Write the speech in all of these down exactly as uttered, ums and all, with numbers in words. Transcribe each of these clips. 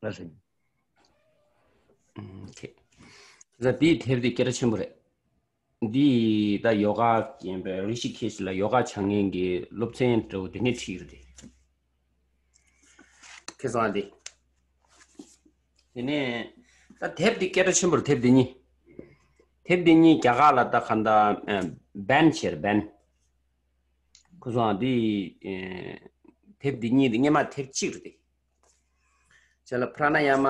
ལགས་སོ། ཨུམ། ཁྱེད། ད་དེའི་དེབ་དེ་སྐད་གྲགས་ཆེན་པོ་རེད། འདི་ད་ཡོ་ག་ཡིན་པའི་རི་ཤི་ཁེ་ཤི་ལ་ཡོ་ག་སྦྱང་མཁན་གྱི་སློབ་ཚན་འདྲ་བོ་དེ་ནས་བྲིས་ཡོད་རེད། ཁྱེད་ཚོ་ཨ་འདི། དེ་ནས་ད་དེབ་འདི་སྐད་གྲགས་ཆེན་པོ་རེད། དེབ་འདི་གཉིས། དེབ་འདི་གཉིས་རྒྱ་གར་ལ་ད་ག་འདྲ་ཨ་བེན་བྱས་རེད། བེན། ཁོ་ཚོ་ཨ་འདི་ཨ་དེབ་འདི་གཉིས་དེ་སྔོན་མ་དེབ་གཅིག་རེད་དེ། བྱས་ལ་པྲ་ན་ཡ་མ།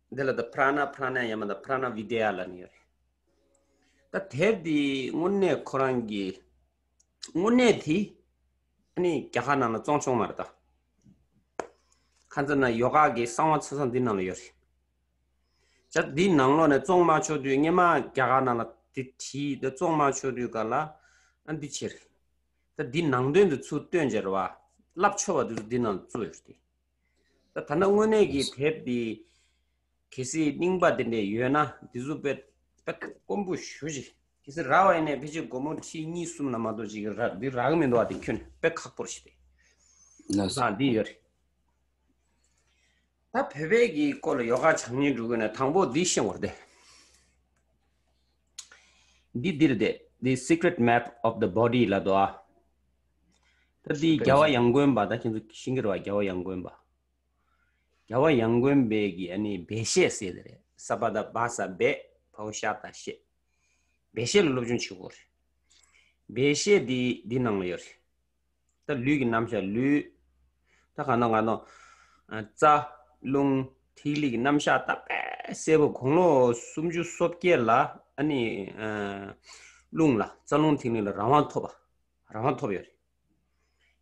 འདི་ལ་ད་པྲ་ན་པྲ་ན་ཡ་མ་དང་པྲ་ན་བི་དེ་ཡ་ལབ་ནི་ཡོད་རེད། ད་དེབ་འདི་དངོས་གནས་ཁོ་རང་གི་དངོས་གནས་དེ་ཨ་ནི་རྒྱ་གར་ནང་ལ་བཙོང་ཆོག་མ་རེད་ད། ཁ་ཚ་ན་ཡོ་ག་གི་གསང་བ་ཆ་ཚང་འདི་ནང་ལ་ཡོད་རེད། ཅག་འདི་ནང་ལོགས་ནས་བཙོང་མ་ཆོག་དུས་སྔོན་མ་རྒྱ་གར་ནང་ལ་དེ་བྲིས་ཏེ་བཙོང་མ་ཆོག་དུས་ག་ལ་ཨ་འདི་ཕྱིར། ད་འདི་ནང་དོན་དུ་ཚུར་བཏོན་བྱས་རེད་བ། བསླབ་ཆོག་པ་དེ་ཚོ་འདི་ནང་བཙུགས་ཡོད་རེད། ད་ད་ལྟ་དངོས་གནས་ཀྱི་དེབ་འདི་གལ་སྲིད་རྙིང་པ་དེ་འདྲས་ཡོད་ན་འདི་ཚོ་དཔེ་དཔེ་དཀོན་པོ་ཞེ་པོ་ཅིག་གལ་སྲིད་རག་པ་ཡིན་ན་ཕལ་ཆེར་སྒོར་མོ་ཁྲི་གཉིས་གསུམ་ལ་མ་གཏོགས་ཅིག་རག་འདི་རག་གི་མི་འདུག་བ། དེ་ཁྱོན་ནས་དཔེ་ཁག་པོ་ཞིག་རེད། ལགས་སོ། ད་འདི་ཡོད་རེད། ད་བོད་པའི་གི་སྐོར་ལ་ཡོ་ག་སྦྱང་སྙིང་འདོད་ཀྱི་ན་དང་པོ་འདི་ཤེས་དགོས་རེད་དེ། འདི་འདིར་དེ། The Secret Map of the Body ལབ་འདུག་ཨ། ད་འདི་རྒྱལ་བ་ཡང་དགོན་པ། ད་ཁྱེད་ཚོ་ཤེས་ཀྱི་རེད་བ། རྒྱལ་བ་ཡང་དགོན་པ། རྒྱལ་བ་ཡང་དགོན་པའི་གི་ཨ་ནི་སྦས་བཤད་ཟེར་དེ་རེད། ས་པ་ད་བ་ས་སྦས། བའོ་ཤ་ད་བཤད། སྦས་བཤད་ལ་སློབ་སྦྱོང་བྱེད་དགོས་རེད། སྦས་བཤད་འདི་འདི་ནང་ལ་ཡོད་རེད། ད་ལུས་ཀྱི་རྣམ་གཞག་ལུས། ད་ག་ནང་ག་ནང་། ཨ། རྩ། རླུང་། ཐིག་ལེ་གི་རྣམ་གཞག་ད་དཔེ་གསལ་པོ། དགུང་ལོ་སུམ་ཅུ་སོ་བརྒྱད་ལ་ཨ་ནི། ཨ། རླུང་ལ། རྩ་རླུང་ཐིག་ལེ་ལ་རང་དབང་ཐོབ་པ། རང་དབང་ཐོབ་ཡོད་རེད།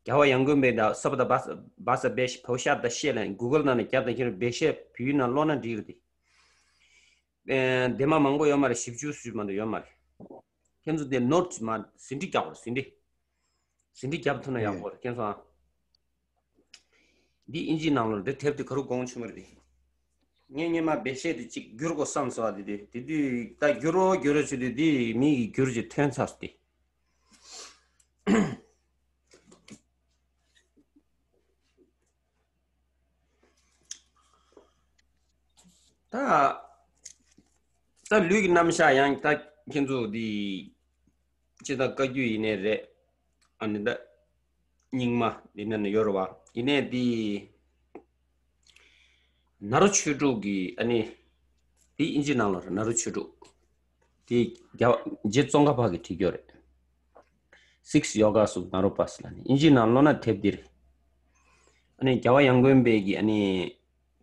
རྒྱལ་བ་ཡང་དགོན་པའི་ད་ས་པ་ད་བ་ས་བ་ས་སྦས་བའོ་ཤ་ད་བཤད་ལ་གུ་གལ་ནང་ནས་རྒྱབ་དང་ཁྱེད་རང་སྦས་བཤད་བོད་ཡིག་ནང་ཀློག་ན་འགྲིག་གི་རེད་དེ། ཨེ། འདན་མ་མང་པོ་ཡོད་མ་རེད། བཞི་བཅུ་ཙམ་མ་གཏོགས་ཡོད་མ་རེད། ཁྱེད་ཚོ་དེ་ནོ་ཊི་མ་ཟིན་བྲིས་རྒྱག་དགོས་རེད། ཟིན་བྲིས། ཟིན་བྲིས་རྒྱབ་ཐུབ་ན་ཡག་པོ་རེད། ཁྱེད་ཚོ་ཨ། འདི་དབྱིན་ཇིའི་ནང་ལོགས་འདི་དེབ་དེ་ག་རུ་དགོངས་ཆེན་པོ་རེད་དེ། ངས་སྔོན་མ་སྦས་བཤད་དེ་གཅིག་བསྒྱུར་དགོས་བསམ་སོང་བ། དེ་དུས་དེ་དུས་ད་བསྒྱུར་རོགས་བསྒྱུར་རོགས་བྱེད་དུས་དེ་མི་གིས་བསྒྱུར་བྱས་ཐོན་ཚར་སོང་སྟེ། ད་ད་ལུས་ཀྱི་རྣམ་གཞག་ཡང་ད་ཁྱེད་ཚོ་འདི་སྤྱིར་བཏང་བཀའ་བརྒྱུད་ཡིན་ནའི་རེད། ཨ་ནི་ད་རྙིང་མ་འདི་ནང་ན་ཡོད་རེད་བ། ཡིན་ནའི་འདི་ནཱ་རོ་ཆོས་དྲུག་གི་ཨ་ནི་འདི་དབྱིན་ཇི་ནང་ལ་རེད། ནཱ་རོ་ཆོས་དྲུག་དེ་རྒྱ་རྗེ་ཙོང་ཁ་པ་གིས་བྲིས་ཡོད་རེད། Six Yogas of Naropas ལབ་ནས། དབྱིན་ཇིའི་ནང་ཀློག་ན་དེབ་འདི་རེད། ཨ་ནི་རྒྱལ་བ་ཡང་དགོན་པའི་གི་ཨ་ནི་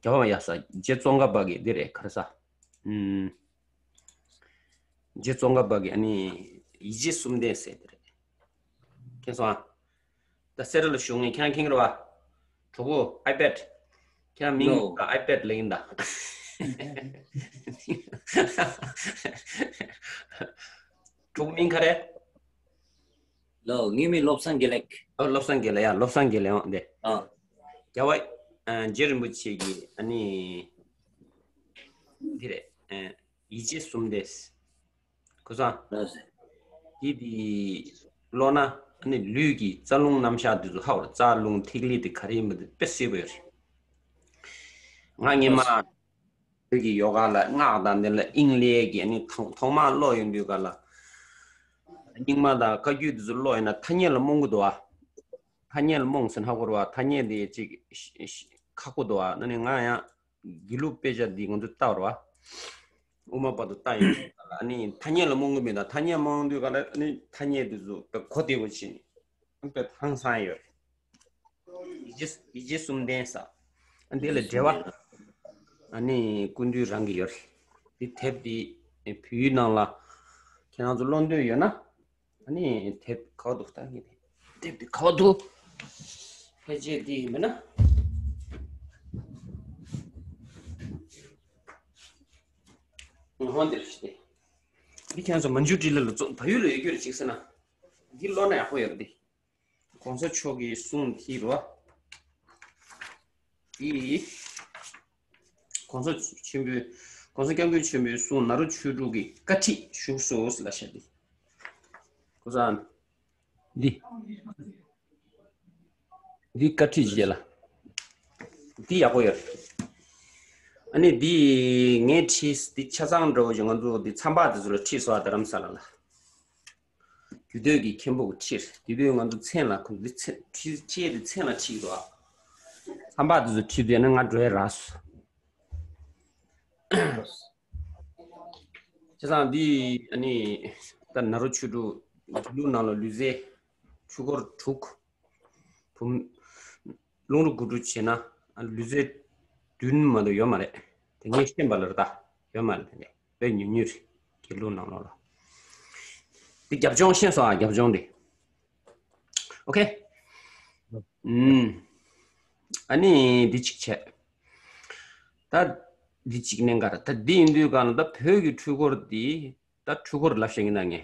རྒྱལ་བ་ཡ་ས་རྗེ་ཙོང་ཁ་པ་གི་འདི་རེད། ག་རེ་ཟ། ཨུམ། རྗེ་ཙོང་ཁ་པ་གི་ཨ་ནི་ཡིད་བྱེད་གསུམ་ལྡན་ཟེར་འདི་རེད། མཁྱེན་སོང་ཨ། ད་གསལ་བསྒྲགས་ལ་ཞུ་ངེས། ཁྱེད་རང་མཁྱེན་གྱི་རེད་བ། གྲོགས་པོ་ཨའི་པེ་ཌི། ཁྱེད་རང་མིང་ལོ། ཨའི་པེ་ཌི་ལབ་ཡིན་ད། གྲོགས་པོ་མིང་ག་རེ། ལོ། ངའི་མིང་བློ་བཟང་དགེ་ལེགས། ཨོ། བློ་བཟང་དགེ་ལེགས། ཡ། བློ་བཟང་དགེ་ལེགས་འོང་དེ། ཨ། རྒྱལ་བ། ཨ། རྗེ་རིན་པོ་ཆེ་གི་ཨ་ནི་འདི་རེད། ཨ། ཡིད་བྱེད་གསུམ་ལྡན། གོ་སོང་། ལགས་སོ། འདི་འདི་ཀློག་ན་ཨ་ནི་ལུས་ཀྱི་རྩ་རླུང་རྣམ་གཞག་འདི་ཚོ་ཧ་གོ་རེད། རྩ་རླུང་ཐིག་ལེ་དེ་ག་རེ་ཡིན་པ་དེ་དཔེ་གསལ་པོ་ཡོད་རེད། ང་སྔོན་མ་ལགས་སོ། བོད་ཀྱི་ཡོ་ག་ལ་སྔགས་དང་འདི་ལ་དབྱིངས་ལས་ཀྱི་ཨ་ནི་ཐོག་ཐོག་མར་ཀློག་ཡོང་དུས་ག་ལ། རྙིང་མ་དང་བཀའ་བརྒྱུད་འདི་ཚོ་ཀློག་ཡོང་ན་ཐ་སྙད་ལ་རྨོངས་ཀྱི་འདུག་བ། ཐ་སྙད་ལ་རྨོངས་ཟེར་ན་ཧ་གོ་རེད་བ། ཐ་སྙད་འདི་ཅིག་ཁག་པོ་འདུག་བ། ན་ནི་ང་ཡང་དགེ་ལུགས་དཔེ་ཆ་འདི་ང་ཚོ་ལྟ་བ་རེད་བ། དབུ་མ་པ་དུ་ལྟ་ཡོང་དུས་ག་ལ་ཨ་ནི་ཐ་སྙད་ལ་རྨོངས་ཀྱི་མེད་ད། ཐ་སྙད་རྨོངས་དུས་ག་ལ་ཨ་ནི་ཐ་སྙད་འདི་ཚོ་དཔེ་གོ་བདེ་པོ་བྱས་ནས་དཔེ་ཧང་སང་ཡོད་རེད། ཡིད་བྱེད་ཡིད་བྱེད་གསུམ་ལྡན་ཟེར། ཨ། འདི་ལ་འགྲེལ་བ་ཨ་ནི་སྐུ་མདུན་རང་གི་ཡོད་རེད། འདི་དེབ་འདི་བོད་ཡིག་ནང་ལ་ཁྱེད་རང་ཚོ་ཀློག་འདོད་ཡོད་ན། ཨ་ནི་དེབ་ག་བ་འདུག་ད་ངས་དེབ་འདི་ག་བ་འདུག་ཕལ་ཆེར་འདི་ཡིན་པས་ན། ཧོན་འདིར་ཞིག་སྟེ། འདི་ཁྱེད་ཚོ་མན་ཇུ་ཊི་ལི་ལ་ཚོ་བལ་ཡུལ་ལ་ཡོད་རྒྱུ་རེད་ཅིག་ཟེར་ན། འདི་ཀློག་ན་ཡག་པོ་ཡོད་རེད་འདི། གོང་ས་མཆོག་གི་གསུང་འདི་རོ། འདི། གོང་ས་ཆེན་པོའི། གོང་ས་སྐྱབས་མགོན་ཆེན་པོའི་གསུང་ནཱ་རོ་ཆོས་དྲུག་གི་བཀའ་ཁྲིད་བཞུགས་སོ་ལ་བཤད་དེ། གོང་ས། འདི། འདི་བཀའ་ཁྲིད་རྗེས་ལ། འདི་ཡག་པོ་ཡོད་རེད། ཨ་ནི་འདི་ངས་ཁྲིད་འདི་ཆ་ཚང་འདྲ་བོ་ཞིག་ང་ཚོ་འདི་མཚམས་པ་དེ་ཚོ་ལ་ཁྲིད་སོང་ཨ། རྡ་རམ་ས་ལ་ལ། རྒྱུད་སྟོད་ཀྱི་མཁན་པོ་གི་ཁྲིད་དེ་དུས་ང་ཚོ་མཚན་ལ་ཁོ་འདི་མཚན་ཁྲིད་ཁྲིད་དེ་མཚན་ལ་ཁྲིད་འདུག་ཨ། མཚམས་པ་དེ་ཚོ་ཁྲིད་དུས་ན་ང་འགྲོ་ཡ་རག་སོང་། བྱས་ཙང་འདི་ཨ་ནི་ད་ན་རོ་ཆོས་དྲུག་དགེ་ལུགས་ནང་ལ་ལུས་རྩལ་འཕྲུལ་འཁོར་དྲུག་བུམ། རླུང་རོ་དགུ་དྲུག་བྱས་ན་ལུས་རྩལ་བདུན་མ་གཏོགས་ཡོད་མ་རེད། དེ་ངས་ཤེས་པ་ལ་རེད་ད། ཡོད་མ་རེད། དེ་འདྲ་དཔེ་ཉུང་ཉུང་རེད། དགེ་ལུགས་ནང་ལོགས་ལ། འདི་རྒྱབ་ལྗོངས་ཤེས་སོང་ཨ། རྒྱབ་ལྗོངས་འདི། ཨོ་ཁེ། ཨུམ། ཨ་ནི་འདི་གཅིག་བྱས། ད་འདི་གཅིག་གནད་འགག་རེད། ད་འདི་ཡིན་དུས་གང་ལ་ད་བོད་ཀྱི་འཕྲུལ་འཁོར་འདི་ད་འཕྲུལ་འཁོར་ལབ་ཤེས་ཀྱི་ན་ངས།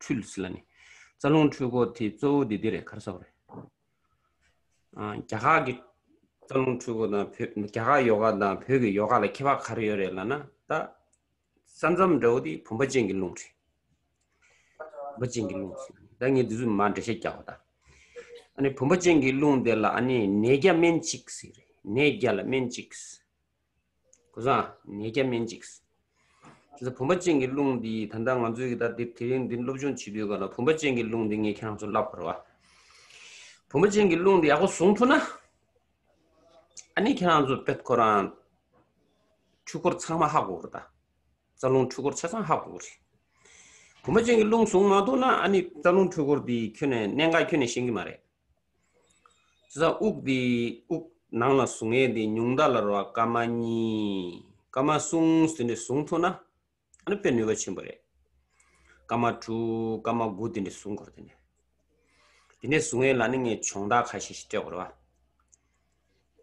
འཕྲུལ་ཟེར་ལ་ནི། རྩ་རླུང་འཕྲུལ་འཁོར་དེ་གཙོ་བོ་དེ་འདི་རེད། ག་རེ་ཟེར་བ་རེད། ཨ། རྒྱ་གར་གྱི་རྩ་རླུང་འཕྲུལ་འཁོར་དང་བོད། རྒྱ་གར་ཡོ་ག་དང་བོད་ཀྱི་ཡོ་ག་ལ་ཁྱད་པར་ག་རེ་ཡོད་རེད་ལབ་ན། ད་ས་མཚམས་འདྲ་བོ་དེ་བུམ་པ་ཅན་གྱི་རླུང་རེད། བུམ་པ་ཅན་གྱི་རླུང་ཟེར། ད་ངས་འདི་ཚོ་མར་འགྲེལ་བཤད་རྒྱག་པ་ད། ཨ་ནི་བུམ་པ་ཅན་གྱི་རླུང་དེ་ལ་ཨ་ནི་ནད་བརྒྱ་སྨན་གཅིག་ཟེར་རེད། ནད་བརྒྱ་ལ་སྨན་གཅིག། གོ་སོང་། ནད་བརྒྱ་སྨན་གཅིག། དེ་ཚོ་བུམ་པ་ཅན་གྱི་རླུང་འདི་ད་ལྟ་ང་ཚོའི་གི་ད་དེ་དེ་རིང་འདི་སློབ་སྦྱོང་བྱེད་དུས་ག་ལ་བུམ་པ་ཅན་གྱི་རླུང་འདི་ངས་ཁྱེད་རང་ཚོ་བསླབ་པ་རེད་བ། བུམ་པ་ཅན་གྱི་རླུང་འདི་ཡག་པོ་བཟུང་ཐུབ་ན། ཨ་ནི་ཁྱེད་རང་ཚོ་དཔེ་ཁོ་རང་འཕྲུལ་འཁོར་ཚང་མ་ཧ་གོ་གི་རེད་ད། རྩ་རླུང་འཕྲུལ་འཁོར་ཆ་ཚང་ཧ་གོ་གི་རེད། བུམ་པ་ཅན་གྱི་རླུང་བཟུང་མ་ཐུབ་ན་ཨ་ནི་རྩ་རླུང་འཕྲུལ་འཁོར་འདི་ཁྱོན་ནས་གནད་འགག་ཁྱོན་ནས་ཤེས་ཀྱི་མ་རེད། བྱས་ཙང་དབུགས་འདི་དབུགས་ནང་ལ་བཟུང་ཡས་འདི་ཉུང་མཐའ་ལ་རོ་སྐར་མ་གཉིས་སྐར་མ་གསུམ་ཟིན་ནས་བཟུང་ཐུབ་ན་ཨ་ནི་དཔེ་ནུས་པ་ཆེན་པོ་རེད། སྐར་མ་དྲུག་སྐར་མ་དགུ་དེ་འདྲ་བཟུང་དགོས་རེད། དེ་ནས་དེ་ནས་བཟུང་ཡས་ལ་ནི་ངས་སྦྱོང་བརྡར་ཁ་ཤས་ཤིག་སྤྲད་དགོས་རེད་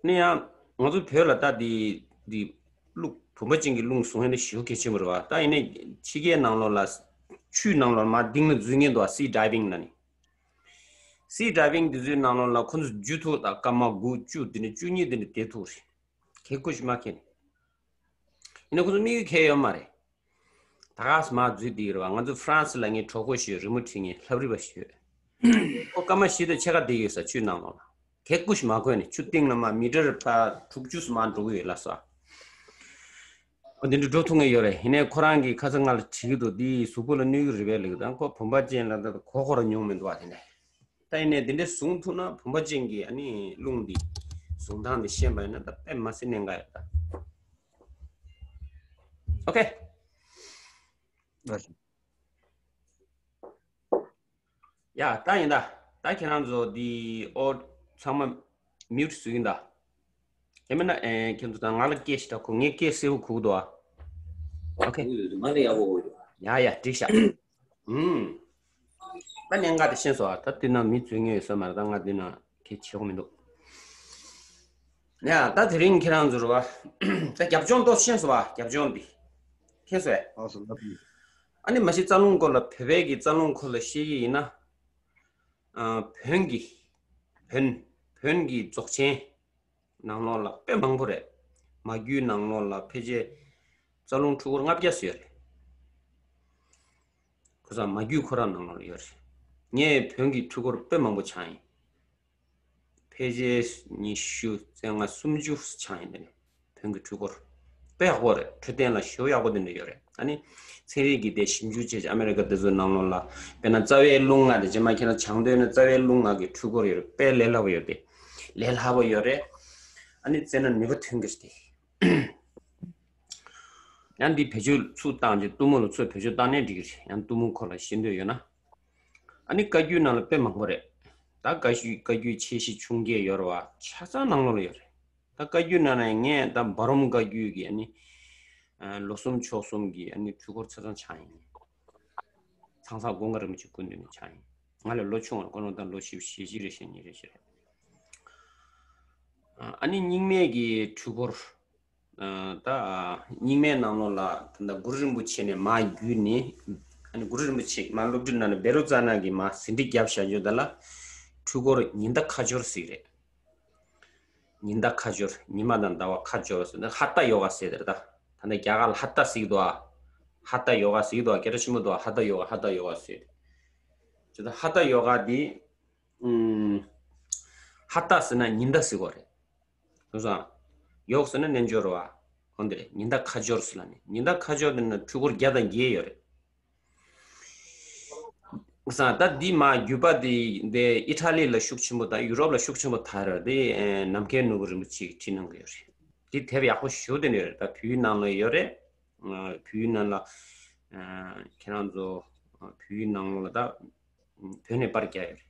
བ། ནི་ཡང་ང་ཚོ་བོད་ལ་ད་འདི་འདི་རླུང་བུམ་པ་ཅན་གྱི་རླུང་བཟུང་ཡས་ནི་ཞེ་པོ་གལ་ཆེན་པོ་རེད་བ། ད་ཡིན་ནའི་ཕྱི་རྒྱལ་ནང་ལོགས་ལ་ཆུའི་ནང་ལོགས་མར་ལྡིང་ལ་འཛུལ་མཁན་འདུག་བ། སི་ཌའི་བིང་ལ་ནི། སི་ཌའི་བིང་དེ་ཚོའི་ནང་ལོགས་ལ་ཁོ་ཚོ་འཇུ་ཐུབ་དང་སྐར་མ་དགུ་བཅུ་དེ་འདྲ་བཅུ་གཉིས་དེ་འདྲ་བསྡད་ཐུབ་རེད། གལ་ཁུ་ཞིག་མ་ཁེལ་ནས། ཡིན་ན་ཁོ་ཚོ་དམིགས་ཡུལ་གལ་ཡོད་མ་རེད། ད་ག་སེ་མར་འཛུལ་བསྡད་ཀྱི་རེད་བ། ང་ཚོ་ཧྥ་རན་སི་ལ་ངའི་གྲོགས་པོ་ཞིག་ཡོད། རི་མོ་འབྲི་མཁན་ལྷ་རི་བ་ཞིག་ཡོད། ཁོ་སྐར་མ་བཞི་དང་ཕྱེད་ཀ་བསྡད་ཡོད་ས། ཆུའི་ནང་ལོགས་ལ། གལ་ཁུ་ཞིག་མ་གོན་ནས་ཆུ་སྟེང་ལ་མར་མི་ཊར་ཕར་དྲུག་ཅུ་ཙམ་མར་འགྲོ་གི་ཡོད་ལབ་སོང་། འོ་དེ་འདྲ་འགྲོ་ཐུབ་མཁན་ཡོད་རེད། ཡིན་ནའི་ཁོ་རང་གིས་ཁ་སང་ང་ལ་དྲིས་ཀྱི་འདུག་འདི་གཟུགས་པོ་ལ་གནོད་ཀྱི་རེད་པས་ལབ་ཀྱི་འདུག་ཁོ་བུམ་པ་ཅན་ལ་ད་གོ་གོ་ར་མྱོང་མི་འདུག་བ། དེ་ནས་ད་ཡིན་ནའི་དེ་འདྲ་བཟུང་ཐུབ་ན་བུམ་པ་ཅན་གྱི་ཨ་ནི་རླུང་འདི་བཟུང་སྟངས་འདི་ཤེས་པ་ཡིན་ན་ད་དཔེ་མི་སྲིད་གནད་འགག་ཡོད་ད། ཨོ་ཁེ། ཡ་ད་ཡིན་ད། ད་ཁྱེད་རང་ཚོ་འདི་ཨོ་ཚང་མ་མིའུ་ཊི་བཟོ་གི་ཡིན་ད། དེ་མིན་ན་ཨེ་ཁྱེད་ཚོ་ད་ང་ལ་སྐད་ཞིག་ད་གོ། ངའི་སྐད་གསལ་པོ་གོ་གི་འདུག་ཨ། ཨོ་ཁེ། ང་ལ་ཡག་པོ་གོ་འདུག་ཡ་ཡ་འགྲིག་ཤག་ཨུམ། ད་གནད་འགག་དེ་ཤེས་སོང་ཨ། ད་དེ་ན་མི་བཟོ་མཁན་ཡོད་ས་མ་རེད། ད་ང་དེ་ན་གལ་ཆེ་པོ་མི་འདུག་ཡ་ད་དེ་རིང་ཁྱེད་རང་ཚོ་རུ་བ། ད་རྒྱབ་ལྗོངས་ཏོག་ཤེས་སོང་བ། རྒྱབ་ལྗོངས་འདི་ཤེས་སོང་ཨེ། ཨོ་སོ་ལབ་ཡིན། ཨ་ནི་མ་གཞི་རྩ་རླུང་སྐོར་ལ་བོད་པའི་གི་རྩ་རླུང་སྐོར་ལ་བཤད་ཀྱི་ཡིན་ན། ཨ་བོན་གྱི་བོན་བོན་གྱི་རྫོགས་ཆེན་ནང་ལོགས་ལ་དཔེ་མང་པོ་རེད། མ་རྒྱུད་ནང་ལོགས་ལ་ཕལ་ཆེར་རྩ་རླུང་འཕྲུལ་འཁོར་ལྔ་བརྒྱ་ཙམ་ཡོད་རེད། ཁོ་ཚོ་མ་རྒྱུད་ཁོ་རང་ནང་ལོགས་ལ་ཡོད་རེད། ངས་བོན་གྱི་འཕྲུལ་འཁོར་དཔེ་མང་པོ་སྦྱངས་ཡིན། ཕལ་ཆེར་ཉི་ཤུ་རྩ་ལྔ་སུམ་ཅུ་སྦྱངས་ཡིན་དེ་ནས། བོན་གྱི་འཕྲུལ་འཁོར་དཔེ་ཡག་པོ་རེད། འཕྲོད་བསྟེན་ལ་ཞེ་པོ་ཡག་པོ་དེ་འདྲ་ཡོད་རེད། ཨ་ནི་ཚན་རིག་གི་དེ་ཞིབ་འཇུག་བྱས་བྱས་ཨ་མེ་རི་ཀ་དེ་ཚོའི་ནང་ལོགས་ལ། དཔེར་ན་རྩ་བའི་རླུང་ལྔ་དེ་རྗེས་མ་ཁྱེད་རང་སྦྱང་འདོད་ན་རྩ་བའི་རླུང་ལྔ་གི་འཕྲུལ་འཁོར་ཡོད་རེད། དཔེ་ལས་སླ་པོ་ཡོད་དེ། ལས་སླ་པོ་ཡོད་རེད། ཨ་ནི་རྩེ་ན་ནུས་པ་ཐོན་གྱི་རེད་དེ། ཡང་འདི་བེད་སྤྱོད་ཚུར་བཏང་རྗེས་གཏུམ་མོ་ལ་ཚུར་བེད་སྤྱོད་བཏང་ནས་འགྲིག་གི་རེད། ཡང་གཏུམ་མོ་སྐོར་ལ་ཤེས་འདོད་ཡོད་ན། ཨ་ནི་བཀའ་བརྒྱུད་ནང་ལ་དཔེ་མང་པོ་རེད། ད་བཀའ་བརྒྱུད་བཀའ་བརྒྱུད་ཆེ་བཞི་ཆུང་བརྒྱད་ཡོད་རེད་བ། ཆ་ཚང་ནང་ལོགས་ལ་ཡོད་རེད། ད་བཀའ་བརྒྱུད་ནང་ནས་ངས་ད་འབའ་རོམ་བཀའ་བརྒྱུད་ཀྱི་ཨ་ནི་ལོ་གསུམ་ཕྱོགས་གསུམ་གྱི་ཨ་ནི་འཕྲུལ་འཁོར་ཆ་ཚང་སྦྱངས་ཡིན། ཚང་ས་ཀུན་དགའ་རིན་པོ་ཆེ་སྐུ་མདུན་ནས་སྦྱངས་ཡིན། ང་ལས་ལོ་ཆུང་བ་རེད། ཁོ་རང་ད་ལོ་བཞི་བཅུ་ཞེ་བཞི་རེད། ཞེ་གཉིས་རེད། ཞེ་རེད། ཨ་ནི་རྙིང་མའི་གི་འཕྲུལ་འཁོར། ད་རྙིང་མའི་ནང་ལོགས་ལ་ད་ལྟ་གུ་རུ་རིན་པོ་ཆེ་ནས་མར་བརྒྱུད་ནས། ཨ་ནི་གུ་རུ་རིན་པོ་ཆེ་མར་སློབ་ཁྲིད་གནང་ནས་བཻ་རོ་ཙ་ན་གིས་མར་ཟིན་བྲིས་བརྒྱབ་བཞག་རྒྱུ་དེ་ལ་འཕྲུལ་འཁོར་ཉི་ཟླ་ཁ་སྦྱོར་ཟེར་གྱི་རེད། ཉི་ཟླ་ཁ་སྦྱོར། ཉི་མ་དང་ཟླ་བ་ཁ་སྦྱོར་ཟེར་ན་ཧ་ཏ་ཡོ་ག་ཟེར་དེ་རེད་ད། ད་ལྟ་རྒྱ་གར་ལ་ཧ་ཏ་ཟེར་གྱི་འདུག་ཨ། ཧ་ཏ་ཡོ་ག་ཟེར་གྱི་འདུག་ཨ། སྐད་གྲགས་ཆེན་པོ་འདུག་ཨ། ཧ་ཏ་ཡོ་ག་ཧ་ཏ་ཡོ་ག་ཟེར། དེ་ད་ཧ་ཏ་ཡོ་ག་འདི། ཨུམ། ཧ་ཏ་ཟེར་ན་ཉི་ཟླ་ཟེར་གྱི་རེད། སོང་ཙང་། ཡོག་ཟེར་ན་རྣལ་འབྱོར་རེད་བ། འོ་འདི་རེད། ཉི་ཟླ་ཁ་སྦྱོར་ཟེར་ལབ་ནས། ཉི་ཟླ་ཁ་སྦྱོར་དེ་ན་འཕྲུལ་འཁོར་བརྒྱ་དང་བརྒྱད་ཡོད་རེད། སང་ད་འདི་མ་བརྒྱུད་པ་དེ་འདི་ཨི་ཊ་ལི་ལ་ཤུགས་ཆེན་པོ་དང་ཡུ་རོབ་ལ་ཤུགས་ཆེན་པོ་དར་རེད། དེ་ནམ་མཁའི་ནོར་བུ་རིན་པོ་ཆེ་གིས་བྲིས་གནང་གི་ཡོད་རེད། དེ་དེབ་ཡག་པོ་ཞེ་པོ་དེ་འདྲ་ཡོད་རེད། ད་བོད་ཡིག་ནང་ལ་ཡོད་རེད། བོད་ཡིག་ནང་ལ་ཁྱེད་རང་ཚོ་བོད་ཡིག་ནང་ལོགས་ལ་ད་བོད་ནས་པར་རྒྱག་ཡོད་རེད།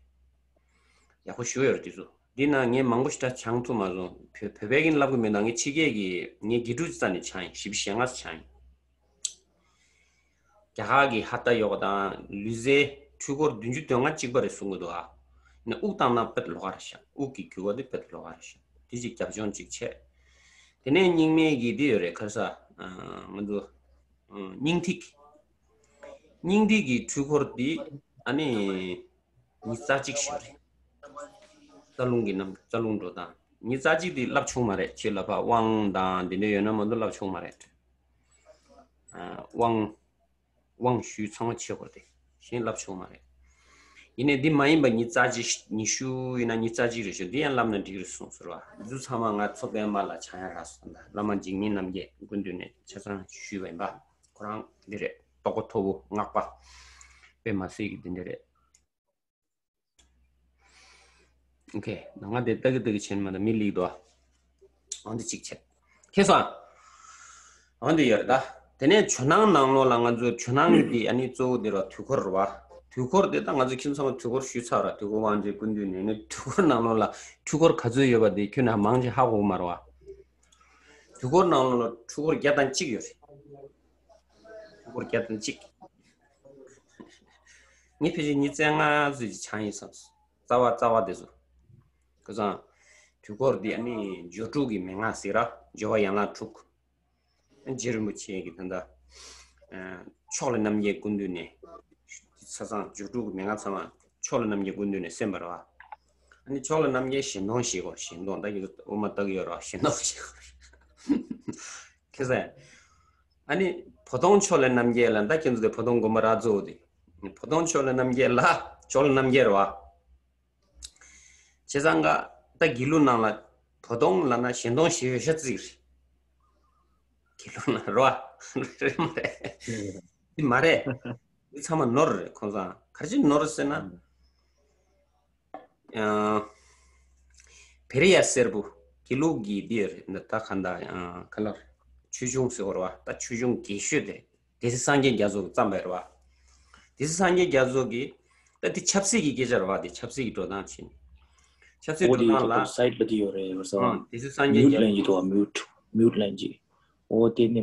ཡག་པོ་ཞེ་པོ་ཡོད་རེད། དེ་ཚོ་འདི་ན་ངས་མང་པོ་ཞེ་དྲག་སྦྱང་ཐུབ་མ་སོང་། བོད་བོད་པའི་གིན་ལབ་གི་མེད་ན། ངས་ཕྱི་རྒྱལ་གྱི་ངས་དགེ་ཕྲུག་རྩ་ནས་སྦྱངས་ཡིན། བཞི་བཅུ་ཞེ་ལྔ་སྦྱངས་ཡིན། རྒྱ་གར་གྱི་ཧ་ཏ་ཡོ་ག་དང་ལུས་རྩལ་འཕྲུལ་འཁོར་བདུན་ཅུ་དོན་ལྔ་གཅིག་པ་རེད་གསུང་གི་འདུག་ཨ། ནི་དབུགས་བཏང་ན་དཔེ་ལོགས་ཀ་རེད་ཤག་དབུགས་ཀྱི་རྒྱུ་བ་དེ་དཔེ་ལོགས་ཀ་རེད་ཤག་དེ་ཅིག་རྒྱབ་ལྗོངས་ཅིག་བྱས། དེ་ནས་རྙིང་མའི་གི་དེ་ཡོད་རེད། ཁ་ས་ང་ཚོ་སྙིང་ཐིག་སྙིང་ཐིག་གི་འཕྲུལ་འཁོར་དེ་ཨ་ནི་ཉི་ཤུ་རྩ་གཅིག་ཞིག་རེད། རྩ་རླུང་གི་རྣམ། རྩ་རླུང་འགྲོ་སྟངས་ཉི་ཤུ་རྩ་གཅིག་དེ་བསླབ་བྱུང་མ་རེད། ཁྱེད་ལ་ཕར་དབང་དང་དེ་འདྲ་ཡོད་ན་མ་གཏོགས་བསླབ་བྱུང་མ་རེད། ཨ། དབང་། དབང་ཞུས་ཚང་མ་བྱེད་དགོས་ཏེ། གཞན་བསླབ་ཆོག་མ་རེད། ཡིན་ནའི་འདི་མ་ཡིན་པ་ཉི་ཤུ་རྩ་གཅིག་ཉི་ཤུ་ཡིན་ན་ཉི་ཤུ་རྩ་གཅིག་རེད་ཤག་འདི་ཡང་བསླབ་ན་འགྲིག་རེད་གསུངས་ཟེར་བ། འདི་ཚོ་ཚང་མ་ང་མཚོ་པདྨ་ལ་ཆགས་ཡ་རག་སོང་། ད་བླ་མ་འཇིགས་མེད་རྣམ་རྒྱལ་སྐུ་མདུན་ནས་ཆ་ཚང་ཞུས་པ་ཡིན་པ། ཁོ་རང་འདི་རེད། རྟོགས་པ་མཐོ་པོ་སྔགས་པ་པདྨ་སྲས་ཀྱི་འདི་འདྲ་རེད། ཨོ་ཁེ། ང་དེ་ལྟ་གི་ལྟ་གི་བྱས་ནས་མ་ད་མི་ལིག་དོ། ཨང་དེ་གཅིག་བྱས། ཁེ་སང་། ཨང་དེ་ཡོད་རེད་ད། དེ་ནས་ཇོ་ནང་ནང་ལོགས་ལ་ང་ཚོ་ཇོ་ནང་གི་དེ་ཨ་ནི་གཙོ་བོ་དེ་ར་དུས་འཁོར་རེད་བ། དུས་འཁོར་དེ་ད་ང་ཚོ་ཁྱིམ་ཚང་མ་དུས་འཁོར་ཞུས་ཚར་ར། དུས་འཁོར་དབང་ཆེན་སྐུ་མདུན་ནས་ནི་དུས་འཁོར་ནང་ལོགས་ལ་འཕྲུལ་འཁོར་ག་ཚོད་ཡོད་པ་དེ་ཁྱོད་ནས་མང་ཆེ་ཧ་གོ་གི་མ་རེད་བ། དུས་འཁོར་ནང་ལོགས་ལ་འཕྲུལ་འཁོར་བརྒྱ་དང་གཅིག་ཡོད་རེད། འཕྲུལ་འཁོར་བརྒྱ་དང་གཅིག་ངས་ཕལ་ཆེར་ཉི་ཤུ་རྩ་ལྔ་ཙམ་ཅིག་སྦྱངས་ཡིན་བསམ། རྩ་བ་རྩ་བ་དེ་ཚོ། ཁ་སང་། དུས་འཁོར་འདི་ཨ་ནི་སྦྱོར་དྲུག་གི་མན་ངག་ཟེར་ར། སྦྱོར་བ་ཡན་ལག་དྲུག་རྗེ་རིན་པོ་ཆེ་གིས་ད་ལྟ་ཕྱོགས་ལས་རྣམ་རྒྱལ་སྐུ་མདུན་ནས། ཆ་ཚང་སྦྱོར་དྲུག་གི་མན་ངག་ཚང་མ་ཕྱོགས་ལས་རྣམ་རྒྱལ་སྐུ་མདུན་ནས་གསན་པ་རེད་བ། ཨ་ནི་ཕྱོགས་ལས་རྣམ་རྒྱལ་གཞན་སྟོང་ཞེས་གོ། གཞན་སྟོང་ད་ཡོད་དབུ་མ་ལྟ་གི་ཡོད་རེད་བ། གཞན་སྟོང་ཞེས་གོ། ཁེ་སང་། ཨ་ནི། བོ་དོང་ཕྱོགས་ལས་རྣམ་རྒྱལ་ལ་ད་ཁྱེད་ཚོ་དེ་བོ་དོང་དགོན་པ་ར་གཙོ་བོ་དེ། བོ་དོང་ཕྱོགས་ལས་རྣམ་རྒྱལ་ལ་ཕྱོགས་ལས་རྣམ་རྒྱལ་རེད་བ། བྱས་ཙང་ག་ད་དགེ་ལུགས་ནང་ལ་བོ་དོང་ལབ་ན་གཞན་སྟོང་ཞེ་ཡོད་ཤ་ཙིག་རེད། དགེ་ལུགས་ནང་རེད་བ། རེད་མ་རེད། འདི་མ་རེད། འདི་ཚང་མ་ནོར་རེད། ཁོང་ཚང་ག་རེ་བྱས་ནོར་ཟེར་ན། ཨ། བེ་རི་ཡ་སེར་པོ། དགེ་ལུགས་ཀྱི་འདི་རེད། ད་ག་འདྲ་ཨ་ག་ལ་ཆོས་འབྱུང་ཟེར་བ་རེད་བ། ད་ཆོས་འབྱུང་རྒན་ཤོས་དེ། སྡེ་སྲིད་སངས་རྒྱས་རྒྱ་མཚོ་གིས་བརྩམས་པ་རེད་བ། སྡེ་སྲིད་སངས་རྒྱས་རྒྱ་མཚོ་གིས། ད་འདི་ཆབ་སྲིད་ཀྱི་སྐད་ཆ་རེད་བ། འདི་ཆབ་སྲིད་ཀྱི་འགྲོ་སྟངས་བྱས་ནས། ཆབ་སྲིད་འགྲོ་སྟངས་ལ། སའིཊ་པ་དེ་ཡོད་རེད་བར་སང་། ཨང་། སྡེ་སྲིད་སངས་རྒྱས་རྒྱ། མིའུཊ་ལབ་ཀྱི་འདུག་བ། མིའུཊ། མིའུཊ་ལབ་ཀྱི། ཨོ་དེ་ནི།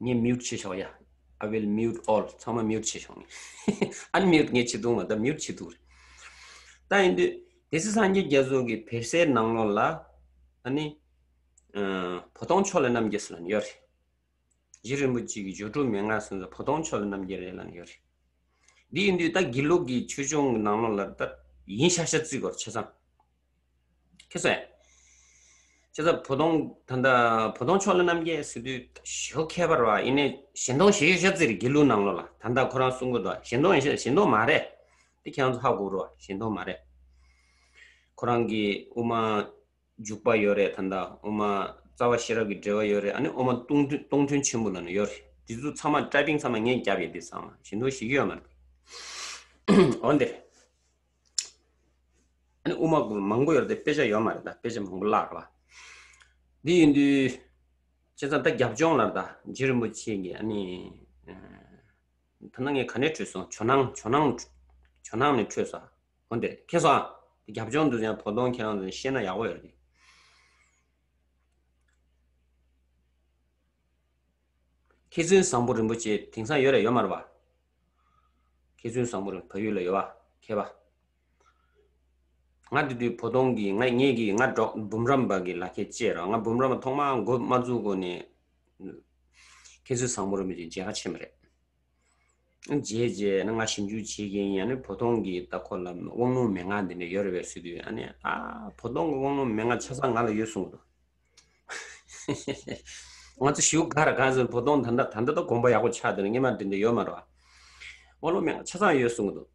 ངས་མིའུཊ་བྱས་ཆོག་ཡ། I will mute all. ཚང་མ་མིའུཊ་བྱས་ཆོག་ངས། ཨན་མིའུཊ་ངས་བྱེད་ཐུབ་མ། ད་མིའུཊ་བྱེད་ཐུབ་རེད། ད་ཡིན་དུས་སྡེ་སྲིད་སངས་རྒྱས་རྒྱ་མཚོ་གི་བེ་སའི་ནང་ལོགས་ལ། ཨ་ནི། ཨ། བོ་དོང་ཕྱོགས་ལས་རྣམ་རྒྱལ་ཟེར་ལབ་ནས་ཡོད་རེད། རྗེ་རིན་པོ་ཆེ་གི་སྦྱོར་དྲུག་མན་ངག་ཟེར་ཚོ་བོ་དོང་ཕྱོགས་ལས་རྣམ་རྒྱལ་རེད་ལབ་ནས་ཡོད་རེད། འདི་ཡིན་དུས་ད་དགེ་ལུགས་ཀྱི་ཆོས་འབྱུང་གི་ནང་ལོགས་ལ་ད་ཡིན་ཤག་ཤག་བརྩི་དགོས་རེད། ཆ་ཚང་། ཁེ་སང་། བྱས་ཙང་བོ་དོང་། ད་ལྟ་བོ་དོང་ཕྱོགས་ལས་རྣམ་རྒྱལ་ཟེར་དུས་ཞེ་པོ་ཁྱད་པར་བ། ཡིན་ནའི་གཞན་སྟོང་ཞེ་ཡོད་ཤ་ཙིག་རེད། དགེ་ལུགས་ནང་ལོགས་ལ། ད་ལྟ་ཁོ་རང་གསུང་གི་འདུག་གཞན་སྟོང་ཡིན་ཤ། གཞན་སྟོང་མ་རེད། དེ་ཁྱེད་རང་ཚོ་ཧ་གོ་རོགས། གཞན་སྟོང་མ་རེད། ཁོ་རང་གི་དབུ་མ་འཇུག་པ་ཡོད་རེད། ད་ལྟ་དབུ་མ་རྩ་བ་ཤེས་རབ་ཀྱི་འགྲེལ་པ་ཡོད་རེད། ཨ་ནི་དབུ་མ་སྟོང་ཐུན། སྟོང་ཐུན་ཆེན་པོ་ལབ་ནས་ཡོད་རེད། དེ་ཚོ་ཚང་མ་ཊའི་པིང་ཚང་མ་ངས་བརྒྱབ་ཡོད། དེ་ཚང་མ་གཞན་སྟོང་ཞེ་གི་ཡོད་མ་རེད། འོ་འདིར། ཨ་ནི་དབུ་མ་མང་པོ་ཡོད་རེད་དེ། དཔེ་ཆ་ཡོད་མ་རེད། ད་དཔེ་ཆ་མང་པོ་བཀླགས་རེད་བ། འདི་ཡིན་དུས། བྱས་ཙང་ད་རྒྱབ་ལྗོངས་ལ་ད་རྗེ་རིན་པོ་ཆེ་གི་ཨ་ནི། ཨ། ད་ནང་ངས་ག་ནས་འཕྲོས་སོང་། ཇོ་ནང་། ཇོ་ནང་། ཇོ་ནང་ནས་འཕྲོས་སོང་། འོ་འདིར། ཁེ་སང་། རྒྱབ་ལྗོངས་འདི་ཚོ་ཡང་བོ་དོང་ཁྱེད་རང་ཚོ་ཤེས་ན་ཡག་པོ་ཡོད་རེད། མཁས་བཙུན་བཟང་པོ་རིན་པོ་ཆེ་དེང་སང་ཡོད་རེད་ཡོད་མ་རེད་བ། མཁས་བཙུན་བཟང་པོ་རིན། བལ་ཡུལ་ལ་ཡོད་བ། མཁས་པ། ང་དེ་དུས་བོ་དོང་གི། ང་ངེད་ཀྱི། ང་འབྲོག་འབུམ་རམས་པ་གི་ལག་ཁྱེར་བཅད་ར། ང་འབུམ་རམས་པ་ཐོག་མར་འགོ་མ་བཙུགས་གོང་ནས་མཁས་བཙུན་བཟང་པོ་རིན་པོ་ཆེ་མཇལ་ཁ་ཕྱིན་པ་རེད། མཇལ་རྗེས་ནས་ང་ཞིབ་འཇུག་བྱེད་ཀྱི་ཡིན། ཨ་ནི་བོ་དོང་གི་ད་ཁོ་ལ་དབང་ལུང་མན་ངག་འདི་འདྲ་ཡོད་རེད་པས་ཟེར་དུས། ཨ་ནི། ཨ། བོ་དོང་གི་དབང་ལུང་མན་ངག་ཆ་ཚང་ང་ལ་ཡོད་གསུངས་འདུག་ང་ཚོ་ཞེ་པོ་དགའ་ར་དགའ་སོང་། བོ་དོང་ད་ལྟ། ད་ལྟ་ད་དགོན་པ་ཡག་པོ་ཆགས་བསྡད་ན། སྔོན་མ་འདི་འདྲ་ཡོད་མ་རེད་བ། དབང་ལུང་མན་ངག་ཆ་ཚང་ཡོད་གསུངས་འདུག་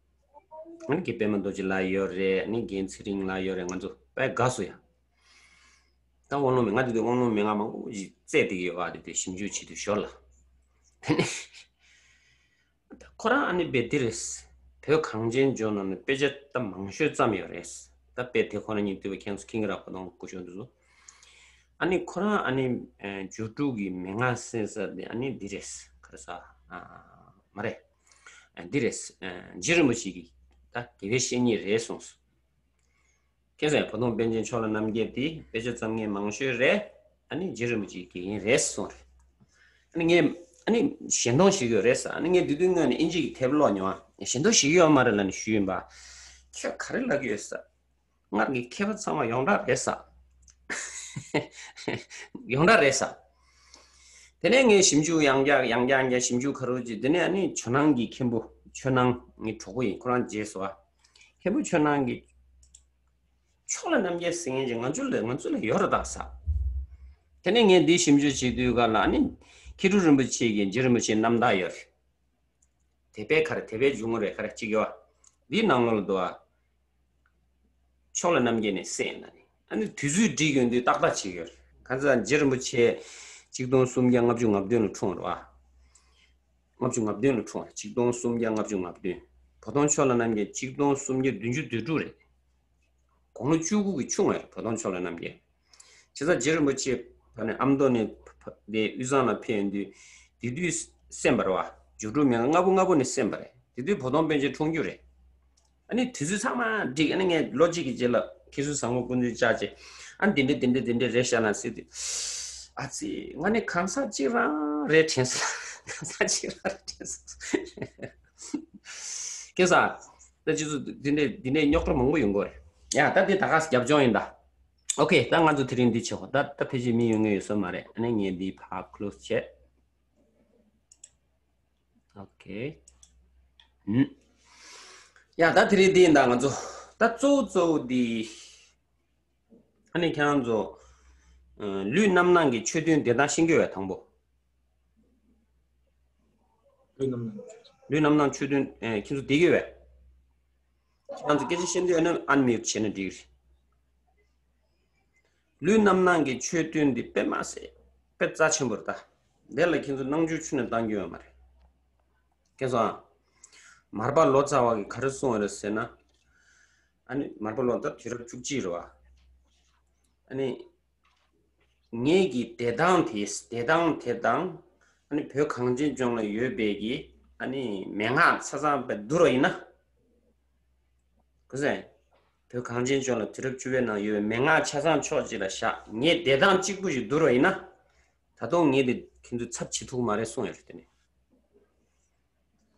ཨ་ནི་རྒན་པདྨ་རྡོ་རྗེ་ལགས་ཡོད་རེད། ཨ་ནི་རྒན་ཚེ་རིང་ལགས་ཡོད་རེད། ང་ཚོ་དཔེ་དགའ་སོང་ཡ། ད་དབང་ལུང་མན་ངག་དེ་དུས་དབང་ལུང་མན་ངག་མང་པོ་ཞིག་བཙལ་བསྡད་ཀྱི་ཡོད་པ་དེ་དུས་ཞིབ་འཇུག་བྱེད་དུས་ཞོར་ལ། དེ་ནས་ཁོ་རང་ཨ་ནི་དཔེ་འདི་རེད། བོད་གངས་ཅན་ལྗོངས་ནང་ནས་དཔེ་ཆ་ད་མང་ཤོས་བརྩམས་ཡོད་རེད། ད་དཔེ་དེ་ཁོ་རང་ཉིད་བཏུས་པ་ཁྱེད་ཚོ་མཁྱེན་གྱི་རེད། ཁོ་དང་སྐུ་ཞབས་འདི་ཚོ། ཨ་ནི་ཁོ་རང་ཨ་ནི་ཨ་སྦྱོར་དྲུག་གི་མན་ངག་གསན་ས་དེ་ཨ་ནི་འདི་རེད། ག་རེ་ཟ། ཨ་མ་རེད། ཨ་འདི་རེད། ཨ་རྗེ་རིན་པོ་ཆེ་གི་ད་དགེ་བའི་བཤེས་གཉེན་རེད་གསུངས་སོང་། ཁྱེད་ཚོས་བོ་དོང་པཎ་ཆེན་ཕྱོགས་ལ་རྣམ་རྒྱལ་དེ་དཔེ་ཆ་བརྩམས་མཁན་མང་ཤོས་རེད། ཨ་ནི་རྗེ་རིན་པོ་ཆེའི་དགེ་རྒན་རེད་གསུངས་རེད། ཨ་ནི་ངས་ཨ་ནི་ཞལ་འདོན་ཞུ་གི་ཡོད་རེད་ཟེར། ཨ་ནི་ངས་དེ་དུས་སྔོན་ནས་ཨིན་ཇི་གི་དེབ་ཀློག་མྱོང་། ཨ་ཞལ་འདོན་ཞུ་གི་ཡོད་མ་རེད་ལབ་ནས་ཞུས་ཡིན་པ། ཁྱོད་ག་རེ་ལབ་ཀྱི་ཡོད་ཟེར། སྔར་གྱི་མཁས་པ་ཚང་མ་ཡོངས་གྲགས་རེད་ཟེར། ཡོངས་གྲགས་རེད་ཟེར། དེ་ནས་ངས་ཞིབ་འཇུག་ཡང་བསྐྱར་ཡང་བསྐྱར་ཡང་བསྐྱར་ཞིབ་འཇུག་ག་རེ་བྱས། དེ་ནས་ཨ་ནི་ཇོ་ནང་གི་མཁན་པོ། ཇོ་ནང་ངའི་གྲོགས་པོ་ཡིན། ཁོ་རང་རྗེས་སུ་བ། མཁན་པོ་ཇོ་ནང་གིས། ཕྱོགས་ལ་རྣམ་རྒྱལ་ཟེར་མཁན་ཅིག་ང་ཚོ་ལ་ང་ཚོ་ལ་ཡོད་རེད་ད་ཟེར། དེ་ནས་ངས་འདི་ཞིབ་འཇུག་བྱེད་དུས་ག་ལ་ཨ་ནི་མཁས་གྲུབ་རིན་པོ་ཆེ་གི་རྗེ་རིན་པོ་ཆེའི་རྣམ་ཐར་ཡོད་རེད། དེབ་དཔེ་ག་རེ། དེབ་དཔེ་འཇུག་ངོ་རེད། ག་རེ་གཅིག་ཡོད། འདིའི་ནང་ལོགས་ལ་འདུག་ཨ། ཕྱོགས་ལ་རྣམ་རྒྱལ་ནས་གསན་ན་ནི་ཨ་ནི་དུས་ཚོད་བསྒྲིགས་ཡོང་དུས་ཏག་ཏག་བྱེད་ཀྱི་ཡོད་རེད། གང་ཟེར་ན་རྗེ་རིན་པོ་ཆེ་གཅིག་སྟོང་སུམ་བརྒྱ་ལྔ་བཅུ་ང་བདུན་ལ་འཁྲུངས་རེད་བ། ལྔ་བཅུ་ང་བདུན་ལ་འཁྲུངས་པ། གཅིག་སྟོང་སུམ་བརྒྱ་ལྔ་བཅུ་ང་བདུན། བོ་དོང་ཕྱོགས་ལ་རྣམ་རྒྱལ་གཅིག་སྟོང་སུམ་བརྒྱ་བདུན་ཅུ་དོན་དྲུག་རེད། དགུང་ལོ་བཅུ་དགུ་གི་ཆུང་བ་རེད། བོ་དོང་ཕྱོགས་ལ་རྣམ་རྒྱལ། བྱས་ཙང་རྗེ་རིན་པོ་ཆེ་ད་ནི་ཨ་མདོ་ནས་ཕ་ཕ་དེ་དབུས་གཙང་ལ་ཕེབས་ཡོང་དུས་དེ་དུས་གསན་པ་རེད་བ། སྦྱོར་དྲུག་མན་ངག་སྔ་པོ་སྔ་པོ་ནས་གསན་པ་རེད། དེ་དུས་བོ་དོང་པཎ་ཆེན་འཁྲུངས་རྒྱུ་རེད། ཨ་ནི་དུས་ཚོད་ཚང་མ་བསྒྲིགས། ཨ་ནི་ངས་ལོ་གཅིག་གི་རྗེས་ལ་མཁས་གྲུབ་བཟང་པོ་སྐུ་མདུན་བཅར་བྱས། ཨ་ནི་འདི་འདྲ་འདི་འདྲ་འདི་འདྲ་རེད་ཤག་ལབ་ཟེར་དུས། ཨ་ཙི། ང་ནི་གང་ཟག་གཅིག་རང་རེད་དྲན་སོང་། གང་ཟག་གཅིག་རང་རེད་དྲན་སོང་། ཁྱེད་ཚོ། ད་ཁྱེད་ཚོ་འདི་འདྲ་འདི་འདྲ་རྙོག་དྲ་མང་པོ་ཡོང་གི་རེད། ཡ། ད་འདི་ད་ག་རྒྱབ་ལྗོངས་ཡིན་ད། ཨོ་ཁེ། ད་ང་ཚོ་དེ་རིང་འདི་བྱེད་དགོས། ད་ད་ཕལ་ཆེར་མི་ཡོང་མཁན་ཡོད་ས་མ་རེད། ཨ་ནི་ངས་འདི་ཕར་ཀློ་སི་བྱས། ཨོ་ཁེ། ཧུམ། ཡ། ད་དེ་རིང་འདི་ཡིན་ད། ང་ཚོ་ད་གཙོ་བོ་གཙོ་བོ་འདི། ཨ་ནི་ཁྱེད་རང་ཚོ་ཨ་ལུས་རྣམ་སྣང་གི་ཆོས་བདུན་བདེན་སྟངས་ཤེས་ཀྱི་ཡོད་པས། དང་པོ། ལུས་རྣམ་སྣང་། ལུས་རྣམ་སྣང་ཆོས་བདུན། ཨ་ཁྱེད་ཚོ་བདེ་གི་ཡོད་པས། ཁྱེད་རང་ཚོ་སྐད་ཆ་བཤད་འདོད་ཡོད་ན་ཨན་མིའུ་ཊི་བྱས་ན་འགྲིག་གི་རེད། ལུས་རྣམ་སྣང་གི་ཆོས་བདུན་འདི་དཔེ་མ་སྲིད་དཔེ་རྩ་ཆེན་པོ་རེད་ད། དེ་ལ་ཁྱེད་ཚོ་སྣང་ཆུང་ཆུང་ནས་བཏང་རྒྱུ་ཡོད་མ་རེད། ཁྱེད་ཚོ་ཨ། མར་པ་ལོ་ཙཱ་བ་གིས་ག་རེ་གསུངས་ཡོད་རེད་ཟེར་ན། ཨ་ནི་མར་པ་ལོ་ཙཱ་དུས་རབས་བཅུ་གཅིག་རེད་བ། ཨ་ནི། ངེད་ཀྱི་བདེ་སྟངས་དེ། བདེ་སྟངས་དེ་དང་། ཨ་ནི་བོད་གངས་ཅན་ལྗོངས་ལ་ཡོད་པའི་གི་ཨ་ནི་མན་ངག་ཆ་ཚང་དཔེ་བསྡུར་བ་ཡིན་ན། གོ་སོང་། བོད་གངས་ཅན་ལྗོངས་ལ་དུས་རབས་བཅུ་པའི་ནང་ཡོད་པའི་མན་ངག་ཆ་ཚང་ཕྱོགས་གཅིག་ལ་བཞག་ངའི་བདེ་སྟངས་གཅིག་པུ་ཞིག་བསྡུར་བ་ཡིན་ན། ད་དུང་ངས་དེ་ཁྱེད་ཚོའི་ཚབ་བྱེད་ཐུབ་མ་རེད་གསུངས་ཡོད་རེད། དེ་ནས།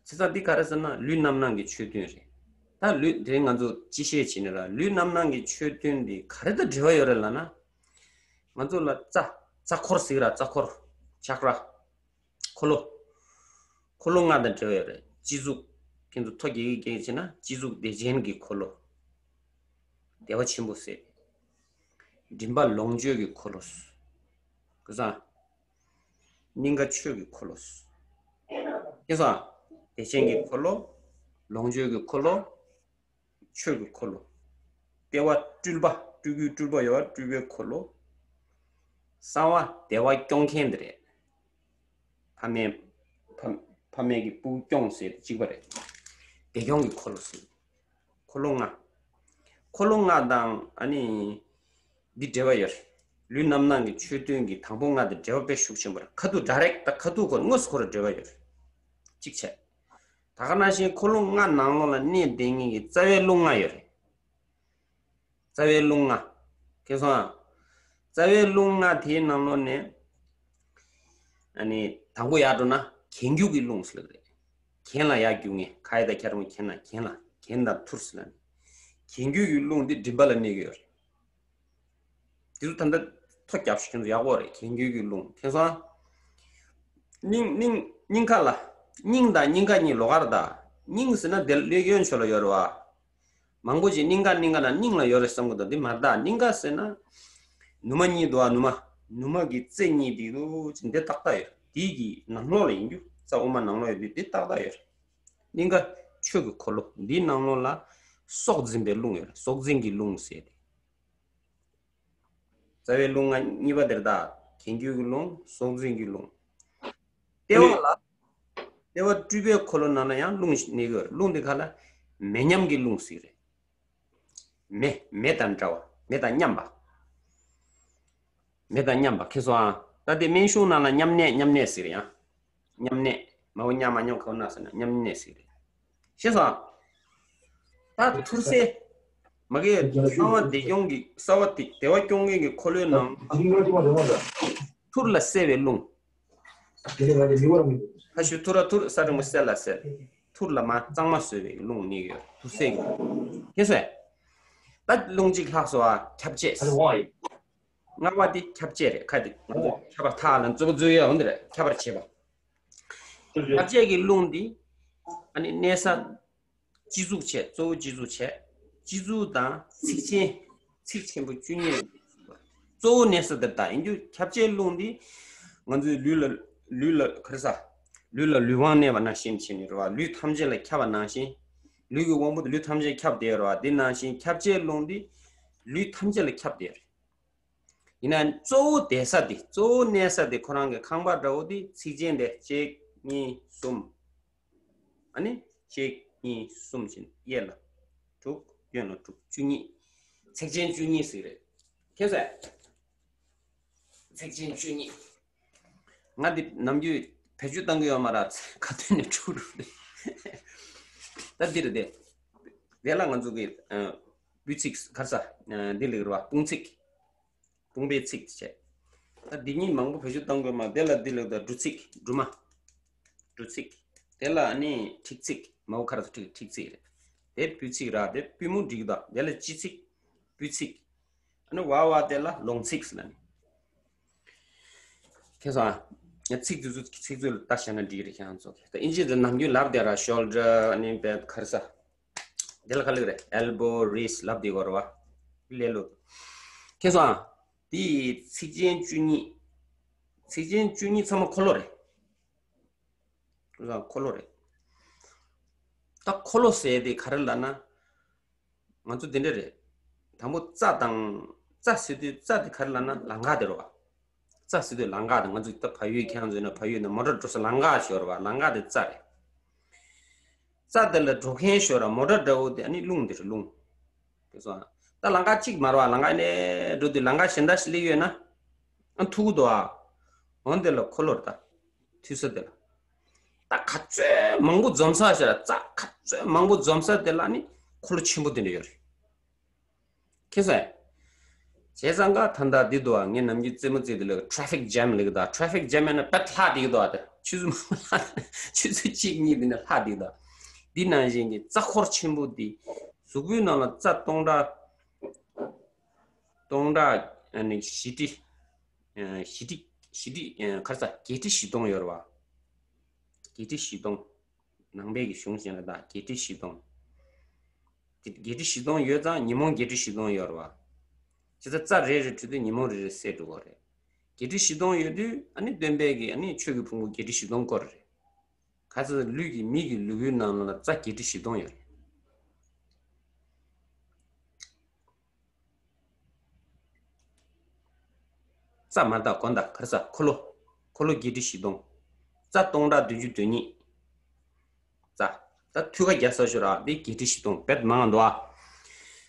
བྱས་ཙང་འདི་ག་རེ་ཟེར་ན་ལུས་རྣམ་སྣང་གི་ཆོས་བདུན་རེད། ད་ལུས་དེ་ང་ཚོ་སྤྱི་བཤད་བྱས་ནས་ལ་ལུས་རྣམ་སྣང་གི་ཆོས་བདུན་འདི་ག་རེ་དང་འབྲེལ་བ་ཡོད་རེད་ལབ་ན། ང་ཚོ་ལ་རྩ། རྩ་འཁོར་ཟེར་གི་ར། རྩ་འཁོར། ཆག་ར། འཁོར་ལོ། འཁོར་ལོ་ལྔ་དང་འབྲེལ་བ་ཡོད་རེད། སྤྱི་གཟུགས། ཁྱེད་ཚོ་ཐོ་རྒྱག་གི་རྒྱག་བྱས་ན་སྤྱི་གཟུགས་བདེ་ཆེན་གྱི་འཁོར་ལོ། བདེ་བ་ཆེན་པོ་ཟེར། མགྲིན་པ་ལོངས་སྤྱོད་ཀྱི་འཁོར་ལོ། གོ་སོང་། སྙིང་ག་ཆོས་ཀྱི་འཁོར་ལོ། གོ་སོང་། བདེ་ཆེན་གྱི་འཁོར་ལོ། ལོངས་སྤྱོད་ཀྱི་འཁོར་ལོ། ཆོས་ཀྱི་འཁོར་ལོ། ལྟེ་བ་སྤྲུལ་པ། སྤྲུལ་སྐུའི་སྤྲུལ་པ་ཡོད་པ་སྤྲུལ་པའི་འཁོར་ལོ། གསང་བ་བདེ་བ་སྐྱོང་མཁན་དེ་རེད། ཕ་མའི། ཕ་ཕ་མའི་གི་སྤུ་གུ་སྐྱོང་ཟེར་དེ་གཅིག་པ་རེད། བདེ་སྐྱོང་གི་འཁོར་ལོ་ཟེར། འཁོར་ལོ་ལྔ། འཁོར་ལོ་ལྔ་དང་ཨ་ནི། འདི་འབྲེལ་བ་ཡོད་རེད། ལུས་རྣམ་སྣང་གི་ཆོས་བདུན་གྱི་དང་པོ་ལྔ་དང་འབྲེལ་བ་དཔེ་ཤུགས་ཆེན་པོ་རེད། ཁ་ཐུག་ཌའི་རེག་ཊི་ད་ཁ་ཐུག་ཁོ་དངོས་སུ་ཁོ་རང་འབྲེལ་བ་ཡོད་རེད། གཅིག་བྱས། ད་ག་ནང་བཞིན་འཁོར་ལོ་ལྔ་ནང་ལོགས་ལ་གནས་བསྡད་མཁན་གྱི་རྩ་བའི་རླུང་ལྔ་ཡོད་རེད། རྩ་བའི་རླུང་ལྔ། མཁྱེན་སོང་ཨ། རྩ་བའི་རླུང་ལྔ་དེའི་ནང་ལོགས་ནས། ཨ་ནི་དང་པོ་ཡར་འགྲོ་ན་གྱེན་རྒྱུ་གི་རླུང་ཟེར་ལབ་རེད། གྱེན་ལ་ཡར་རྒྱུག་མཁན། ཁ་ཡ་དང་ཁྱ་ར་མོ་གྱེན་ལ། གྱེན་ལ། གྱེན་དང་ཐུར་ཟེར་ལབ་ནས། གྱེན་རྒྱུ་གི་རླུང་འདི་མགྲིན་པ་ལ་གནས་ཀྱི་ཡོད་རེད། དེ་ཚོ་ད་ལྟ་ཐོ་རྒྱབ་ཤིག་ཁྱེད་ཚོ་ཡག་པོ་རེད། གྱེན་རྒྱུ་གི་རླུང་། མཁྱེན་སོང་ཨ། སྙིང་། སྙིང་། སྙིང་ག་ལ། སྙིང་དང་སྙིང་ག་གཉིས་ལོགས་ཀ་རེད་ད། སྙིང་ཟེར་ན་དེ་ཀླད་གཡོན་ཕྱོགས་ལ་ཡོད་རེད་བ། མང་པོ་ཅིག་སྙིང་ག་སྙིང་ག་ན་སྙིང་ལ་ཡོད་རེད་བསམ་གི་འདུག་འདི་མ་རེད་ད། སྙིང་ག་ཟེར་ན། ནུ་མ་གཉིས་འདུག་ཨ། ནུ་མ། ནུ་མ་གི་རྩེ་གཉིས་འདི་འདུག་ཅིག་འདི་ཏག་ཏག་ཡོད། དེ་གི་ནང་ལོགས་ལ་ཡིན་རྒྱུ། རྩ་དབུ་མ་ནང་ལོགས་ཡོད་དུས་འདི་ཏག་ཏག་ཡོད་རེད། སྙིང་ག་ཆོས་ཀྱི་འཁོར་ལོ། འདིའི་ནང་ལོགས་ལ་སྲོག་འཛིན་པའི་རླུང་ཡོད་རེད། སྲོག་འཛིན་གྱི་རླུང་ཟེར་ཏེ། རྩ་བའི་རླུང་ང་གཉིས་པ་དེར་ད་གྱེན་རྒྱུ་གི་རླུང་སྲོག་འཛིན་གྱི་རླུང་། ལྟེ་བ་ལ། ལྟེ་བ་སྤྲུལ་པའི་འཁོར་ལོ་ནང་ལ་ཡང་རླུང་ཞིག་གནས་ཀྱི་ཡོད་རེད། རླུང་དེ་ག་ལ་མེ་མཉམ་གྱི་རླུང་ཟེར་རེད། མེ་མེ་དང་འདྲ་བ་མེ་དང་མཉམ་པ། མེ་དང་མཉམ་པ་ཁེ་སོ་ཨ། ད་དེ་སྨན་གཞུང་ནང་ལ་མཉམ་གནས་མཉམ་གནས་ཟེར་ཡང་། མཉམ་གནས་མ་འོ་མཉམ་མ་མཉམ་ཁ་བ་ན་ཟེར་ན་མཉམ་གནས་ཟེར་རེད། ཤེས་སོང་། ད་ཐུར་སེལ། མ་གི་གསང་བ་བདེ་སྐྱོང་གི་གསང་བ་བདེ་བདེ་བ་སྐྱོང་མཁན་གྱི་འཁོར་ལོའི་ནང་། ཐུར་ལ་སེལ་བའི་རླུང་། ཁ་ཤུ་ཐུར་ར་ཐུར་ས་རིང་མོ་སེལ་ལ་སེལ། ཐུར་ལ་མ་གཙང་མ་བཟོ་བའི་རླུང་གནས་ཡོད་ཐུར་སེལ་གྱི། ཤེས་སོང་། ད་རླུང་གཅིག་ལྷག་སོང་ཨ་ཁྱབ་བྱེད། ལྔ་པ་དེ་ཁྱབ་བྱེད་རེད། ཁ་དེ་ང་ཚོ་ཁྱབ་པ་ཐག་ལ་མཛུབ་མོ་འཛུལ་ཡོད་འོང་དེ་རེད། ཁྱབ་པར་བྱེད་པ། ཁྱབ་བྱེད་ཀྱི་རླུང་འདི་ཨ་ནི་གནས་ས་སྤྱི་གཙུག་བྱས། གཙོ་བོ་སྤྱི་གཙུག་བྱས། སྤྱི་གཙུག་དང་ཚིགས་ཆེན། ཚིགས་ཆེན་པོ་བཅུ་གཉིས་ལ་གཙོ་བོ་གནས་ས་དེར་ད་ཡིན་རྒྱུ། ཁྱབ་བྱེད་རླུང་འདི་ང་ཚོའི་ལུས་ལ་ལུས་ལ་ག་རེ་ཟ། ལུས་ལ་ལུས་དབང་གནས་པ་ནང་བཞིན་བྱས་ནས་རེད་བ། ལུས་ཐམས་ཅད་ལ་ཁྱབ་པ་ནང་བཞིན། ལུས་ཀྱི་དབང་པོ་དེ་ལུས་ཐམས་ཅད་ཁྱབ་བསྡད་ཡོད་རེད་བ། དེ་ནང་བཞིན་ཁྱབ་བྱེད་རླུང་འདི་ལུས་ཐམས་ཅད་ལ་ཁྱབ་བསྡད་ཡོད་རེད། ཡིན་ན་གཙོ་བོ་བསྡད་ས་དེ་གཙོ་བོ་གནས་ས་དེ་ཁོ་རང་གི་ཁང་པ་འདྲ་བོ་དེ་ཚིགས་ཆེན་དེ་གཅིག་གཉིས་གསུམ། ཨ་ནི་གཅིག་གཉིས་གསུམ་བཞིན་གཡས་ལ་དྲུག་གཡོན་ལ་དྲུག་བཅུ་གཉིས། ཚེག་ཆེན་བཅུ་གཉིས་ཟིག་རེད། ཁྱེད་ཚོས་ཚེག་ཆེན་བཅུ་གཉིས། ང་འདི་ནམ་རྒྱུན་བེད་སྤྱོད་བཏང་གི་ཡོད་མ་རེད། ཁ་ཐུན་ནས་འཁྲུག་རུ་རེད། ད་འདི་རེད་དེ། དེ་ལ་ང་ཚོ་གི་ཨ་སྤུས་ཚིགས་ག་རེ་ཟ། ཨ་འདི་ལེགས་རེད་བ། དཔུང་ཚིགས། དཔུང་པའི་ཚིགས་བྱས། ད་འདི་གཉིས་མང་པོ་བེད་སྤྱོད་གཏོང་དགོས་མ། དེ་ལ་འདི་ལེགས་ད་འབྲུ་ཚིགས་འབྲུ་མ། འབྲུ་ཚིགས། དེ་ལ་ཨ་ནི་མཁྲིག་ཚིགས། མའོ་ཁར་ཚ་མཁྲིག་མཁྲིག་ཚིགས་རེད། དེ་སྤུས་ཚིགས་ར་དེ་པུས་མོ་འགྲིག་ད། དེ་ལ་སྤྱི་ཚིགས། སྤུས་ཚིགས། ཨ་ནི་བ་བ་དེ་ལ་ལོང་ཚིགས་ལ་ནི། ཁྱེད་ཚོ་ཨ། ཚིགས་དེ་ཚོ་ཚིགས་ཚོད་ལ་ལྟ་བྱས་ན་འགྲིག་རེད་ཁྱེད་རང་ཚོ། ད་ཨིན་ཇི་དེ་ནམ་རྒྱུན་ལབ་བསྡད་ར། ཤོལ་ཌར་ཨ་ནི་བེད་ག་རེ་ཟ། དེ་ལ་ག་ལེགས་རེད། ཨེལ་བོ་རིས་ལབ་བསྡད་ཡོད་རེད་བ། ལས་ལོ། ཁྱེད་ཚོ་ཨ། དེ་ཚིགས་ཆེན་བཅུ་གཉིས། ཚིགས་ཆེན་བཅུ་གཉིས་ཚང་མ་འཁོར་ལོ་རེད། འཁོར་ལོ་རེད། ད་འཁོར་ལོ་ཟེར་དེ་ག་རེ་ལབ་ན། ང་ཚོ་དེ་འདྲ་རེད། དང་པོ་རྩ་དང་། རྩ་ཟེར་དུས་རྩ་དེ་ག་རེ་ལབ་ན་ལམ་ཁ་དེ་རེད་བ། རྩ་ཟེར་དུས་ལམ་ཁ་དེ། ང་ཚོ་ད་ཕ་ཡུལ་ཁྱེད་རང་ཚོ་ཡིན་ན་ཕ་ཡུལ་ནས་མོ་ཊ་འགྲོ་ས་ལམ་ཁ་ཞོར་བ། ལམ་ཁ་དེ་རྩ་རེད། རྩ་དེ་ལ་འགྲོ་མཁན་ཞོར་ར་མོ་ཊ་འདྲ་བོ་དེ་ཨ་ནི་རླུང་དེ་རེད་རླུང་། དེ་སོང་ད་ལམ་ཁ་གཅིག་མ་རེད་བ། ལམ་ཁ་ནས་འགྲོ་དུས་ལམ་ཁ་གཞན་དག་ཞིག་སླེབས་ཡོད་ན། ཨ་ཐུག་གི་འདུག་ཨ། འོན་དེ་ལ་འཁོར་ལོ་རེད་ད། མཐུད་ས་དེ་ལ། ད་ག་ཚོད་མང་པོ་འཛོམས་ས་ཞིག་ལ། རྩ་ག་ཚོད་མང་པོ་འཛོམས་ས་དེ་ལ་ནི་འཁོར་ལོ་ཆེན་པོ་དེ་འདྲ་ཡོད་རེད། ཁྱེད་ཚོས། བྱས་ཙང་ག་ད་ལྟ་འདི་འདུག་ཨ། ངས་ནམ་རྒྱུན་རྩེད་མོ་རྩེ་དུས་ལ་ཊེ་ཕིག་ཇེམ་ལབ་ཀྱི་འདུག་ཨ། ཊེ་ཕིག་ཇེམ་ཡིན་ན་དཔེ་ལྷག་བསྡད་ཀྱི་འདུག་ཨ། ད་ཆུ་ཚོད་ཆུ་ཚོད་གཅིག་གཉིས་འདི་ནས་ལྷག་བསྡད་ཀྱི་འདུག་འདི་ནང་བཞིན་གྱི་རྩ་འཁོར་ཆེན་པོ་འདི། གཟུགས་པོའི་ནང་ལ་རྩ་སྟོང་ཕྲག་སྟོང་ཕྲག་ཨ་ནི་བཞི་ཁྲི། ཨ་བཞི་ཁྲི། བཞི་ཁྲི། ཨ་ག་རེ་ཟ། བརྒྱད་ཁྲི་བཞི་སྟོང་ཡོད་རེད་བ། བརྒྱད་ཁྲི་བཞི་སྟོང་། ནང་པའི་གི་གཞུང་བཞིན་ལ་ད་བརྒྱད་ཁྲི་བཞི་སྟོང་། དེ་བརྒྱད་ཁྲི་བཞི་སྟོང་ཡོད་ཙང་ཉོན་མོངས་བརྒྱད་ཁྲི་བཞི་སྟོང་ཡོད་རེད་བ། བྱས་ཙང་རྩ་རེ་རེ་འཁྲུད་དུས་ཉོན་མོངས་རེ་རེ་སེལ་འགྲོ་གི་རེད། བརྒྱད་ཁྲི་བཞི་སྟོང་ཡོད་དུས་ཨ་ནི་སྟོན་པས་གི་ཨ་ནི་ཆོས་ཀྱི་ཕུང་པོ་བརྒྱད་ཁྲི་བཞི་སྟོང་བསྐོར་རེད། ག་ཚོད་ལུས་ཀྱི་མི་གི་ལུས་པོའི་ནང་ལ་རྩ་བརྒྱད་ཁྲི་བཞི་སྟོང་ཡོད་རེད། རྩ་མ་དག་གོ་ད་ག་རེ་ཟ། འཁོར་ལོ། འཁོར་ལོ་བརྒྱད་ཁྲི་བཞི་སྟོང་། རྩ་སྟོང་ཕྲག་བདུན་ཅུ་དོན་གཉིས། རྩ། ད་ཐུགས་ཀ་རྒྱ་ས་ཞོར་ཨ་དེ་བརྒྱད་ཁྲི་བཞི་སྟོང་དཔེ་མང་འདུག་ཨ།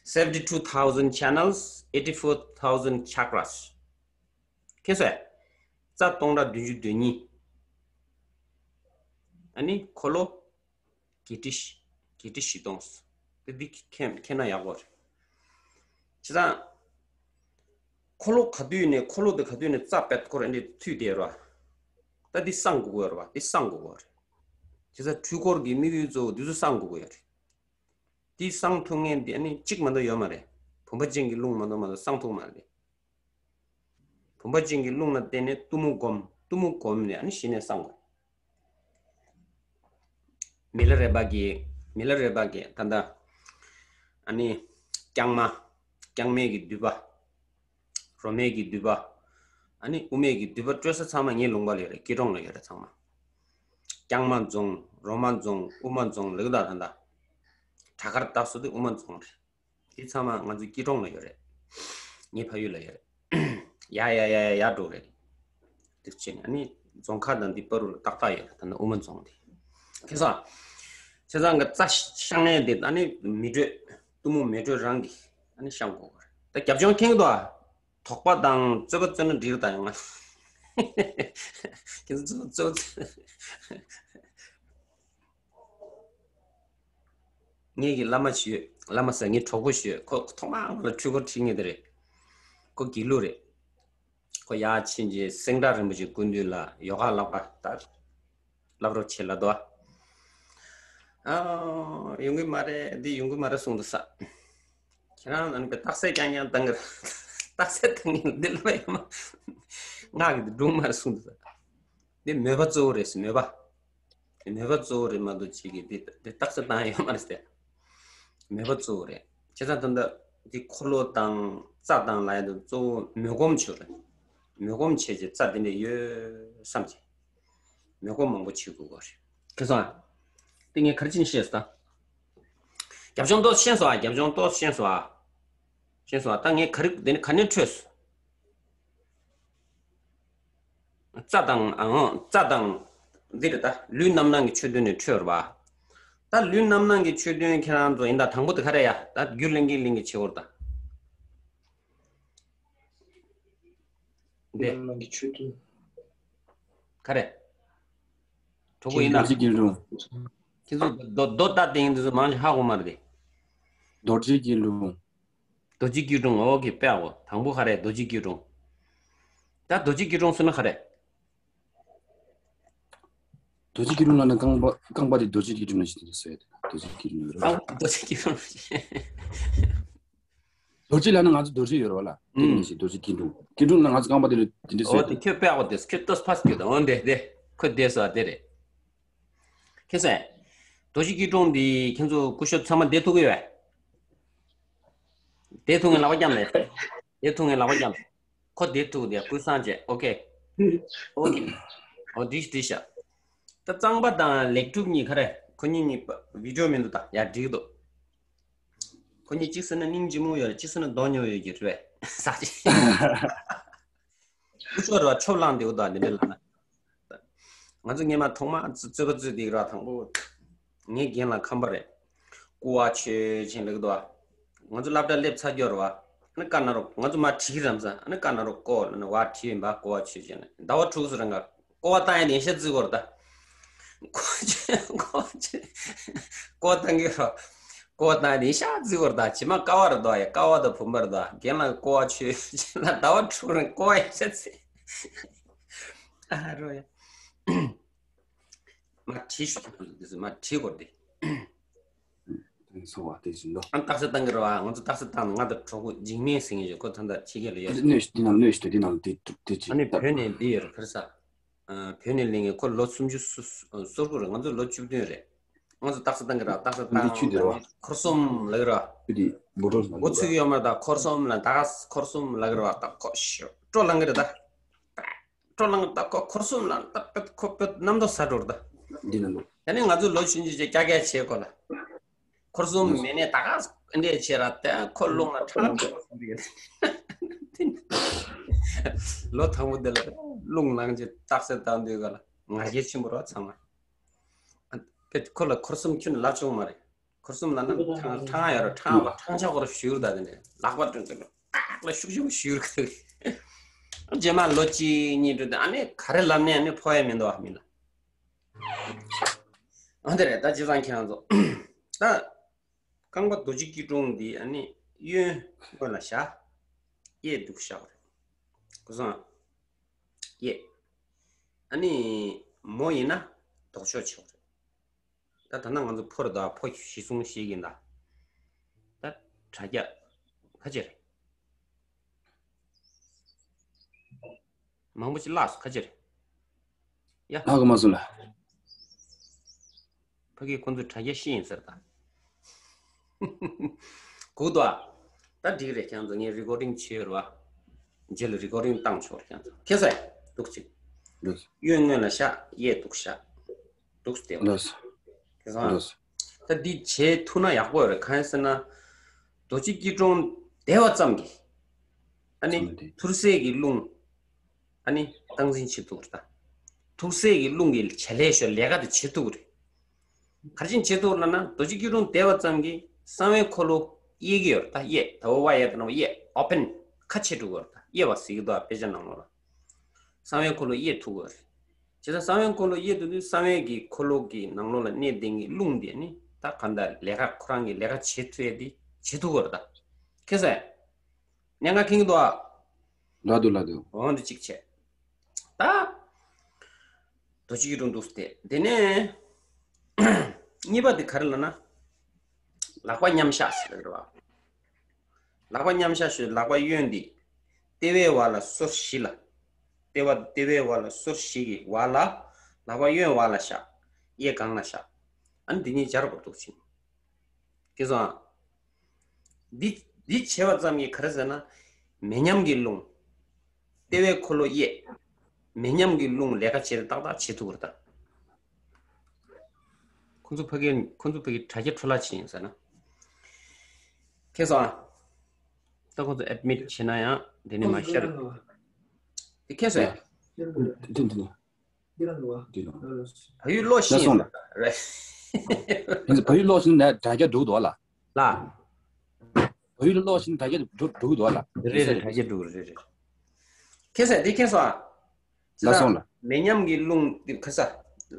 Seventy two thousand channels, eighty four thousand chakras. ཁྱེད་ཚོས། རྩ་སྟོང་ཕྲག་བདུན་ཅུ་དོན་གཉིས། ཨ་ནི་འཁོར་ལོ། བརྒྱད་ཁྲི། བརྒྱད་ཁྲི་བཞི་སྟོང་། དེ་འདི་ཁྱེད་ཁྱེད་ན་ཡག་པོ་རེད། བྱས་ཙང་། འཁོར་ལོ་ག་དུས་ནས་འཁོར་ལོ་དེ་ག་དུས་ནས་རྩ་བེད་སྐོར་འདི་མཐུད་དེ་ར། ད་འདི་གསང་དགོས་ཀྱི་ཡོད་རེད་བ། འདི་གསང་དགོས་ཀྱི་ཡོད་རེད། བྱས་ཙང་འཁྲུལ་འཁོར་གྱི་དམིགས་ཡུལ་གཙོ་བོ་འདི་ཚོ་གསང་དགོས་ཀྱི་ཡོད་རེད། འདི་གསང་ཐུབ་མཁན་འདི་ཨ་ནི་གཅིག་མ་གཏོགས་ཡོད་མ་རེད། བུམ་པ་ཅན་གྱི་རླུང་མ་གཏོགས་མ་གཏོགས་གསང་ཐུབ་མ་རེད། བུམ་པ་ཅན་གྱི་རླུང་ལ་བརྟེན་ནས་གཏུམ་མོ་སྒོམ། གཏུམ་མོ་སྒོམ་ནས་ཨ་ནི་གཞི་ནས་གསང་དགོས། མི་ལ་རས་པ་གིས། མི་ལ་རས་པ་གིས་ད་ལྟ་ཨ་ནི་རྐྱང་མ། རྐྱང་མའི་གི་མདུད་པ། རོ་མའི་གི་མདུད་པ། ཨ་ནི་དབུ་མའི་གི་མདུད་པ་སྤྲོད་ས་ཚང་མ་ངའི་ལུང་པ་ལ་ཡོད་རེད། སྐྱིད་གྲོང་ལ་ཡོད་རེད་ཚང་མ། རྐྱང་མ་རྫོང་། རོ་མ་རྫོང་། དབུ་མ་རྫོང་ལབ་ད་ད་ལྟ། བྲག་དཀར་ལྟ་སོ་དེ་དབུ་མ་རྫོང་རེད། དེ་ཚང་མ་ང་ཚོའི་སྐྱིད་གྲོང་ལ་ཡོད་རེད། ངའི་ཕ་ཡུལ་ལ་ཡོད་རེད། ཡ་ཡ་ཡ་ཡ་ཡ་འགྲོ་རེད། དེ་བྱས་ནས་ཨ་ནི་རྫོང་ཁ་དང་འདི་བར་དུ་ཏག་ཏག་ཡོད་རེད། ད་ནི་དབུ་མ་རྫོང་དེ། ཁྱེད་ཚང་། ཁྱེད་ཚང་གི་རྩྭ་ཤ་ངན་དེ་ཨ་ནི་མི་སྤྲོད། གཏུམ་མོ་མི་སྤྲོད་རང་གིས་ཨ་ནི་བཤམས་དགོས་གི་རེད། ད་རྒྱབ་ལྗོངས་མཁྱེན་གི་འདུག་ཨ། དོགས་པ་དང་རྩོད་པ་རྩོད་ན་འགྲིག་རེད། ད་ཡོང་ང་། ཁྱེད་ཚོ་རྩོད་པ་རྩོད། ངེད་ཀྱི་བླ་མ་ཞིག་ཡོད། བླ་མ་ཟེར། ངའི་གྲོགས་པོ་ཞིག་ཡོད། ཁོ་ཐོག་མར་ང་ལ་འཕྲུལ་འཁོར་ཁྲིད་མཁན་དེ་རེད། ཁོ་དགེ་ལུགས་རེད། ཁོ་ཡར་ཕྱིན་རྗེས་སེང་བྲག་རིན་པོ་ཆེའི་སྐུ་མདུན་ལ་ཡོ་ག་བསླབ་པ་ལྟར་བསླབ་རོགས་བྱེད་ལབ་འདུག་ཨ། ཡོང་གི་མ་རེད། འདི་ཡོང་གི་མ་རེད་གསུངས་འདུག་ས། ཁྱེད་རང་ཨ་ནི་རྟགས་གསལ་རྐྱང་རྐྱང་བཏང་གི་རེད། རྟགས་གསལ་བཏང་གི་འདི་ལ་ཡོད་མ། ངག་གི་འདི་སྒྲུང་མ་རེད་གསུངས་འདུག་ས། འདི་མོས་པ་གཙོ་བོ་རེད་ཟེར། མོས་པ། དེ་མོས་པ་གཙོ་བོ་རེད་མ་གཏོགས་ཅིག་གིས་དེ་དེ་རྟགས་གསལ་བཏང་ཡ་ཡོད་མ་རེད་ཟེར། མོས་པ་གཙོ་བོ་རེད། བྱས་ཙང་ད་ལྟ་དེ་འཁོར་ལོ་དང་རྩྭ་དང་ལབ་ཡ་དེ་གཙོ་བོ་མོས་གོམས་བྱོས་རེད། མོས་གོམས་བྱས་རྗེས་རྩྭ་དེ་འདྲ་ཡོད་བསམ་བྱས། མོས་གོམས་མང་པོ་བྱེད་དགོས་པ་རེད། ཁྱེད་ཚོ། དེ་ངས་ག་རེ་བྱས་ནས་ཤེས་སོང་ད། རྒྱབ་ལྗོངས་ཏོག་ཙམ་ཤེས་སོང་ཨ། རྒྱབ་ལྗོངས་ཏོག་ཙམ་ཤེས་སོང་ཨ། ཤེས་སོང་ཨ། ད་ངས་ག་རེ་དེ་ནས་ག་ནས་འཕྲོས་སོང་། རྩྭ་དང་། ཨང་། རྩྭ་དང་། འདི་རེད་ད། ལུས་རྣམ་སྣང་གི་ཆོས་བདུན་ནས་འཕྲོས་རེད་པ། ད་ལུས་རྣམ་སྣང་གི་ཆོས་བདུན་ཁྱེད་རང་ཚོ་ཡིན་ད། དང་པོ་དེ་ག་རེ་ཡ། ད་རྒྱུད་གླེང་གིན་གླེང་གིན་བྱེད་དགོས་རེད་ད། འདི། རྣམ་སྣང་གི་ཆོས་བདུན། ག་རེ། གྲོགས་པོ་ཡིན་ད། རྡོ་རྗེ་སྐྱིལ་ཀྲུང་། ཁྱེད་ཚོ་རྡོ་རྡོ་ལྟ་སྟེང་དེ་ཚོ་མང་ཆེ་ཧ་གོ་མ་རེད་དེ། རྡོ་རྗེ་སྐྱིལ་ཀྲུང་། རྡོ་རྗེ་སྐྱིལ་ཀྲུང་། ཨོ་ཁེ། དཔེ་ཡག་པོ། དང་པོ་ག་རེ། རྡོ་རྗེ་སྐྱིལ་ཀྲུང་། ད་རྡོ་རྗེ་སྐྱིལ་ཀྲུང་ཟེར་ན་ག་རེ། རྡོ་རྗེ་སྐྱིལ་ཀྲུང་ལབ་ན་རྐང་པ། རྐང་པ་དེ་རྡོ་རྗེ་སྐྱིལ་ཀྲུང་ལ་ཞིག་དེ་འདྲ་ཟེར་ཡ་དེ། རྡོ་རྗེ་སྐྱིལ་ཀྲུང་ལབ་ར། རྡོ་རྗེ་སྐྱིལ་ཀྲུང་། རྡོ་རྗེ་ལབ་ན་ང་ཚོ་རྡོ་རྗེ་ཡོད་རེད་པ་ལ། དེ་ནི་ཞིག་རྡོ་རྗེ་སྐྱིལ་ཀྲུང་། སྐྱིལ་ཀྲུང་ལབ་ན་ང་ཚོ་རྐང་པ་དེ་ལ་དེ་འདྲ་ཟེར་ཡ་དེ། ཨོ་དེ་ཁྱོད་དཔེ་ཡག་པོ་དེ། ཁྱོད་ཏོག་ཙམ་ཕར་སྐྱོད་དང་། ཨོ་དེ་དེ། ཁོ་བསྡད་སོང་ཨ། དེ་རེད། ཁྱེད་ཚོ། རྡོ་རྗེ་སྐྱིལ་ཀྲུང་འདི་ཁྱེད་ཚོ་སྐུ་ཞབས་ཚང་མ་བསྡད་ཐུབ་ཀྱི་ཡོད། བསྡད་ཐུབ་མཁན་ལག་པ་བརྐྱངས་ལས། བསྡད་ཐུབ་མཁན་ལག་པ་བརྐྱངས་ལས། ཁོ་བསྡད་ཐུབ་དེ་ཀུན་བཟང་བྱས། ཨོ་ཁེ། ཨོ་ཁེ། ཨོ་འགྲིག་འགྲིག་ཤག་ད་གཙང་པ་དང་ལེགས་གྲུབ་གཉིས་ག་རེ། ཁོ་གཉིས་གཉིས་པ་བི་ཌིའོ་མི་འདུག་ད། ཡ་འགྲིག་འདུག་ཁོ་གཉིས་གཅིག་ཟེར་ན་སྙིང་རྗེ་མོ་ཡོད་རེད། གཅིག་ཟེར་ན་གདོང་ཉོ་ཡོད་ཀྱི་རེད། ས་ཆེ། སྐུ་ཞབས་ར་ཆོབ་ལངས་བསྡད་འདུག་ད། འདི་འདྲ་ལབ་ན། ང་ཚོ་སྔོན་མ་ཐོག་མ་རྩོད་པ་རྩོད་དེ་ར། དང་པོ་ངའི་རྒན་ལགས་ཁམས་པ་རེད། ཀོ་བ་མཆོད་ཅིང་ལབ་ཀྱི་འདུག་པ། ང་ཚོ་སློབ་གྲྭ་སླེབས་ཚར་གྱི་ཡོད་རེད་པ། ཨ་ནི་ཀ་ན་རོ། ང་ཚོ་མར་ཁྲིད་ཀྱི་རེད་བསམ། ཨ་ནི་ཀ་ན་རོ་ཀོ་ལབ་ནས་བར་ཁྲིད་ཡིན་པ། ཀོ་བ་མཆོད་ཅིང་ལབ། ཟླ་བ་དྲུག་ཙམ་རིང་ག་ཀོ་བ་བཏང་ཡ་དེ་ཡིན་ཤག་བརྩི་གི་ཡོད་རེད་ད། ཀོ་བ་མཆོད། ཀོ་བ་མཆོད། ཀོ་བ་བཏང་གི་ཡོད་རེད། ཀོ་བ་བཏང་ཡ་དེ་ཡིན་ཤག་བརྩི་གི་ཡོད་རེད་ད། ཕྱི་མ་ཀ་བ་རེད་འདུག་ཡ། ཀ་བ་དང་བུམ་པ་རེད་འདུག་རྒན་ལགས་ཀོ་བ་མཆོད་ཅིང་ལབ། ཟླ་བ་དྲུག་རིང་ཀོ་བ་ཡིན་ཤག་བརྩི། ཨ་རོ་ཡ། མར་ཁྲིད་ཤོག་དེ་ཚོ་མར་ཁྲིད་དགོས་རེད་དེ། ཨ་ནི་སོང་བ་དེ་བཞིན་ལོ། ཨ་ནི་རྟགས་གསལ་བཏང་གི་རེད་པ། ང་ཚོ་རྟགས་གསལ་བཏང་ནས། ང་དང་གྲོགས་པོ་འཇིགས་མེད་ཟེར་མཁན་ཞིག་ཁོ་ད་ལྟ་ཕྱི་རྒྱལ་ལ་ཡོད། ཨ་ནི་སྣོད་ཞིག་དེ་ནང་སྣོད་ཞིག་དེ་ནང་དེ་དེ་ཅིག་ཨ་ནི་བོད་ནས་འདི་ཡོད་རེད། ག་རེ་ཟ། ཨ། བོད་ནས་སླེབས་མཁན། ཁོ་ལོ་སུམ་ཅུ་སོ་སོ་དགུ་རེད། ང་ཚོ་ལོ་བཅུ་བདུན་རེད། ང་ཚོ་རྟགས་གསལ་བཏང་གི་རེད་པ། རྟགས་གསལ་བཏང་། འདི་ཆུ་དེ་རེད་པ། འཁོར་གསུམ་ལབ་ཀྱི་རེད་པ། ཆུ་དེ་འབུ་ཕྲུག་ལ་འགོ་ཚུགས་ཡོད་མ་རེད་ད། འཁོར་གསུམ་ལབ། ད་ག་འཁོར་གསུམ་ལབ་ཀྱི་རེད་པ། ད་ཁོ་ཤོ་སྤྲོ་ལངས་ཀྱི་རེད་ད། སྤྲོ་ལངས་ད། ཁོ་འཁོར་གསུམ་ལབ་ད། པད་ཁོ་པད་རྣམ་རྟོག་ཟ་འགྲོ་རེད་ད། འདི་ན་ལོ། ཡ་ནི་ང་ཚོ་ལོ་ཆུང་ཆུང་ཅིག་ཀྱག་ཀྱག་བྱེད་ཁོ་ལ། འཁོར་གསུམ་མེད་ནས་ད་ག་འདྲས་བྱེད་ར་ད། ཁོ་རླུང་ལ་ཁྲག་ལངས་ལོ་དང་པོ་དེ་ལ་རླུང་ལངས་ཅིག་རྟགས་གསལ་བཏང་དུས་ག་ལ་ང་རྒྱལ་ཆེན་པོ་རེད་པ་ཚང་མ། པད་ཁོ་ལ་འཁོར་གསུམ་ཁྱོན་ནས་ལབ་བྱུང་མ་རེད། འཁོར་གསུམ་ལབ་ན་ཕྲང་ཕྲང་ཡ་ར་ཕྲང་བ་ཕྲང་ཕྱོགས་སྐོར་ཞུ་ར་ད། དེ་ནས་ལག་པ་སྤྲོད་ཚུལ་ཏག་ལ་ཤུགས་ཆེན་པོ་ཞུ་ར་ཁ། རྗེས་མ་ལོ་གཅིག་གཉིས་འགྲོ་དུས་ཨ་ནི་ག་རེ་ལབ་ནས་ཨ་ནི་ཕོག་ཡ་མི་འདུག་པ་མི་ལ། ཨ་འདི་རེད་ད། བྱས་ཙང་ཁྱེད་རང་ཚོ་ད་རྐང་པ་རྡོ་རྗེ་སྐྱིལ་ཀྲུང་འདི་ཨ་ནི་གཡོན་ངོས་ལ་བཞག་གཡས་འདུག་བཞག་རེད། གོ་སོང་། གཡས། ཨ་ནི་མོ་ཡིན་ན་ལྡོག་ཕྱོགས་ཆེ་བ་རེད། ད་ད་ན་ང་ཚོ་ཕོ་རེད་ད། ཕོ་གཞི་བཟུང་བྱེད་ཀྱི་ཡིན་ད། ད་དྲ་རྒྱ་ཁ་ཅིག་རེད། མང་པོ་ཅིག་བརླགས་སོང་། ཁ་ཅིག་རེད། ཡ། ཧ་གོ་མ་སོང་ལ། ཕ་གི་ཁོང་ཚོ་དྲ་རྒྱ་ཤེས་ཡིན་ཟེར་ད། གུ་དོ། ད་འགྲིག་རེད། ཁྱེད་ཚོ་ངས་རི་ཀོར་ཌིང་བྱས་ཡོད་རེད་པ། རྗེས་ལ་རི་ཀོར་ཌིང་བཏང་ཆོག་རེད། ཁྱེད་ཚོ་ཁྱེད་ཚོ་འདུག་ཅིག་འདུག་གཡོན་ངོས་ལ་བཞག་གཡས་འདུག་བཞག་འདུག་སྟེ། འདུག་ཁྱེད་ཚོ་འདུག་ད་འདི་བྱེད་ཐུབ་ན་ཡག་པོ་ཡོད་རེད། གང་ཡིན་ཟེར་ན། རྡོ་རྗེ་སྐྱིལ་ཀྲུང་བསྡད་པ་ཙམ་གྱིས། ཨ་ནི་ཚང་མ་དེ། ཐུར་སེལ་གྱི་རླུང་། ཨ་ནི་སྟངས་འཛིན་བྱེད་ཐུབ་རེད་ད། ཐུར་སེལ་གྱི་རླུང་གི་བྱེད་ལས་ཤོ་ལས་ཀ་དེ་བྱེད་ཐུབ་རེད། ག་རེ་བྱེད་ཐུབ་ལབ་ན་རྡོ་རྗེ་སྐྱིལ་ཀྲུང་བསྡད་པ་ཙམ་གྱིས་གསང་བའི་འཁོར་ལོ་དབྱེ་གི་ཡོད་རེད་ད། དབྱེ་ད་འོ་བ་ཡ་ད་ན་དབྱེ་ཨོ་པན་ཁ་ཕྱེ་འགྲོ་གི་ཡོད་རེད་ད། དབྱེ་བ་ཟེར་གི་འདུག་དཔེ་ཆ་ནང་ལོགས་ལ། གསང་བའི་འཁོར་ལོ་དབྱེ་ཐུབ་ཀྱི་ཡོད་རེད། བྱས་ཙང་གསང་བའི་འཁོར་ལོ་དབྱེ་ཐུབ་དུས་གསང་བའི་གི་འཁོར་ལོ་གི་ནང་ལོགས་ལ་གནས་བསྡད་མཁན་རླུང་དེ་ནི་ད་གང་ལྟར་ལས་ཀ་ཁོ་རང་གི་ལས་ཀ་བྱེད་ཐུབ་ཡས་དེ་བྱེད་ཐུབ་ཀྱི་ཡོད་རེད་ད། མཁྱེན་སོང་། གནད་འགག་མཁྱེན་གྱི་འདུག་ཨ། ལབ་འདུག་ལབ་འདུག་འོ་འདི་གཅིག་བྱས། ད། རྡོ་རྗེ་སྐྱིལ་ཀྲུང་འདུག་སྟེ། དེ་ནས། གཉིས་པ་དེ་ག་རེ་ལབ་ན། ལག་པ་མཉམ་བཞག་ཟེར་བ་རེད་བ། ལག་པ་མཉམ་བཞག་ཞུ་ལག་པ་གཡོན་འདི། ལྟེ་བའི་བར་ལ་སོར་བཞི་ལ། ལྟེ་བ་ལྟེ་བའི་བར་ལ་སོར་བཞི་གི་བར་ལ། ལག་པ་གཡོན་བར་ལ་བཞག་གཡས་སྒང་ལ་བཞག་ཨ་ནི་འདི་གཉིས་སྦྱར་དགོས་འདུག་ཕྱིན། མཁྱེན་སོང་ཨ། འདི་འདི་བྱས་པ་ཙམ་གྱིས་ག་རེ་ཟེར་ན། མེ་མཉམ་གྱི་རླུང་། ལྟེ་བའི་འཁོར་ལོ་དབྱེ། མེ་མཉམ་གྱི་རླུང་ལས་ཀ་བྱེད་ཏག་ཏག་བྱེད་ཐུབ་པ་རེད་ད། ཁོང་ཚོ་ཕ་གིར་ཁོང་ཚོ་ཕ་གིར་དྲ་རྒྱ་འཕྲོ་བརླག་བྱེད་ཡིན་ཟེར་ན། མཁྱེན་སོང་ཨ། ད་ཁོང་ཚོ་ཨེ་ཌི་མིཊ་བྱེད་ན་ཡང་དེ་ནས་མ་ཤར། དེ་མཁྱེན་སོང་ཨ། དེ་དེ་དེ། འདི་ལ། བལ་ཡུལ་ལོག་ཤི་ན་སོང་ལ། རེད། ཡིན་ཙང་བལ་ཡུལ་ལོག་ཤི་ན་དྲ་རྒྱ་འགྲོ་གི་འདུག་ལ། ལ། བལ་ཡུལ་ལོག་ཤི་ན་དྲ་རྒྱ་འགྲོ་འགྲོ་གི་འདུག་ལ། རེད་རེད། དྲ་རྒྱ་འགྲོ་གི་རེད་རེད། མཁྱེན་སོང་། འདི་མཁྱེན་སོང་ཨ། ལ་སོང་ལ། མེ་མཉམ་གྱི་རླུང་འདི་ག་ས།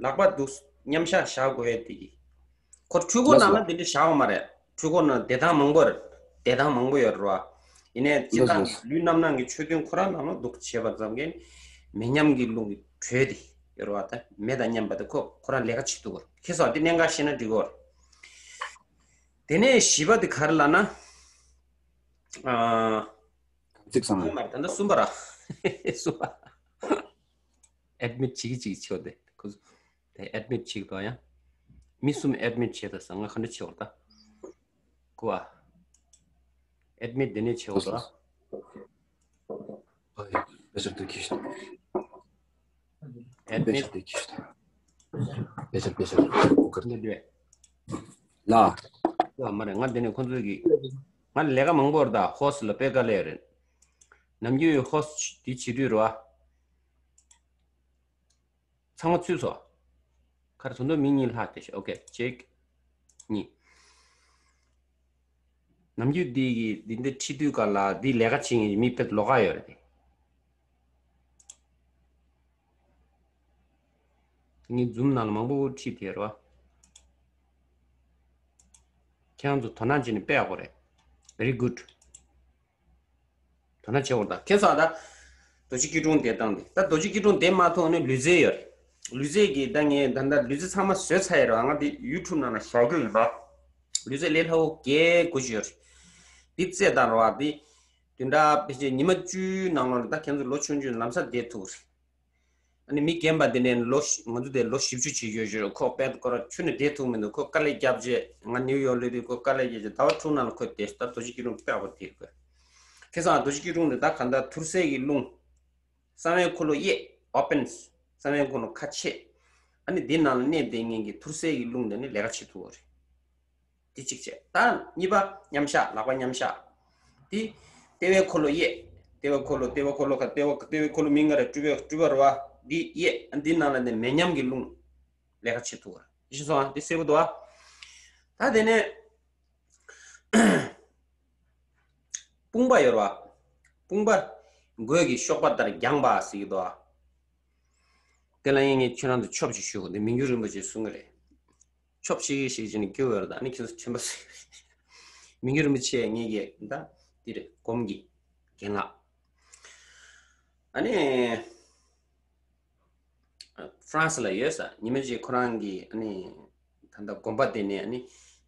ལག་པ་འདུག་མཉམ་བཞག་བཞག་དགོས་ཡས་དེ་གི། ཁོ་འཕྲུལ་འཁོར་ནང་ལ་འདི་འདྲ་བཞག་པ་མ་རེད། འཕྲུལ་འཁོར་ནང་བསྡད་སྟངས་མང་པོ་རེད། བསྡད་སྟངས་མང་པོ་ཡོད་རེད་བ། ཡིན་ནའི་སྤྱིར་བཏང་གི་ལུས་རྣམ་སྣང་གི་ཆོས་བདུན་ཁོ་རང་ནང་ལ་འདུག་བྱས་པ་ཙམ་གྱིས་མེ་མཉམ་གྱི་རླུང་གི་དྲོད་དེ་ཡོད་རེད་བ། ད་མེ་དང་མཉམ་པ་དེ་ཁོ་ཁོ་རང་ལས་ཀ་བྱེད་ཐུབ་པ་རེད། མཁྱེན་སོང་། འདི་གནད་འགག་ཤེས་ན་འགྲིག་གི་རེད། དེ་ནས་བཞི་པ་དེ་ག་རེ་ལབ་ན། ཨ། ག་ཚིག་སང་། ད་ལྟ་གསུམ་པ་ར། གསུམ་པ། ཨེ་ཌི་མིཊ་བྱེད་ཀྱི་བྱེད་ཀྱི་ཆོག་དེ། ཁོ་ཚོ་དེ་ཨེ་ཌི་མིཊ་བྱེད་ཀྱི་འདུག་ཡ། མི་གསུམ་ཨེ་ཌི་མིཊ་བྱས་ད་ས་ང་ག་འདྲ་བྱེད་འོར་ད། ཀུ་ཨ། ཨེ་ཌི་མིཊ་དེ་ནས་བྱེད་འོར་ད། ཨེ་ཌི་མིཊ། ལ། ཡ་མ་རེད། ང་དེ་ནས་ཁོ་ཚོ་གི། ང་ལས་ཀ་མང་པོ་རེད་ད། ཧོ་སི་ལ་དཔེ་དཀའ་ལས་རེད། ནམ་རྒྱུན་ཧོ་སི་དེ་བྱེད་དུས་རེད་བ། ཚང་མ་ཚུད་སོང་། ཁར་ད་དུང་མི་གཉིས་ལྷག་དེ་ཤོག་ཨོ་ཁེ། གཅིག་གཉིས། ནམ་རྒྱུན་འདི་གི་འདི་འདི་ཁྲིད་དུས་སྐབས་ལ་འདི་ལས་ཀ་བྱེད་མཁན་མི་དཔེ་ལོགས་ཀ་ཡོད་རེད་དེ། ངས་ཛུམ་ནང་ལ་མང་པོ་ཁྲིད་དེ་རོ། ཁྱེད་རང་ཚོ་དོ་སྣང་བྱས་ནས་དཔེ་ཡག་པོ་རེད། Very good། དོ་སྣང་བྱེད་དགོས་ད། མཁྱེན་སོང་ད། རྡོ་རྗེ་སྐྱིལ་ཀྲུང་དེ་བཏང་དེ། ད་རྡོ་རྗེ་སྐྱིལ་ཀྲུང་དེ་མ་ཐོག་ནས་ལུས་རྩལ་ཡོད་རེད། ལུས་རྩལ་གྱི་ད་ངས་ད་ལྟ་ལུས་རྩལ་ཚང་མ་བཟོས་ཚར་ཡོད་རེད། ང་འདི་ཡུ་ཊུབ་ནང་ལ་བཞག་རྒྱུ་ཡིན་པ། ལུས་རྩལ་ལས་སླ་བོ་བརྒྱད་དགུ་ཅིག་ཡོད་རེད། འདི་རྩེ་དང་རོ་བ་འདི། བདུན་ཕྲག་ཕལ་ཆེར་ཉི་མ་བཅུའི་ནང་ལོགས་ལ་ད་ཁྱེད་ཚོ་ལོ་ཆུང་ཆུང་ལམ་སང་བསྡད་ཐུབ་རེད། ཨ་ནི་མི་རྒན་པ་འདི་ནས་ལོ་ང་ཚོ་དེ་ལོ་བཞི་བཅུ་བྱེད་ཡོད་ཞུ་རེད། ཁོ་དཔེ་ཁོ་ར་ཁྱོན་ནས་བསྡད་ཐུབ་མི་འདུག་ཁོ་དཀའ་ལས་བརྒྱབ་རྗེས་ང་ནིའུ་ཡོག་སླེབས་དུས་ཁོ་དཀའ་ལས་བརྒྱབ་རྗེས་ཟླ་བ་དྲུག་ནང་ལ་ཁོས་བསྡད་ཤག་ད་རྡོ་རྗེ་སྐྱིལ་ཀྲུང་དཔེ་ཡག་པོ་བསྡད་ཡོད། ཁྱེད་ཚོ་རྡོ་རྗེ་སྐྱིལ་ཀྲུང་དེ་ད་གང་ལྟར་ཐུར་སེལ་གྱི་རླུང་། གསང་བའི་འཁོར་ལོ་དབྱེ་ཨོ་པན། གསང་བའི་འཁོར་ལོ་ཁ་ཕྱེ། ཨ་ནི་འདི་ནང་ལ་གནས་བསྡད་མཁན་གྱི་ཐུར་སེལ་གྱི་རླུང་དེ་ནི་ལས་ཀ་བྱེད་ཐུབ་པ་རེད། འདི་གཅིག་བྱས། ད་གཉིས་པ་མཉམ་བཞག་ལག་པ་མཉམ་བཞག་འདི་ལྟེ་བའི་འཁོར་ལོ་དབྱེ། ལྟེ་བའི་འཁོར་ལོ་ལྟེ་བའི་འཁོར་ལོ་ཁ་ལྟེ་བ་ལྟེ་བའི་འཁོར་ལོ་མིང་ང་རེ་སྤྲུལ་པའི་སྤྲུལ་པ་རེད་བ། འདི་དབྱེ། འདི་ནང་ལ་ནི་མེ་མཉམ་གྱི་རླུང་ལས་ཀ་བྱེད་ཐུབ་པ་རེད། ཤེས་སོང་ཨ། འདི་གསལ་པོ་འདུག་ཨ། ད་དེ་ནས་དཔུང་པ་ཡོད་རེད་བ། དཔུང་པ་མགོས་ཀྱི་གཤོག་པ་ལྟར་བརྒྱངས་པ་ཟེར་གྱི་འདུག་ཨ། དེ་ལ་ཡིན་ངས་ཁྱེད་རང་ཚོ་ཆོབ་ཅིག་ཞུ་དགོས། འདི་མི་འགྱུར་རིན་པོ་ཆེས་གསུང་གི་རེད། ཆོབ་ཤིག་ཤིག་བྱས་ནས་སྐྱོ་བར་དང་ནི་ཁྱེད་ཚོ་ཁྱོད་པ་སུ་མི་འགྱུར་རིན་པོ་ཆེ་ངེད་ཀྱི་ད་འདི་རེད། སྒོམ་གྱི་རྒན་ལགས། ཨ་ནི་ཧྥ་རན་སི་ལ་ཡོད་ས། ཉི་མ་གཅིག་ཁོ་རང་གི་ཨ་ནི་ད་ལྟ་དགོན་པ་དེ་ནས་ཨ་ནི་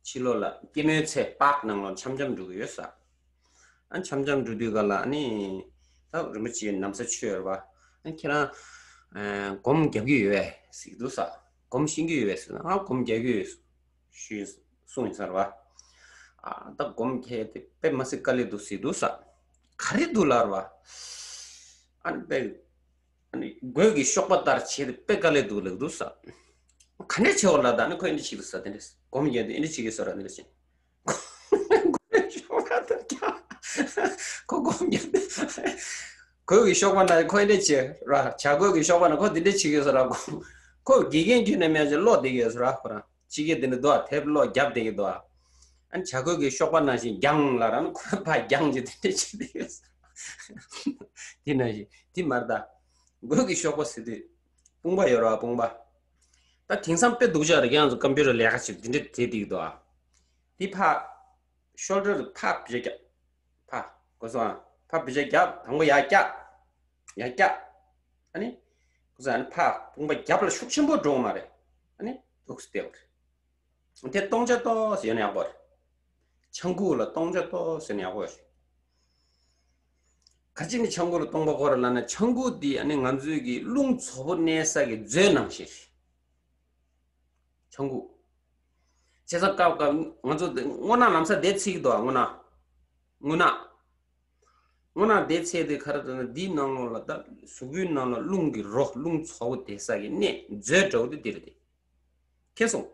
ཕྱི་ལོགས་ལ་སྐྱེད་མོས་ཚལ་པཱག་ནང་ལོགས་འཆམ་འཆམ་འགྲོ་གི་ཡོད་ས། ཨ་འཆམ་འཆམ་འགྲོ་དུས་ག་ལ་ཨ་ནི་ད་རིན་པོ་ཆེ་ནམ་ས་ཆོས་ར་བ། ཨ་ཁྱེད་རང་སྒོམ་རྒྱབ་ཀྱི་ཡོད་པས་ཟེར་གྱི་འདུག་ས། སྒོམ་ཤེས་ཀྱི་ཡོད་པས་ཟེར་ན། ཨ་སྒོམ་རྒྱག་གི་ཡོད་ཞུས་གསུངས་ཡིན་ས་ར་བ། ཨ་ད་སྒོམ་རྒྱག་དེ་དཔེ་མ་སྲིད་དཀའ་ལས་འདུག་ཟེར་འདུག་ས། ག་རེ་འདུག་ལབ་ར་བ། ཨ་ནི་དཔེ་ཨ་ནི་མགོས་ཀྱི་གཤོག་པ་ལྟར་བྱས་ཏེ་དཔེ་དཀའ་ལས་འདུག་ལབ་འདུག་ས། ག་འདྲ་བྱེད་འོ་ལབ་ད་ནི་ཁོས་འདི་བྱེད་འདུག་ས། དེ་འདྲ་སྒོམ་རྒྱག་དུས་འདི་འདྲ་བྱེད་ཀྱི་ས་ར། འདི་འདྲ་བྱེད། མགོས་ཀྱི་གཤོག་པ་ལྟར་བརྒྱངས། ཁོ་སྒོམ་རྒྱབ། གོས་ཀྱི་གཤོག་པ་ན་ཁོ་འདི་འདྲ་བྱེད་ར། བྱ་རྒོད་ཀྱི་གཤོག་པ་ན་ཁོ་འདི་འདྲ་བྱེད་ཀྱི་ཡོད་ས་ར། ཁོ་དགེ་རྒན་ཁྱོད་ནས་མེད་ཅེས་ཀློག་བསྡད་ཀྱི་ཡོད་ས་ར། ཁོ་རང་ཕྱི་རྒྱལ་འདི་འདྲ་འདུག་ཨ། དེབ་ཀློག་རྒྱབ་བསྡད་ཀྱི་འདུག་ཨ། ཨ་ནི་བྱ་རྒོད་ཀྱི་གཤོག་པ་ནང་བཞིན་རྒྱང་ལ་ར་ན་ཁོ་ཕར་རྒྱང་ཅིག་འདི་འདྲ་བྱེད་བསྡད་ཀྱི་ཡོད་ས། དེ་ནང་བཞིན་དེ་མ་རེད་ད། གོས་ཀྱི་གཤོག་པ་ཟེར་དུས་དཔུང་པ་ཡོད་ར། དཔུང་པ། ད་དེང་སང་དཔེ་སྡུག་ཅག་རེད། ཁྱེད་རང་ཚོ་ཀམ་པུ་ཊར་ལས་ཀ་བྱེད་འདི་འདྲ་བྱེད་བསྡད་ཀྱི་འདུག་ཨ། དེ་ཕར་ཤོལ་ཌར་ཕར་བྱེད་རྒྱབ། ཕར་གོ་སོང་ཨ། ཕར་བི་ཇ་རྒྱབ། དང་པོ་ཡར་བཀྱག་ཡར་བཀྱག་ཨ་ནི་གོ་སོང་ཨ། ཨ་ནི་ཕར་དཔུང་པ་རྒྱབ་ལ་ཤུགས་ཆེན་པོ་འགྲོ་གི་མ་རེད། ཨ་ནི་འདུག་སེ་བསྡད་པ་རེད། དེ་སྟོང་ཆ་ཏོག་ཙམ་ཡོད་ན་ཡག་པོ་རེད། ཆང་ཁུག་ལ་སྟོང་ཆ་ཏོག་ཙམ་ཡོད་ན་ཡག་པོ་རེད། ག་ཅི་ནས་ཆང་ཁུག་ལ་སྟོང་པ་སྐོར་ལབ་ན། ཆང་ཁུག་འདི་ཨ་ནི་ང་ཚོའི་གི་རླུང་ཚོགས་པོ་གནས་ས་གི་མཛོད་ནང་བཞིན་རེད། ཆང་ཁུག་བྱས་ཙང་སྐབས་སྐབས་ང་ཚོ་དེ་སྔོ་ནག་ལམ་སང་དེ་ཚིག་འདུག་ཨ། སྔོ་ནག་སྔོ་ནག་སྔོ་ནག་དེ་ཚིག་དེ་ག་རེ་ཟེར་ན། འདིའི་ནང་ལོགས་ལ་ད་གཟུགས་པོའི་ནང་ལ་རླུང་གི་རོ། རླུང་ཚོགས་པོ་དེ་ས་གི་གནས་མཛོད་འདྲ་བོ་དེ་འདི་རེད་དེ། མཁྱེན་སོང་།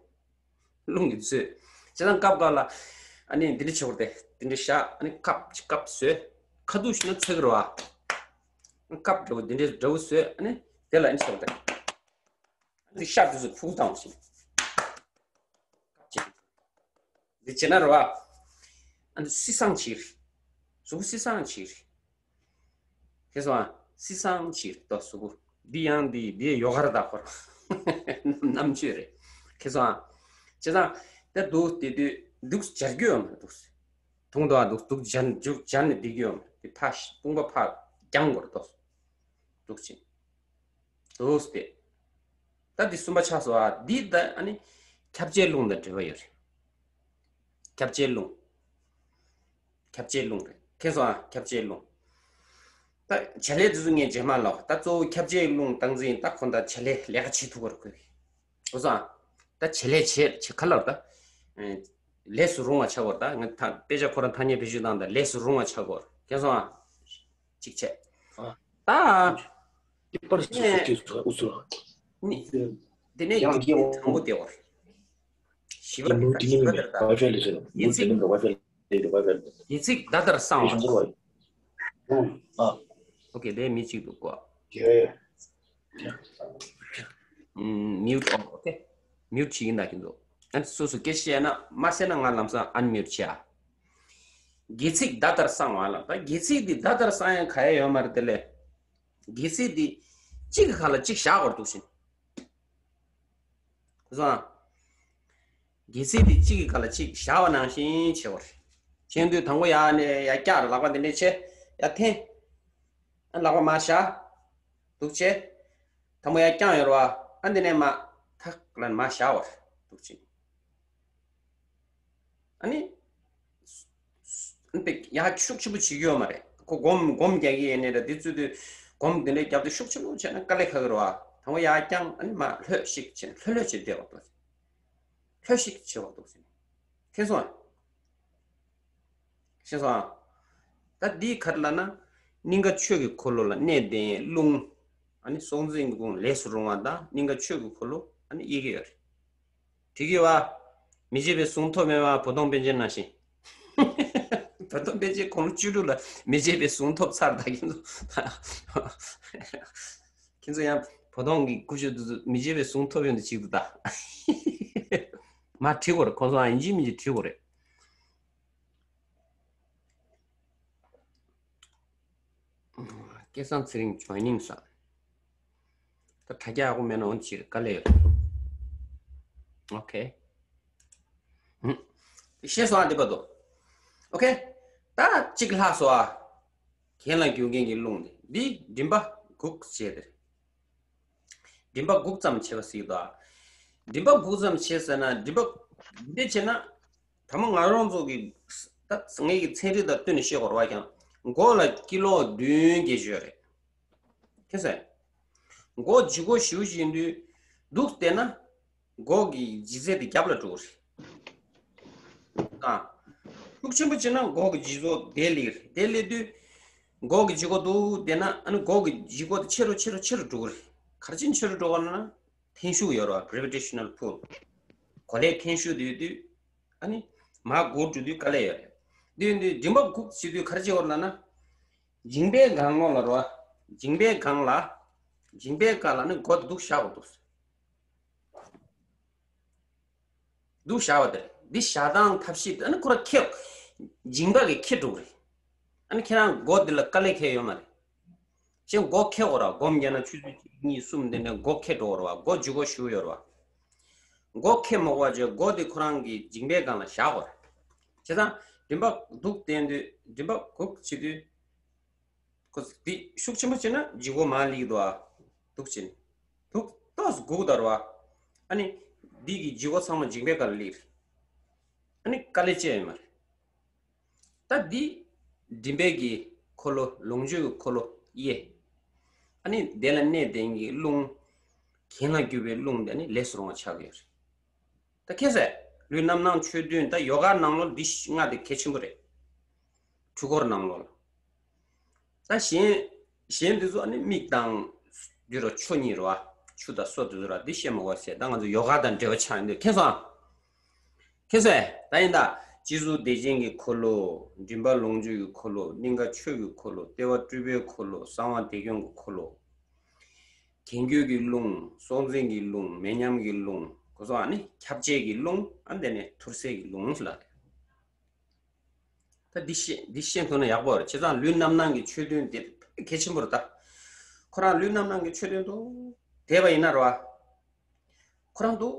རླུང་གི་མཛོད། བྱས་ཙང་སྐབས་སྐབས་ལ་ཨ་ནི་འདི་འདྲ་བྱེད་དགོས་རེད་དེ། འདི་འདྲ་བཞག་ཨ་ནི་ཀབ་ཀབ་བཟོས། ཁ་ཐུག་བྱས་ན་ཚིག་རེད་བ། ཀབ་འདྲ་བོ་འདི་འདྲ་འདྲ་བོ་བཟོས། ཨ་ནི་དེ་ལ་ཨ་ནི་བྱེད་དགོས་རེད། འདི་ཤ་འདི་ཚོ་ཕུག་བཏང་ཞིང་། འདི་བྱེད་ན་རེད་བ། ཨ་འདི་སི་སང་བྱེད། གཟུགས་པོ་སི་སང་བྱེད། མཁྱེན་སོང་ཨ། སི་སང་བྱེད་དོ་གཟུགས་པོ། འདི་ཡང་འདི་འདི་ཡོ་ག་རེད་ད་ཁོ་རང་། རྣམ་དཔྱོད་རེད། མཁྱེན་སོང་ཨ། བྱས་ཙང་དེ་འདུག་དེ་དུས་འདུག་སྦྱར་རྒྱུ་ཡོད་མ་རེད་འདུག་སེ། དུང་དུ་ཨ་འདུག་འདུག་སྦྱར་འདུག་སྦྱར་ནས་བསྡད་རྒྱུ་ཡོད་མ་རེད། དེ་ཕར་དཔུང་པ་ཕར་རྒྱང་དགོས་རེད་འདུག་སེ། འདུག་ཅིང་། འདུག་སྟེ། ད་འདི་གསུམ་པ་ཆགས་སོང་ཨ། འདི་ད་ཨ་ནི་ཁྱབ་བྱེད་རླུང་དང་འབྲེལ་བ་ཡོད་རེད། ཁྱབ་བྱེད་རླུང་། ཁྱབ་བྱེད་རླུང་རེད། མཁྱེན་སོང་ཨ། ཁྱབ་བྱེད་རླུང་། ད་བྱ་ལས་འདི་ཚོ་ངས་རྗེས་མ་ལབ། ད་གཙོ་བོ་ཁྱབ་བྱེད་རླུང་སྟངས་འཛིན། ད་ཁོ་ད་བྱ་ལས་ལས་ཀ་བྱེད་ཐུབ་པར་དགོས། འོ་སོང་ཨ། ད་བྱ་ལས་བྱེད་བྱེད་ག་ལབ་ད། ཨེ། ལས་སུ་རུང་བ་ཆགས་དགོས་རེད། ད་ང་ད་དཔེ་ཆ་ཁོ་རང་ཐ་སྙད་བེད་སྤྱོད་བཏང་། ད་ལས་སུ་རུང་བ་ཆགས་དགོས་རེད། མཁྱེན་སོང་ཨ། གཅིག་བྱས། ཨ། ད། ཏི་པར་ཅིག་ཨེ། སུ་ཅིག་སུ་ཨུ་ཚུགས། ནི། དེ་ནས་ཡང་དགེ་དང་པོ་དེ་བར། ཞི་བ་དེ་ལྟར་ཞི་བ་དེར་ལྟ། ཡིད་ཚིག་ཡིད་ཚིག་ད་ལྟར་གསང་བ། ཨོ་ཁེ། དེ་མི་གཅིག་འདུག་གོ། མིའུ་ཊི་ཨོཕ། ཨོ་ཁེ། མིའུ་ཊི་བྱེད་ཀྱིན་གདའ་གིན་འདུག་ཨ་ནི་སོ་སོ་སྐད་ཆ་བཤད་ན་མ་གསན་ན་ང་ལམ་སང་ཨན་མིའུ་ཊི་བྱེད་ཨ། དགེ་ཚིག་ད་ལྟར་གསང་བ་ལ། ད་དགེ་ཚིག་འདི་ད་ལྟར་གསང་ཡང་ག་ཡ་ཡོད་མ་རེད་དེ་ལས། དགེ་ཚིག་འདི་གཅིག་གི་ཁ་ལ་གཅིག་བཞག་དགོས་འདུག་ཕྱིན། གོ་སོང་ཨ། དགེ་ཚིག་འདི་གཅིག་གི་ཁ་ལ་གཅིག་བཞག་པ་ནང་བཞིན་བྱེད་དགོས་རེད། བྱེད་དུས་དང་པོ་ཡར་ནས་ཡར་བཀྱག་རེད། ལག་པ་འདི་འདྲས་བྱས་ཡར་འཐེན། ཨ་ལག་པ་མར་བཞག་འདུག་བྱས། དང་པོ་ཡར་བརྐྱངས་ཡོད་རེད་བ། ཨ་འདི་ནས་མར་ཐག་ལ་མར་བཞག་པ་རེད་འདུག་བྱས། ཨ་ནི། ཨ་ནི་ཡར་ཤུགས་ཆེན་པོ་བྱེད་ཀྱི་ཡོད་མ་རེད། ཁོ་སྒོམ་སྒོམ་རྒྱག་གི་ཡིན་ནའི་རེད། འདི་ཚུལ་དུ་སྒོམ་འདི་འདྲ་རྒྱབ་དུས་ཤུགས་ཆེན་པོ་བྱས་ན་དཀའ་ལས་ཁག་གི་རེད་བ། དང་པོ་ཡར་བརྐྱངས། ཨ་ནི་མར་ལྷོད་ཤིག་བྱས་ན་ལྷོད་ལྷོད་བྱས་བསྡད་པ་འདུག་ལྷོད་ཤིག་བྱས་པ་འདུག་ཟེར། མཁྱེན་སོང་ཨ། མཁྱེན་སོང་ཨ། ད་འདི་ག་རེ་ལབ་ན། སྙིང་ག་ཆོས་ཀྱི་འཁོར་ལོ་ལ་གནས་བརྟན་རླུང་། ཨ་ནི་སྲོག་འཛིན་གྱི་དབང་ལས་སུ་རུང་བ་དང་སྙིང་ག་ཆོས་ཀྱི་འཁོར་ལོ་ཨ་ནི་དབྱེ་གི་ཡོད་རེད། དེ་གི་བ། མི་བརྗེད་པའི་གཟུངས་ཐོབ་མེད་པ། བོ་དོང་པཎ་ཆེན་ནང་བཞིན། བོ་དོང་པཎ་ཆེན་དགུང་ལོ་བཅུ་དྲུག་ལ་མི་བརྗེད་པའི་གཟུངས་ཐོབ་ཚར། ད་ཁྱེད་ཚོ། ཁྱེད་ཚོ་ཡང་བོ་དོང་གི་སྐུ་ཞབས་དེ་ཚོ་མི་བརྗེད་པའི་གཟུངས་ཐོབ་ཡོང་དུ་ཅིག་ཏུ་ད། མར་བྲིས་དགོས་རེད། ཁོང་ཚོ་ཡང་ཡིན་གཅིག་མིན་གཅིག་བྲིས་དགོས་རེད། སྐལ་བཟང་ཚེ་རིང་ཇོ་ནིང་ས། ད་དྲ་རྒྱ་ཡག་པོ་མེད་ན་འོང་ཕྱིར་དཀའ་ལས་ཡོད། ཨོ་ཁེ། ཤེས་སོང་ཨ། འདི་བར་དུ། ཨོ་ཁེ། ད་གཅིག་ལྷག་སོང་ཨ། གྱེན་ལ་རྒྱུག་མཁན་གྱི་རླུང་དེ། འདི་མགྲིན་པ་སྒུག་བྱས་ཏེ། མགྲིན་པ་སྒུག་ཙམ་བྱེད་པ་ཟེར་གྱི་འདུག་ཨ། མགྲིན་པ་སྒུག་ཙམ་བྱེད་ཟེར་ན། མགྲིན་པ་འདི་བྱས་ན། ད་མ་ང་རང་ཚོ་གི། ད་ངེད་ཀྱི་ཚན་རིག་དང་བསྟུན་ནས་བཤད་དགོས་རེད་བ། ཀྱང་མགོ་ལ་སྐྱིད་ལོག་མདུན་བསྐྱེད་ཡོད་རེད། མཁྱེན་སོང་། མགོ་ལྗིད་ཁོག་ཞེ་པོ་ཅིག་ཡིན་དུས་འདུག་བསྡད་ན། མགོ་གི་ལྗིད་ཚད་དེ་རྒྱབ་ལ་འགྲོ་གི་རེད། ཨ། ཤུགས་ཆེན་པོ་བྱས་ན་མགོ་གི་ལྗིད་ཚད་དེ་སླེབས་རེད། དེ་སླེབས་དུས། མགོ་གི་ལྗིད་ཁོག་འདུག་བསྡད་ན། ཨ་ནི་མགོ་གི་ལྗིད་ཁོག་དེ་ཆེ་རུ་ཆེ་རུ་ཆེ་རུ་འགྲོ་གི་རེད། ག་རེ་བྱས་ནས་ཆེ་རུ་འགྲོ་གི་རེད་ལབ་ན། འཐེན་ཤུགས་ཡོད་རེད་བ། གྷི་རེ་བི་ཊེ་ཤི་ནལ་ཕུལ། གོ་ལའི་འཐེན་ཤུགས་དེ་ཡོད་དུས། ཨ་ནི། མར་སྒུར་འགྲོ་དུས་དཀའ་ལས་ཡོད་རེད། དུས་འདི་མགྲིན་པ་གུག་བྱེད་དུས་ག་རེ་བྱེད་དགོས་ལབ་ན། མཇིང་པའི་སྒང་ལོགས་ལ་རོ། མཇིང་པའི་སྒང་ལ། མཇིང་པའི་སྒང་ལ་ནི་མགོ་འདུག་བཞག་དགོས་འདུག་འདུག་བཞག་པ་དེ་རེད། འདི་བཞག་སྟངས་ཐབས་ཤེས་དེ་ནི་ཁོ་ར་ཁེ། མཇིང་པ་གི་ཁེ་འགྲོ་གི་རེད། ཨ་ནི་ཁྱེད་རང་མགོ་འདི་ལ་དཀའ་ལས་ཁེལ་ཡོད་མ་རེད། ཁྱེད་མགོ་ཁེ་དགོས་ར། སྒོམ་རྒྱག་ན་ཆུ་ཚོད་གཅིག་གཉིས་གསུམ་དེ་ནས་མགོ་ཁེ་འགྲོ་དགོས་ར་བ། མགོ་ལྗིད་ཁོག་ཞུ་ཡོད་ར་བ། མགོ་ཁེ་མ་དགོས་པ་བྱས་མགོ་འདི་ཁོ་རང་གི་མཇིང་པའི་སྒང་ལ་བཞག་དགོས་ར། བྱས་ཙང་མགྲིན་པ་འདུག་བསྟན་དུས་མགྲིན་པ་གུག་བྱེད་དུས། ཁོ་འདི་ཤུགས་ཆེན་པོ་བྱས་ན་ལྗིད་ཁོག་མར་སླེབས་འདུག་ཨ། འདུག་བྱས་ནས། འདུག་ཏོག་ཙམ་སྒུག་དར་བ། ཨ་ནི་འདི་གི་ལྗིད་ཁོག་ཚང་མ་མཇིང་པའི་སྒང་ལ་སླེབས་རེད། ཨ་ནི་དཀའ་ལས་ཅི་ཡང་ཡོད་མ་རེད། ད་འདི་མགྲིན་པའི་གི་འཁོར་ལོ། ལོངས་སྤྱོད་ཀྱི་འཁོར་ལོ་གཡས། ཨ་ནི་དེ་ལ་གནས་བསྡད་མཁན་གྱི་རླུང་། གྱེན་ལ་རྒྱུ་བའི་རླུང་དེ་ནི་ལས་སུ་རུང་བ་ཆགས་ཀྱི་ཡོད་རེད། ད་ཁྱེད་ཚོས་ལུས་རྣམ་སྣང་ཆོས་བདུན། ད་ཡོ་ག་ནང་ལོགས་འདི་ལྔ་དེ་གལ་ཆེན་པོ་རེད། འཁྲུལ་འཁོར་ནང་ལོགས་ལ། ད་གཞན། གཞན་འདི་ཚོ་ཨ་ནི་མིག་དང་། འདི་རུ་ཆོས་ཉིད་རུ་བ། ཆུ་དང་སོ་དེ་ཚོ་ར་འདི་བཤད་མ་དགོས་ཟེར། ད་ང་ཚོ་ཡོ་ག་དང་འབྲེལ་བ་ཆགས་ཡོང་དུས། མཁྱེན་སོང་ཨ། མཁྱེན་སོང་ཨེ། ད་ཡིན་ད། སྤྱི་གཙུག་བདེ་ཆེན་གྱི་འཁོར་ལོ། མགྲིན་པ་ལོངས་སྤྱོད་ཀྱི་འཁོར་ལོ། སྙིང་ག་ཆོས་ཀྱི་འཁོར་ལོ། ལྟེ་བ་སྤྲུལ་པའི་འཁོར་ལོ། གསང་བ་བདེ་སྐྱོང་གི་འཁོར་ལོ། གྱེན་རྒྱུ་གི་རླུང་། སྲོག་འཛིན་གྱི་རླུང་། མེ་མཉམ་གྱི་རླུང་། གོ་སོང་ཨ་ནི་ཁྱབ་བྱེད་ཀྱི་རླུང་། ཨ་ནི་དེ་ནས་ཐུར་སེལ་གྱི་རླུང་ལ། ད་འདི་ཤེས། འདི་ཤེས་ཐུབ་ན་ཡག་པོ་རེད། བྱས་ཙང་ལུས་རྣམ་སྣང་གི་ཆོས་བདུན་དེ་གལ་ཆེན་པོ་རེད་ད། ཁོ་རང་ལུས་རྣམ་སྣང་གི་ཆོས་བདུན་དུ་བསྡད་པ་ཡིན་ན་རེད་བ། ཁོ་རང་དུ་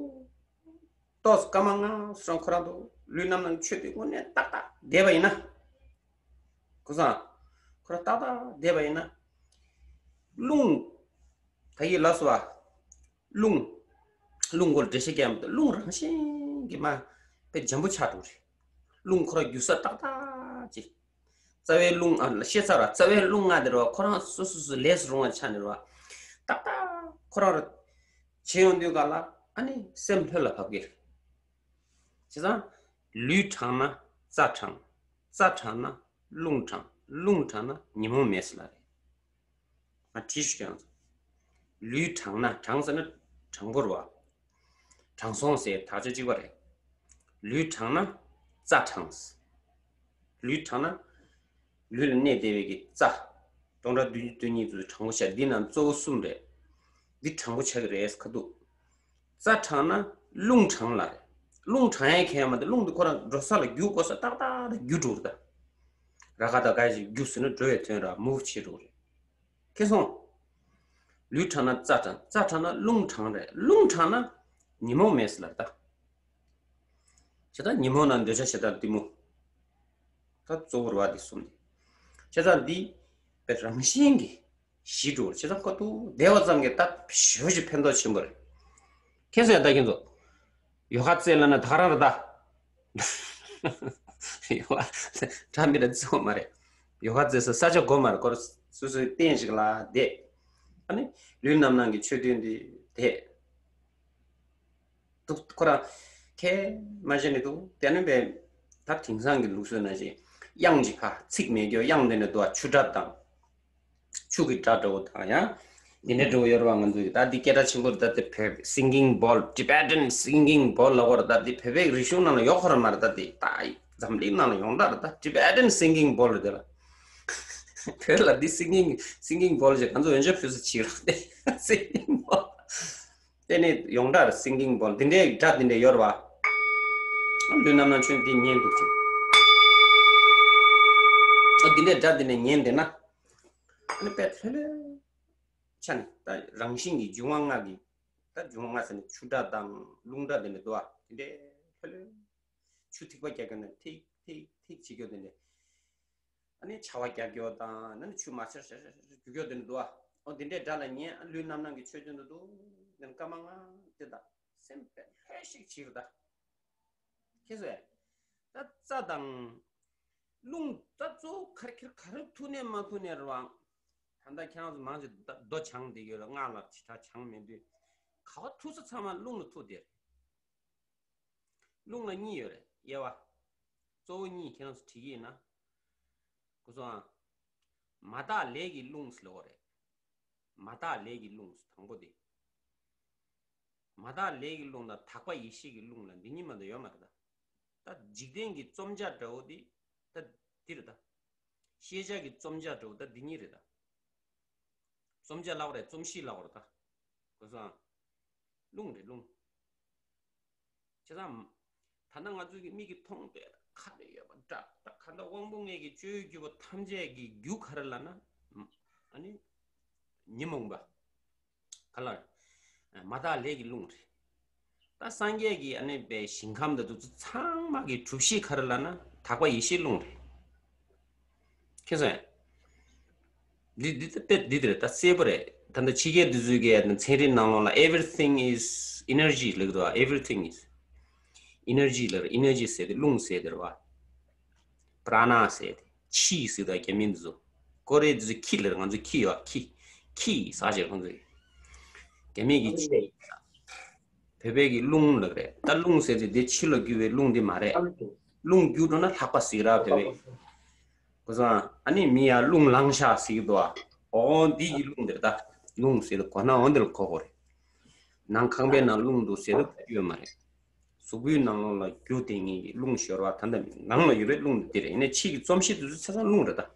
ཏོག་ཙམ་སྐར་མ་ལྔ་སོང་ཁོ་རང་དུ་ལུས་རྣམ་སྣང་གི་ཆོས་བདུན་དངོས་གནས་ཏག་ཏག་བསྡད་པ་ཡིན་ན། གོ་སོང་། ཁོ་རང་ཏག་ཏག་བསྡད་པ་ཡིན་ན། རླུང་། ད་གིན་ལབ་སོང་བ། རླུང་། རླུང་སྐོར་འགྲེལ་བཤད་རྒྱག་མི་འདུག་རླུང་རང་བཞིན་གྱིས་མར་དཔེ་འཇམ་པོ་ཆགས་འགྲོ་གི་རེད། རླུང་ཁོ་རང་རྒྱུ་ས་ཏག་ཏག་ཅིག་རྩ་བའི་རླུང་། ཨ། བཤད་ཚར་བ། རྩ་བའི་རླུང་ལྔ་དེ་རེད་བ། ཁོ་རང་སོ་སོ་སོ་ལས་སུ་རུང་བ་ཆགས་ནས་རེད་བ། ཏག་ཏག་ཁོ་རང་རེད། བྱེད་ཡོང་དུས་ག་ལ་ཨ་ནི་སེམས་ལྷོད་ལ་བབས་ཀྱི་རེད། བྱས་ཙང་། ལུས་དྲང་ན་རྩ་དྲང་། རྩ་དྲང་ན་རླུང་དྲང་། རླུང་དྲང་ན་ཉོན་མོངས་མེད་ཟེར་ལ་རེད། ང་བྲིས་ཤིག་ཀྱང་། ལུས་དྲང་ན། དྲང་ཟེར་ན་དྲང་པོ་རེད་བ། དྲང་སོང་ཟེར་དག་ཆ་གཅིག་པ་རེད། ལུས་དྲང་ན་རྩ་དྲང་། ལུས་དྲང་ན་ལུས་ལ་གནས་བསྡད་པའི་གི་རྩ། སྟོང་ཕྲག་བདུན་ཅུ་དོན་གཉིས་ཚོ་དྲང་པོ་ཆགས། འདི་ནང་གཙོ་བོ་གསུམ་རེད། འདི་དྲང་པོ་ཆགས་ཀྱི་རེད་ཁ་ཐུག་རྩ་དྲང་ན་རླུང་དྲང་ལ་རེད། རླུང་དྲང་ཡས་ཁྱད་མ་དེ་རླུང་དེ་ཁོ་རང་འགྲོ་ས་ལ་རྒྱུག་དགོས་ས་ཏག་ཏག་ཏག་རྒྱུག་འགྲོ་རེད་ད། ར་ཁ་ད་ག་ཞིག་རྒྱུག་ཟེར་ན་འགྲོ་བའི་དོན་ར་མུབ་བྱེད་འགྲོ་རེད། ཁེ་སོང་། ལུས་དྲང་ན་རྩ་དྲང་། རྩ་དྲང་ན་རླུང་དྲང་རེད། རླུང་དྲང་ན་ཉོན་མོངས་མེད་ཟེར་ལ་རེད་ད། བྱས་ཙང་ཉོན་མོངས་ན་འདོད་ཆགས་ཞེ་སྡང་གཏི་མུག་ད་གཙོ་བོ་རེད་བ་འདི་གསུམ་དེ། བྱས་ཙང་འདི་དཔེ་རང་བཞིན་གྱིས་ཞི་འགྲོ་བ་རེད། བྱས་ཙང་ཁོ་ཐུག་བསྡད་པ་ཙམ་གྱིས་ད་ཞེ་པོ་ཅིག་ཕན་ཐོགས་ཆེན་པོ་རེད། ཁྱེད་ཚོ་ཡང་ད་ཁྱེད་ཚོ་ཡོ་ག་རྩེ་ལབ་ན་ད་ག་རང་རེད་ད། ཡོ་ག་འདྲ་མི་འདྲ་རྩེ་བ་མ་རེད། ཡོ་ག་རྩེ་ས་ས་ཆ་གོ་མ་རེད། ཁོ་རང་སོ་སོའི་སྟེང་ཞིག་ལ་བསྡད། ཨ་ནི་ལུས་རྣམ་སྣང་གི་ཆོས་བདུན་འདི་བསྡད། འདུག་ཁོ་རང་ཁས་མ་བྱས་ནས་འདུག་དེ་ནས་བས་ད་དེང་སང་གི་ལུགས་སྲོལ་ནང་བཞིན་དབྱངས་ཀྱི་ཕ་ཚིག་མེད་རྒྱུ་དབྱངས་འདི་ནས་འདུག་ཆུ་སྒྲ་དང་། ཆུ་གི་སྒྲ་འདྲ་བོ་དང་ཡང་། འདི་འདྲའི་འདྲ་བོ་ཡོད་རེད་བ། ང་ཚོ་ཡི་ད་འདི་སྐད་གྲགས་ཆེན་པོ་རེད། ད་དེ་བོད་singing bowl། Tibetan singing bowl ལབ་ཀྱི་ཡོད་རེད། ད་འདི་བོད་པའི་རིག་གཞུང་ནང་ལ་ཡོད་ཁོ་རང་མ་རེད། ད་འདི་ད་འཛམ་གླིང་ནང་ལ་ཡོངས་གྲགས་རེད། ད་Tibetan singing bowl རེད་དེ་ལ། བོད་ལ་འདི་singing singing bowl ཞིག་ང་ཚོ་འོན་ཆོས་ཕུལ་ས་ཅིག་རེད་དེ། singing bowl། དེ་ནས་ཡོངས་གྲགས་རེད། singing bowl། འདི་འདྲའི་སྒྲ་འདི་འདྲ་ཡོད་རེད་བ། ལུས་རྣམ་སྣང་ཆོས་འདི་ཉན་འདུག་ཅིང་། ཨ་འདི་འདྲའི་སྒྲ་འདི་འདྲ་ཉན་བསྡད་ན། ཨ་ནི་དཔེ་ལྷོད་ལྷོད་ཆགས་ནས་ད་རང་བཞིན་གྱི་འབྱུང་བ་ལྔ་གི། ད་འབྱུང་བ་ལྔ་ཟེར་ནས་ཆུ་སྒྲ་དང་རླུང་སྒྲ་འདི་འདྲ་འདུག་བ། འདི་འདྲའི་ལྷོད་ལྷོད། ཆུ་ཐིགས་པ་རྒྱག་རྒྱུ་ན་ཐིགས་ཐིགས་ཐིགས་བྱེད་རྒྱུ་འདི་འདྲ། ཨ་ནི་བྱ་བ་རྒྱག་རྒྱུ་དང་། ཨ་ནི་ཆུ་མ་ཆར་ཤར་ཤར་ཤར་རྒྱུག་རྒྱུ་དེ་འདྲ་འདུག་ཨ། ཨོ་དེ་འདྲའི་སྒྲ་ལ་ཉན། ཨ་ལུས་རྣམ་སྣང་གི་ཆོས་ཅན་དུ་འདུག་དེ་སྐར་མ་ལྔ་དེ་དང་སེམས་དཔེ་ལྷོད་ཤིག་བྱེད་རེད་ད། ཁྱེད་ཚོས་ད་རྩ་དང་རླུང་ད་གཙོ་བོ་ག་རེ་ཁྱེར་ག་རེ་ཐུག་ནས་མ་ཐུག་ནས་རེད་བ། ད་ལྟ་ཁྱེད་རང་ཚོ་མང་ཆེ་ད་རྡོ་བྱང་བསྡད་ཡོད་རེད། སྔགས་ལ་ཇི་ལྟར་བྱང་མེད་དུས་ག་བ་ཐུག་ས་ཚང་མ་རླུང་ལ་ཐུག་བསྡད་རེད། རླུང་ལ་གཉིས་ཡོད་རེད། དབྱེ་བ་གཙོ་བོ་གཉིས་ཁྱེད་རང་ཚོ་བྲིས་ཀྱི་ཡིན་ན། གོ་སོང་ཨ། མ་དག་ལས་ཀྱི་རླུང་ཟེར་ལབ་པ་རེད། མ་དག་ལས་ཀྱི་རླུང་ཟེར་དང་པོ་དེ། མ་དག་ལས་ཀྱི་རླུང་དང་དག་པ་ཡེ་ཤེས་ཀྱི་རླུང་ལ་འདི་གཉིས་མ་གཏོགས་ཡོད་མ་རེད་ད། ད་འཇིག་རྟེན་གྱི་རྩོམ་བྱ་འདྲ་བོ་དེ། ད་འདི་རེད་ད། ཤེས་བྱ་གི་རྩོམ་བྱ་འདྲ་བོ་ད་འདི་གཉིས་རེད་ད། རྩོམ་བྱ་ལབ་རེད། རྩོམ་གཤིས་ལབ་རེད་ད། གོ་སོང་ཨ། རླུང་རེད་རླུང་། བྱས་ཙང་། ད་ལྟ་ང་ཚོའི་གི་མིག་གིས་མཐོང་བའི་ག་རེ་ཡོད་པ་འདྲ་ད་ག་འདྲ་དབང་པོ་ལྔ་གི་སྤྱོད་ཡུལ་གྱུར་པ་ཐམས་ཅད་ཀྱི་རྒྱུ་ག་རེ་ལབ་ན། ཨ་ནི། ཉོན་མོངས་པ། ག་ལ། མ་དག་ལས་ཀྱི་རླུང་རེད། ད་སངས་རྒྱས་ཀྱི་ཨ་ནི་པའི་ཞིང་ཁམས་དང་དུ་ཚང་མ་གི་གྲུབ་གཞི་ག་རེ་ལབ་ན་དག་པ་ཡེ་ཤེས་རླུང་རེད། ཁྱེད་ཚོས། འདི་འདི་ད་དཔེ་འདི་དེ་རེད་ད་གསལ་པོ་རེད། ད་ལྟ་ཕྱི་རྒྱལ་འདི་ཚོའི་གི་ཚན་རིག་ནང་ལོགས་ལ་everything is energy ལབ་ཀྱི་འདུག་བ། Everything is energy ལབ་རེད། Energy ཟེར་དེ་རླུང་ཟེར་དེ་རེད་བ། པྲ་ཎ་ཟེར་དེ་ཆི་ཟེར་དེ་རྒྱ་མི་འདི་ཚོ། ཀོ་རེ་འདི་ཚོ་ཁི་ལབ་རེད། ང་ཚོ་ཁི་ཡོད་ཁི། ཁི་ཟེར་ཞེས་ཁོང་ཚོས། རྒྱ་མི་གི་ཆི། བོད་པའི་གི་རླུང་ལབ་རེད། ད་རླུང་ཟེར་དེ་དེ་ཕྱི་ལ་རྒྱུ་བའི་རླུང་དེ་མ་རེད། རླུང་རྒྱུ་འགྲོ་ན་ལྷགས་པ་ཟེར་ར་བོད་པའི། གོ་སོང་ཨ། ཨ་ནི་མི་ཡ་རླུང་ལངས་ཤག་ཟེར་གི་འདུག་ཨ། འོ་འདི་གི་རླུང་དེ་རེད་ད། རླུང་ཟེར་དེ་གོ་ན་འོ་འདི་ལ་གོ་དགོས་རེད། ནང་ཁང་པའི་ནང་རླུང་འདུག་ཟེར་དེ་ཡོད་མ་རེད། གཟུགས་པོའི་ནང་ལོགས་ལ་རྒྱུ་དེ་ངེས་ཀྱི་རླུང་ཤོར་བ་ད་ལྟ་ནང་ལ་ཡོད་པའི་རླུང་དེ་རེད། ཡིན་ནའི་ཕྱི་གི་རྩོམ་གཤིས་དེ་ཚོ་ཆ་ཚང་རླུང་རེད་ད།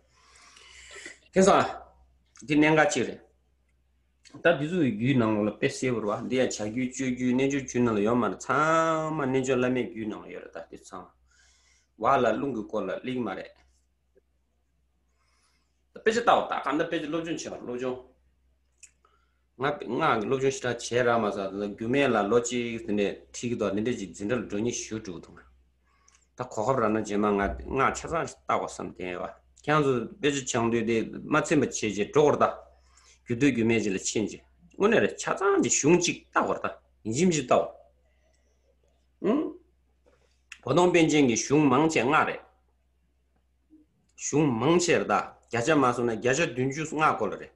དེང་སང་། འདི་གནད་འགག་ཅིག་རེད། ད་འདི་ཚོ་ཡི་རྒྱུད་ནང་ལོགས་ལ་དཔེ་གསལ་པོ་རེད་བ། འདི་ཡང་བྱ་རྒྱུད་སྤྱོད་རྒྱུད་རྣལ་འབྱོར་རྒྱུད་ནང་ལ་ཡོད་མ་རེད། ཚང་མ་རྣལ་འབྱོར་བླ་མེད་རྒྱུད་ནང་ལ་ཡོད་རེད་ད་འདི་ཚང་མ། བ་ལ་རླུང་གི་སྐོར་ལ་ལེགས་མ་རེད། དཔེ་ཆ་ལྟ་བ་ད་གང་ལྟར་དཔེ་ཆ་སློབ་སྦྱོང་བྱེད་པ་སློབ་སྦྱོང་། ང་སྔགས་ཀྱི་སློབ་སྦྱོང་ཞེ་དྲག་བྱས་རག་མ་སོང་། རྒྱུད་སྨད་ལ་ལོ་གཅིག་དེ་འདྲས་ཁྲིད་ཀྱི་འདུག་དེ་འདྲས་ཅིག་འཛིན་གྲྭ་ལ་འགྲོ་མཁན་ཞུ་དྲུག་འདུག་ད་གོ་སྐབས་རག་ན་རྗེས་མ་ང་སྔགས་ཆ་ཚང་ཞིག་བལྟ་དགོས་བསམ་བསྡད་ཡོད་པ། ཁྱེད་ཚོ་དཔེ་ཆ་སྦྱང་དུས་དེ་མ་ཚིམ་པ་བྱས་རྗེས་འགྲོ་དགོས་རེད་ད། རྒྱུད་སྟོད་རྒྱུད་སྨད་ཅིག་ལ་ཕྱིན་རྗེས་དངོས་གནས་རེད། ཆ་ཚང་གི་གཞུང་གཅིག་བལྟ་དགོས་རེད་ད། ཡིན་གཅིག་མིན་གཅིག་བལྟ་དགོས། ཨང་། བོ་དོང་པཎ་ཆེན་གྱི་གཞུང་མང་ཆེ་སྔགས་རེད། གཞུང་མང་ཆེ་རེད་ད། བརྒྱ་ཆ་མ་སོང་ན་བརྒྱ་ཆ་བདུན་ཅུ་སྔགས་སྐོར་ལ་རེད།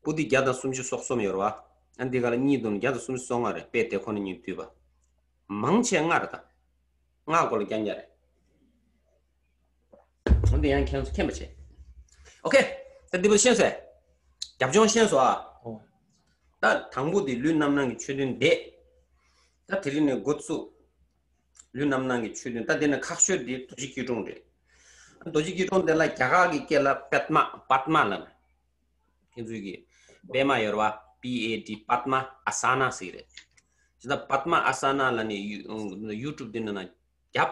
པོ་ཏི་བརྒྱ་དང་སུམ་ཅུ་སོ་གསུམ་ཡོད་རེད་བ། ཨ་འདི་ག་ལ་གཉིས་བསྡོམས་ན་བརྒྱ་དང་སུམ་ཅུ་སོ་ལྔ་རེད། དཔེ་དེ་ཁོ་ན་གཉིས་བསྡུས་པ། མང་ཆེ་སྔགས་རེད་ད། སྔགས་སྐོར་ལ་རྐྱང་རྐྱང་རེད། འོ་འདི་ཡང་ཁྱེད་ཚོ་མཁྱེན་པ་བྱེད། ཨོ་ཁེ། ད་འདི་པོ་ཤེས་སོང་ངས། རྒྱབ་ལྗོངས་ཤེས་སོང་ཨ། ཨོ། ད་དང་པོ་འདི་ལུས་རྣམ་སྣང་གི་ཆོས་བདུན་བསྡད། ད་དེ་རིང་ནས་འགོ་བཙུགས། ལུས་རྣམ་སྣང་གི་ཆོས་བདུན། ད་འདི་ནས་ཁག་ཤོས་འདི་རྡོ་རྗེ་སྐྱིལ་ཀྲུང་རེད། རྡོ་རྗེ་སྐྱིལ་ཀྲུང་དེ་ལ་རྒྱ་གར་གྱི་སྐད་ལ་པདྨ། པདྨ་ལབ་ནས། ཁྱེད་ཚོས་ཀྱི་པདྨ་ཡོད་རེད་བ། པི་ཨེ་ཌི་པདྨ་ཨ་ས་ན་ཟེར་གྱི་རེད། བྱས་ཙང་པདྨ་ཨ་ས་ན་ལབ་ནས་ཡུ་ཡུ་ཊུབ་འདི་ནང་ན་རྒྱབ།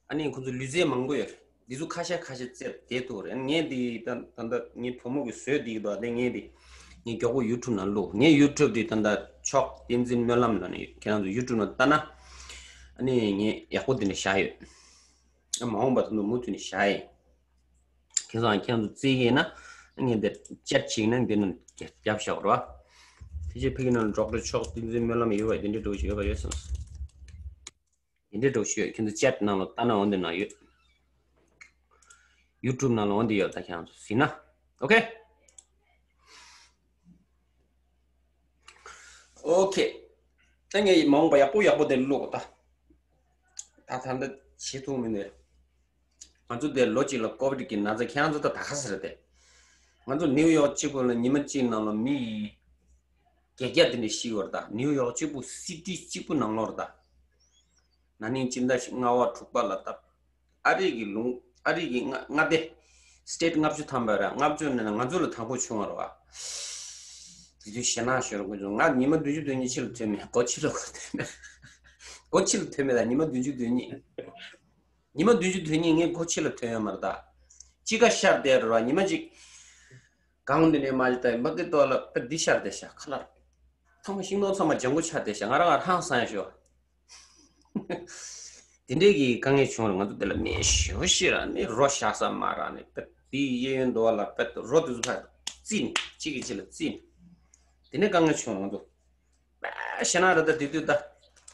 ཨ་ནི་ཁོང་ཚོ་ལུས་རྩལ་མང་པོ་ཡོད་རེད། འདི་ཚོ་ཁ་ཤས་ཁ་ཤས་རྩེར་བསྡད་ཐུབ་རེད། ངས་འདི་ད་ད་ལྟ་ངའི་བུ་མོ་གིས་བཟོས་བསྡད་ཀྱི་འདུག་དེ་ངས་འདི་ངའི་མགྱོགས་པོ་ཡུ་ཊུབ་ནང་བླུགས། ངའི་ཡུ་ཊུབ་འདི་ད་ལྟ་མཆོག་བསྟན་འཛིན་སྨོན་ལམ་ལབ་ནས་ཡོད། ཁྱེད་རང་ཚོ་ཡུ་ཊུབ་ནང་ལྟ་ན་ཨ་ནི་ངས་ཡག་པོ་འདི་ནས་བཞག་ཡོད། ཨ་མ་འོངས་པ་ད་དུང་མུ་མཐུད་ནས་བཞག་ཡིན། ཁྱེད་ཚོ་ཁྱེད་ཚོ་རྩིས་ཀྱིས་ན་ངས་འདིར་ཅེཊ་བྱས་ན་འདི་ནང་རྒྱབ་བཞག་རོགས། དེ་རྗེས་ཕ་གི་ནང་ཌོག་ཊར་མཆོག་བསྟན་འཛིན་སྨོན་ལམ་ཡོད་པ་འདི་འདྲའི་འགྲོ་བཞིན་ཡོད་པ་ཡོད་སོང་། འདི་འདྲའི་འགྲོ་བཞིན་ཡོད། ཁྱེད་ཚོ་ཅེཊ་ནང་ལ་ལྟ་ན་འོ་འདི་ནང་ཡོད། ཡུ་ཊུབ་ནང་ལ་འོ་འདི་ཡོད། ད་ཁྱེད་ཚོ་གཟིགས་ན། ཨོ་ཁེ། ཨོ་ཁེ། ད་ངས་མ་འོངས་པ་ཡག་པོ་ཡག་པོ་དེ་བླུགས་ད། ད་ད་འདི་བྱེད་ཐུབ་མིན་ནས། ང་ཚོ་དེ་ལོ་གཅིག་ལ་ཀོ་བིཌ་གི་ན་ཚ། ཁྱེད་རང་ཚོ་ད་ད་ག་ཟེར་ཏེ། ང་ཚོ་ནིའུ་ཡོག་གཅིག་པུ་ལ་ཉི་མ་གཅིག་ནང་ལ་མི་བརྒྱད་བརྒྱ་དེ་འདྲ་ཤི་བར་ད། ནིའུ་ཡོག་གཅིག་པུ་སི་ཊི་གཅིག་པུ་ནང་ལོགས་ད། ན་ནིང་སྤྱི་ཟླ་ལྔ་པ་དྲུག་པ་ལ་ད། ཨ་རི་གི་ལུང་ཨ་རི་གི་མངའ་མངའ་སྡེ། སི་ཊེཊ་ལྔ་བཅུ་ཐམ་པ་ར་ལྔ་བཅུ་ནང་ན་ང་ཚོ་ལ་དང་པོ་བྱུང་བ་རེད་བ། དེ་དུས་ཞེད་སྣང་ཤོར་དགོས་བྱུང་། ང་ཉི་མ་བདུན་ཅུ་དོན་གཉིས་ཕྱི་ལ་ཐོན་མེད། སྒོ་ཕྱི་ལ་སྒོ་ཐོན་མེད། སྒོ་ཕྱི་ལ་ཐོན་མེད་ད་ཉི་མ་བདུན་ཅུ་དོན་གཉིས། ཉི་མ་བདུན་ཅུ་དོན་གཉིས་ངས་སྒོ་ཕྱི་ལ་ཐོན་ཡོད་མ་རེད་ད། དཔྱིད་ཀ་ཤར་བསྡད་རེད་བ། ཉི་མ་གཅིག་གང་འདི་ནས་མ་ལི་ད་མ་གི་ཏོ་ལ་པ་འདི་ཤར་བསྡད་ཤག་ཁ་ལར། ཚང་མ་ཤིང་སྡོང་ཚང་མ་ལྗང་ཁུ་ཆགས་བསྡད་ཤག་ང་རང་ང་ཧང་སང་ཡ་ཤོག་དེ་འདྲའི་གི་དཀའ་ངལ་བྱུང་རེད། ང་ཚོ་དེ་ལ་མི་ཞེ་པོ་ཞིག་ར་ནི་རོ་བཞག་ས་མ་རག་ནས་པ་དེའི་གཡས་གཡོན་འདུག་བ་ལ་པ་རོ་དེ་ཚོ་ཕར་བརྩིས་ནས་གཅིག་གིས་གཅིག་ལ་བརྩིས་ནས་དེ་ནས་དཀའ་ངལ་བྱུང་རེད། ང་ཚོ་དཔེ་ཞེད་སྣང་རེད་ད། དེ་དུས་ད་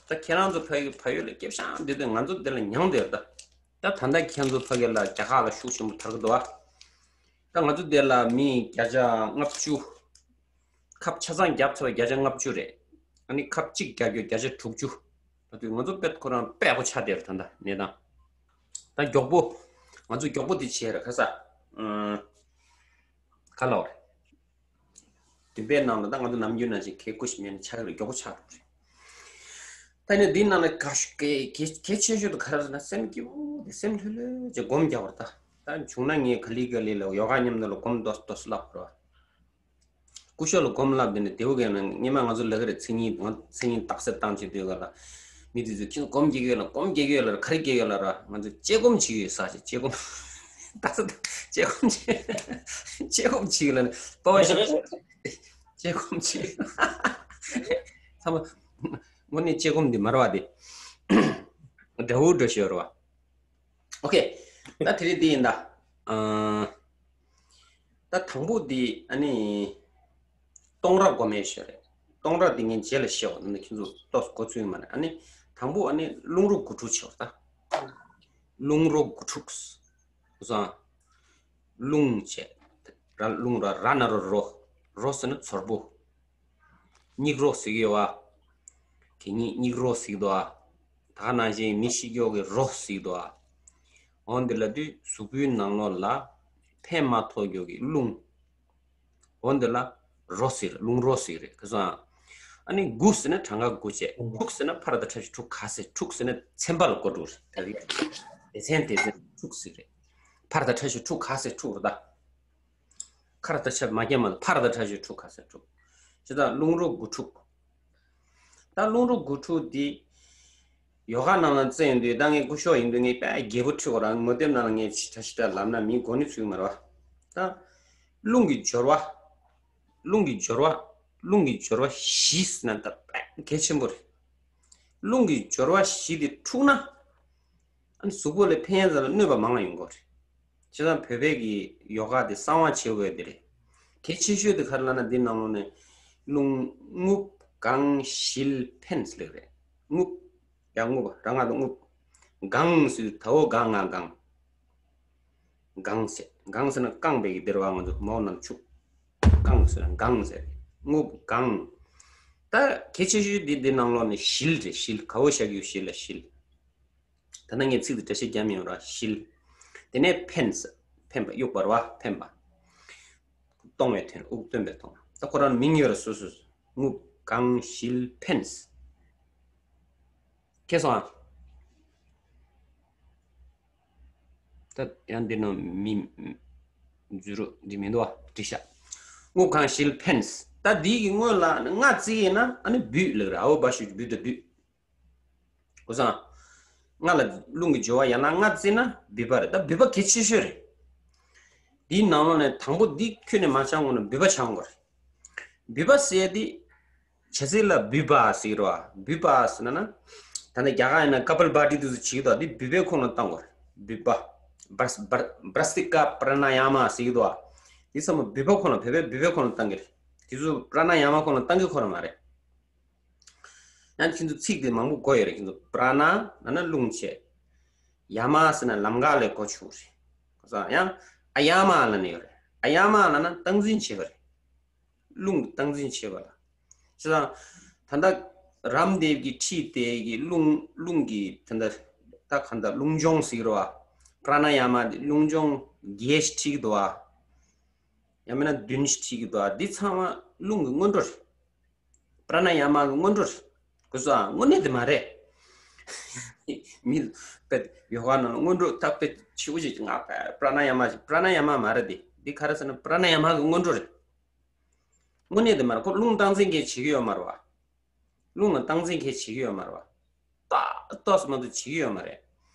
ད་ཁྱེད་རང་ཚོ་ཕ་ཡུལ་ཕ་ཡུལ་ལ་སྐྱིད་ཤང་དེ་དུས་ང་ཚོ་དེ་ལ་མྱངས་བསྡད་ཡོད་རེད་ད། ད་ད་ལྟ་ཁྱེད་ཚོ་ཕ་གི་ལ་རྒྱ་གར་ལ་ཤུགས་ཆེན་པོ་དར་གི་འདུག་བ། ད་ང་ཚོ་དེ་ལ་མི་བརྒྱ་ཆ་ལྔ་བཅུ། ཁབ་ཆ་ཚང་བརྒྱབ་ཚར་བ་བརྒྱ་ཆ་ལྔ་བཅུ་རེད། ཨ་ནི་ཁབ་གཅིག་བརྒྱབ་རྒྱུ་བརྒྱ་ཆ་དྲུག་ཅུ། ད་དུས་ང་ཚོ་དཔེ་ཁོ་རང་དཔེ་ཡག་པོ་ཆགས་བསྡད་རེད་ད་ལྟ་གནས་སྟངས། ད་མགྱོགས་པོ། ང་ཚོ་མགྱོགས་པོ་དེ་བྱས་རེད་ཁ་ས། ཨང་། ག་ལབ་རེད། བདུན་པའི་ནང་ལ་ད་ང་ཚོ་ནམ་རྒྱུན་ནང་བཞིན་གད་སྐུ་ཞིག་ཉན་ནས་ཆགས་ཀྱི་རེད། མགྱོགས་པོ་ཆགས་འགྲོ་གི་རེད། ད་ནི་འདི་ནང་ལ་ག་ཤུ་གལ་གལ་གལ་ཆེ་ཤོས་དེ་ག་རེ་རེད་ན། སེམས་སྐྱིད་པོ་དེ། སེམས་ལྷོད་ལྷོད་ཅིག་སྒོམ་རྒྱག་པ་རེད་ད། ད་བྱུང་ན་ངས་ག་ལེ་ག་ལེ་ལ་ཡོ་ག་མཉམ་དུ་ལ་སྒོམ་ཏོག་ཏོག་བསླབ་དགོས་རེད་བ། སྐུ་ཞབས་ལ་སྒོམ་བསླབ་དེ་ནི་དེའུ་གས་ན་སྔོན་མ་ང་ཚོ་ལབ་ཀྱི་རེད། མཚན་ཉིད་ང་མཚན་ཉིད་རྟགས་གསལ་བཏང་བྱེད་དུས་ག་ལ་མི་དེ་ཚོས་ཁྱེད་ཚོ་སྒོམ་རྒྱག་གི་ཡོད་ལ། སྒོམ་རྒྱག་གི་ཡོད་ལ། ག་རེ་རྒྱག་ཡོད་ལ་ར། ང་ཚོ་དཔྱད་སྒོམ་བྱེད་ཀྱི་ཡོད་ས་ཞིག་དཔྱད་སྒོམ། རྟགས་གསལ་བཏང་། དཔྱད་སྒོམ་བྱེད། དཔྱད་སྒོམ་བྱེད་ལ་ནི་པ་བ་ཞིག་དཔྱད་སྒོམ་བྱེད། ཚང་མ་དངོས་གནས་དཔྱད་སྒོམ་འདི་མ་རེད་བ། དེ་འདྲ་བོ་འདྲ་ཞིག་ཡོད་རེད་བ། ཨོ་ཁེ། ད་དེ་རིང་འདི་ཡིན་ད། ཨ། ད་དང་པོ་འདི་ཨ་ནི། གཏོང་རག་སྒོམ་ཡས་ཞིག་རེད། གཏོང་རག་འདི་ངས་རྗེས་ལ་བཤད་པ་ནི་ཁྱེད་ཚོ་ཏོག་ཙམ་གོ་ཚུལ་མ་རེད། ཨ་ནི། དང་པོ་ཨ་ནི་རླུང་རོ་དགུ་ཕྲུགས་བྱེད་པ་རེད་ད། རླུང་རོ་དགུ་ཕྲུགས། བཟང་། རླུང་བྱས། ར་རླུང་ར་ར་ན་རོ་རོ། རོ་ཟེར་ན་ཚོར་པོ། སྙིགས་རོ་ཟེར་གྱི་ཡོད་བ། གད་སྙིགས་སྙིགས་རོ་ཟེར་གྱི་འདུག་ཨ། ད་ག་ནང་བཞིན་མི་ཤི་མགྱོགས་ཀྱི་རོ་ཟེར་གྱི་འདུག་ཨ། འོ་འདི་ལབ་དུས་གཟུགས་པོའི་ནང་ལོགས་ལ་ཕན་མ་ཐོགས་མགྱོགས་ཀྱི་རླུང་། འོ་འདི་ལ་རོ་ཟེར། རླུང་རོ་ཟེར་གྱི་རེད། ག་སོང་། ཨ་ནི་དགུ་ཟེར་ན་གྲངས་ཀ་དགུ་བྱས། ཕྲུགས་ཟེར་ན་ཕ་ར་བཏགས་ཕྲ་ཞབས་ཕྲུག་ག་ཟེར། ཕྲུགས་ཟེར་ན་ཚན་པ་ལ་གོ་འགྲོ་རེད། ད་རེད། སྡེ་ཚན་སྡེ་ཚན་ཕྲུགས་ཟེར་རེད། ཕ་ར་བཏགས་ཕྲ་ཞབས་ཕྲུག་ག་ཟེར། ཕྲུག་རེད་ད། ཁ་ར་བཏགས་ཁ་མ་རྒྱབ་མ་ལ་ཕ་ར་བཏགས་ཕྲ་ཞབས་ཕྲུག་ག་ཟེར། ཕྲུག་བྱས་ཙང་རླུང་རོ་དགུ་ཕྲུགས། ད་རླུང་རོ་དགུ་ཕྲུགས་འདི་ཡོ་ག་ནང་ལ་བཙལ་ཡོང་དུས། ད་ངས་སྐུ་ཞབས་ཡིན་དུས་ངས་དཔེ་རྒྱས་པོ་ཁྲིད་དགོས་ར། ངོ་དེབ་ནང་ལ་ངས་ཞིབ་ཕྲ་ཞིབ་ཕྲ་ལབ་ན་མི་གོ་ནི་ཚུལ་མ་རེད་བ། ད་རླུང་གི་སྦྱོར་བ། རླུང་གི་སྦྱོར་བ། རླུང་གི་སྦྱོར་བ་བཞི་ཟེར་ན་ད་དཔེ་གལ་ཆེན་པོ་རེད། རླུང་གི་སྦྱོར་བ་བཞི་དེ་འཁྲུགས་ན། ཨ་ནི་གཟུགས་པོ་ལ་ཕན་ཡོན་ཙམ་ལ་གནོད་པ་མང་བ་ཡོང་གི་རེད། བྱས་ཙང་བོད་པའི་གི་ཡོ་ག་དེ་གསང་བ་ཆེ་བོ་དེ་རེད། གལ་ཆེ་ཤོས་དེ་ག་རེ་ལབ་ན། འདི་ནང་ལོགས་ནས་རླུང་རྔུབ་གང་ཞིལ་ཕན་ཟེར་ལབ་རེད། རྔུབ། ཡང་རྔུབ། ར་ང་དང་རྔུབ། གང་ཟེར་ད་འོ་ག་ང་གང་། གང་ཟེར། གང་ཟེར་ན་རྐང་པའི་གི་འདི་རེད་བ། ང་ཚོ་མོ་ནང་ཆུ། གང་ཟེར་ན་གང་ཟེར། རྔུབ་གང་། ད་གལ་ཆེ་ཤོས་འདི་འདི་ནང་ལོགས་ནས་ཞིལ་རེད། ཞིལ། ག་འོ་ཞ་གི་འོ་ཞི་ལ་ཞིལ། ད་ནང་ངས་ཚིག་དེ་འགྲེལ་བཤད་རྒྱབ་མི་ཡོང་ར། ཞིལ། དེ་ནས་ཕན་ཟེར། ཕན་པ། དབྱུག་པ་རེད་བ། ཕན་པ། གཏོང་བའི་དོན། དབུགས་བཏོན་པའི་གཏོང་བ། ད་ཁོ་རང་མིང་ཡོད་ར། སོ་སོ། རྔུབ་གང་ཞིལ་ཕན་ཟེར། ཁྱེད་སོང་ཨ། ད་ཡང་འདི་ནང་མི་འཛུལ་རོགས་འདི་མི་འདུག་བ། འགྲིག་ཤག་རྔུབ་གང་ཞིལ་ཕན་ཟེར། ད་འདི་གི་སྔོན་ལ་ང་བརྩི་ཡིན་ན་ཨ་ནི་བུད་ལབ་ར། འ་འོག་བ་ཞབས་ཀྱུ་བུ་ད་བུད། གོ་སོང་ཨ། ང་ལ་རླུང་གི་སྦྱོར་བ་ཡང་ན་ང་བརྩིས་ན་བུད་པ་རེད། ད་བུད་པ་གལ་ཆེ་ཤོས་རེད། འདིའི་ནང་ལོགས་ནས་དང་པོ་འདི་ཁྱོན་ནས་མ་སྦྱང་གོང་ནས་བུད་པ་སྦྱང་དགོས་རེད། བུད་པ་ཟེར་ཡ་འདི། བྱ་ཚིག་ལ་བུད་པ་ཟེར་གྱི་རེད་བ། བུད་པ་ཟེར་ན་ན། ད་ནི་རྒྱ་གར་ཡིན་ན་ཀ་པལ་བྷ་ཏི་དེ་ཚོ་བྱེད་ཀྱི་འདུག་འདི་བུད་པའི་ཁོངས་ལ་བཏང་དགོས་རེད། བུད་པ། བྷ་ར་བྷ་ར་བྷ་ར་སྟི་ཀ་པྲ་ན་ཡ་མ་ཟེར་གྱི་འདུག་བ། འདི་ཚང་མ་བུད་པ་ཁོངས་ལ། བོད་པས་བུད་པའི་ཁོངས་ལ་བཏང་གི་རེད། དེ་ཚོ་པྲ་ན་ཡ་མ་ཁོངས་ལ་བཏང་གི་ཁོ་རང་མ་རེད། ཡང་ཁྱེད་ཚོ་ཚིག་དེ་མང་པོ་གོ་ཡོད་རེད། ཁྱེད་ཚོ་པྲ་ན་ན་ན་རླུང་བྱས། ཡ་མ་ཟེར་ན་ལམ་ཁ་ལ་གོ་ཆོག་རེད། གོ་སོང་། ཡང་ཨ་ཡ་མ་ལབ་ནས་ཡོད་རེད། ཨ་ཡ་མ་ལབ་ན་སྟངས་འཛིན་བྱེད་པ་རེད། རླུང་གི་སྟངས་འཛིན་བྱེད་པ་ལ། བྱས་ཙང་། ད་ལྟ་རམ་དེབ་ཀྱིས་ཁྲིད་དེ་གི་རླུང་རླུང་གི་ད་ལྟ་ད་ག་ད་རླུང་སྦྱོང་ཟེར་གྱི་རེད་བ། པྲ་ན་ཡ་མ་དེ་རླུང་སྦྱོང་བརྒྱད་ཞིག་ཁྲིད་ཀྱི་འདུག་བ། ཡང་མིན་ན་བདུན་ཞིག་ཁྲིད་ཀྱི་འདུག་བ། འདི་ཚང་མ་རླུང་གི་སྔོན་འགྲོ་རེད། པྲ་ན་ཡ་མ་གི་སྔོན་འགྲོ་རེད། གོ་སོང་ཨ། དངོས་གནས་དེ་མ་རེད། མི་དཔེ་ཡོ་ག་ནང་ལ་སྔོན་འགྲོ་ད་དཔེ་ཆེ་བོ་ཞིག་ང་དཔེ་པྲ་ན་ཡ་མ་ཞིག་པྲ་ན་ཡ་མ་མ་རེད་དེ། འདི་ག་རེ་ཟེར་ན་པྲ་ན་ཡ་མ་གི་སྔོན་འགྲོ་རེད། དངོས་གནས་དེ་མ་རེད། ཁོ་རླུང་སྟངས་འཛིན་གང་བྱེད་ཀྱི་ཡོད་མ་རེད་བ། རླུང་ལ་སྟངས་འཛིན་གང་བྱེད་ཀྱི་ཡོད་མ་རེད་བ། ཏག་ཏག་སུ་མ་གཏོགས་བྱེད་ཀྱི་ཡོད་མ་རེད།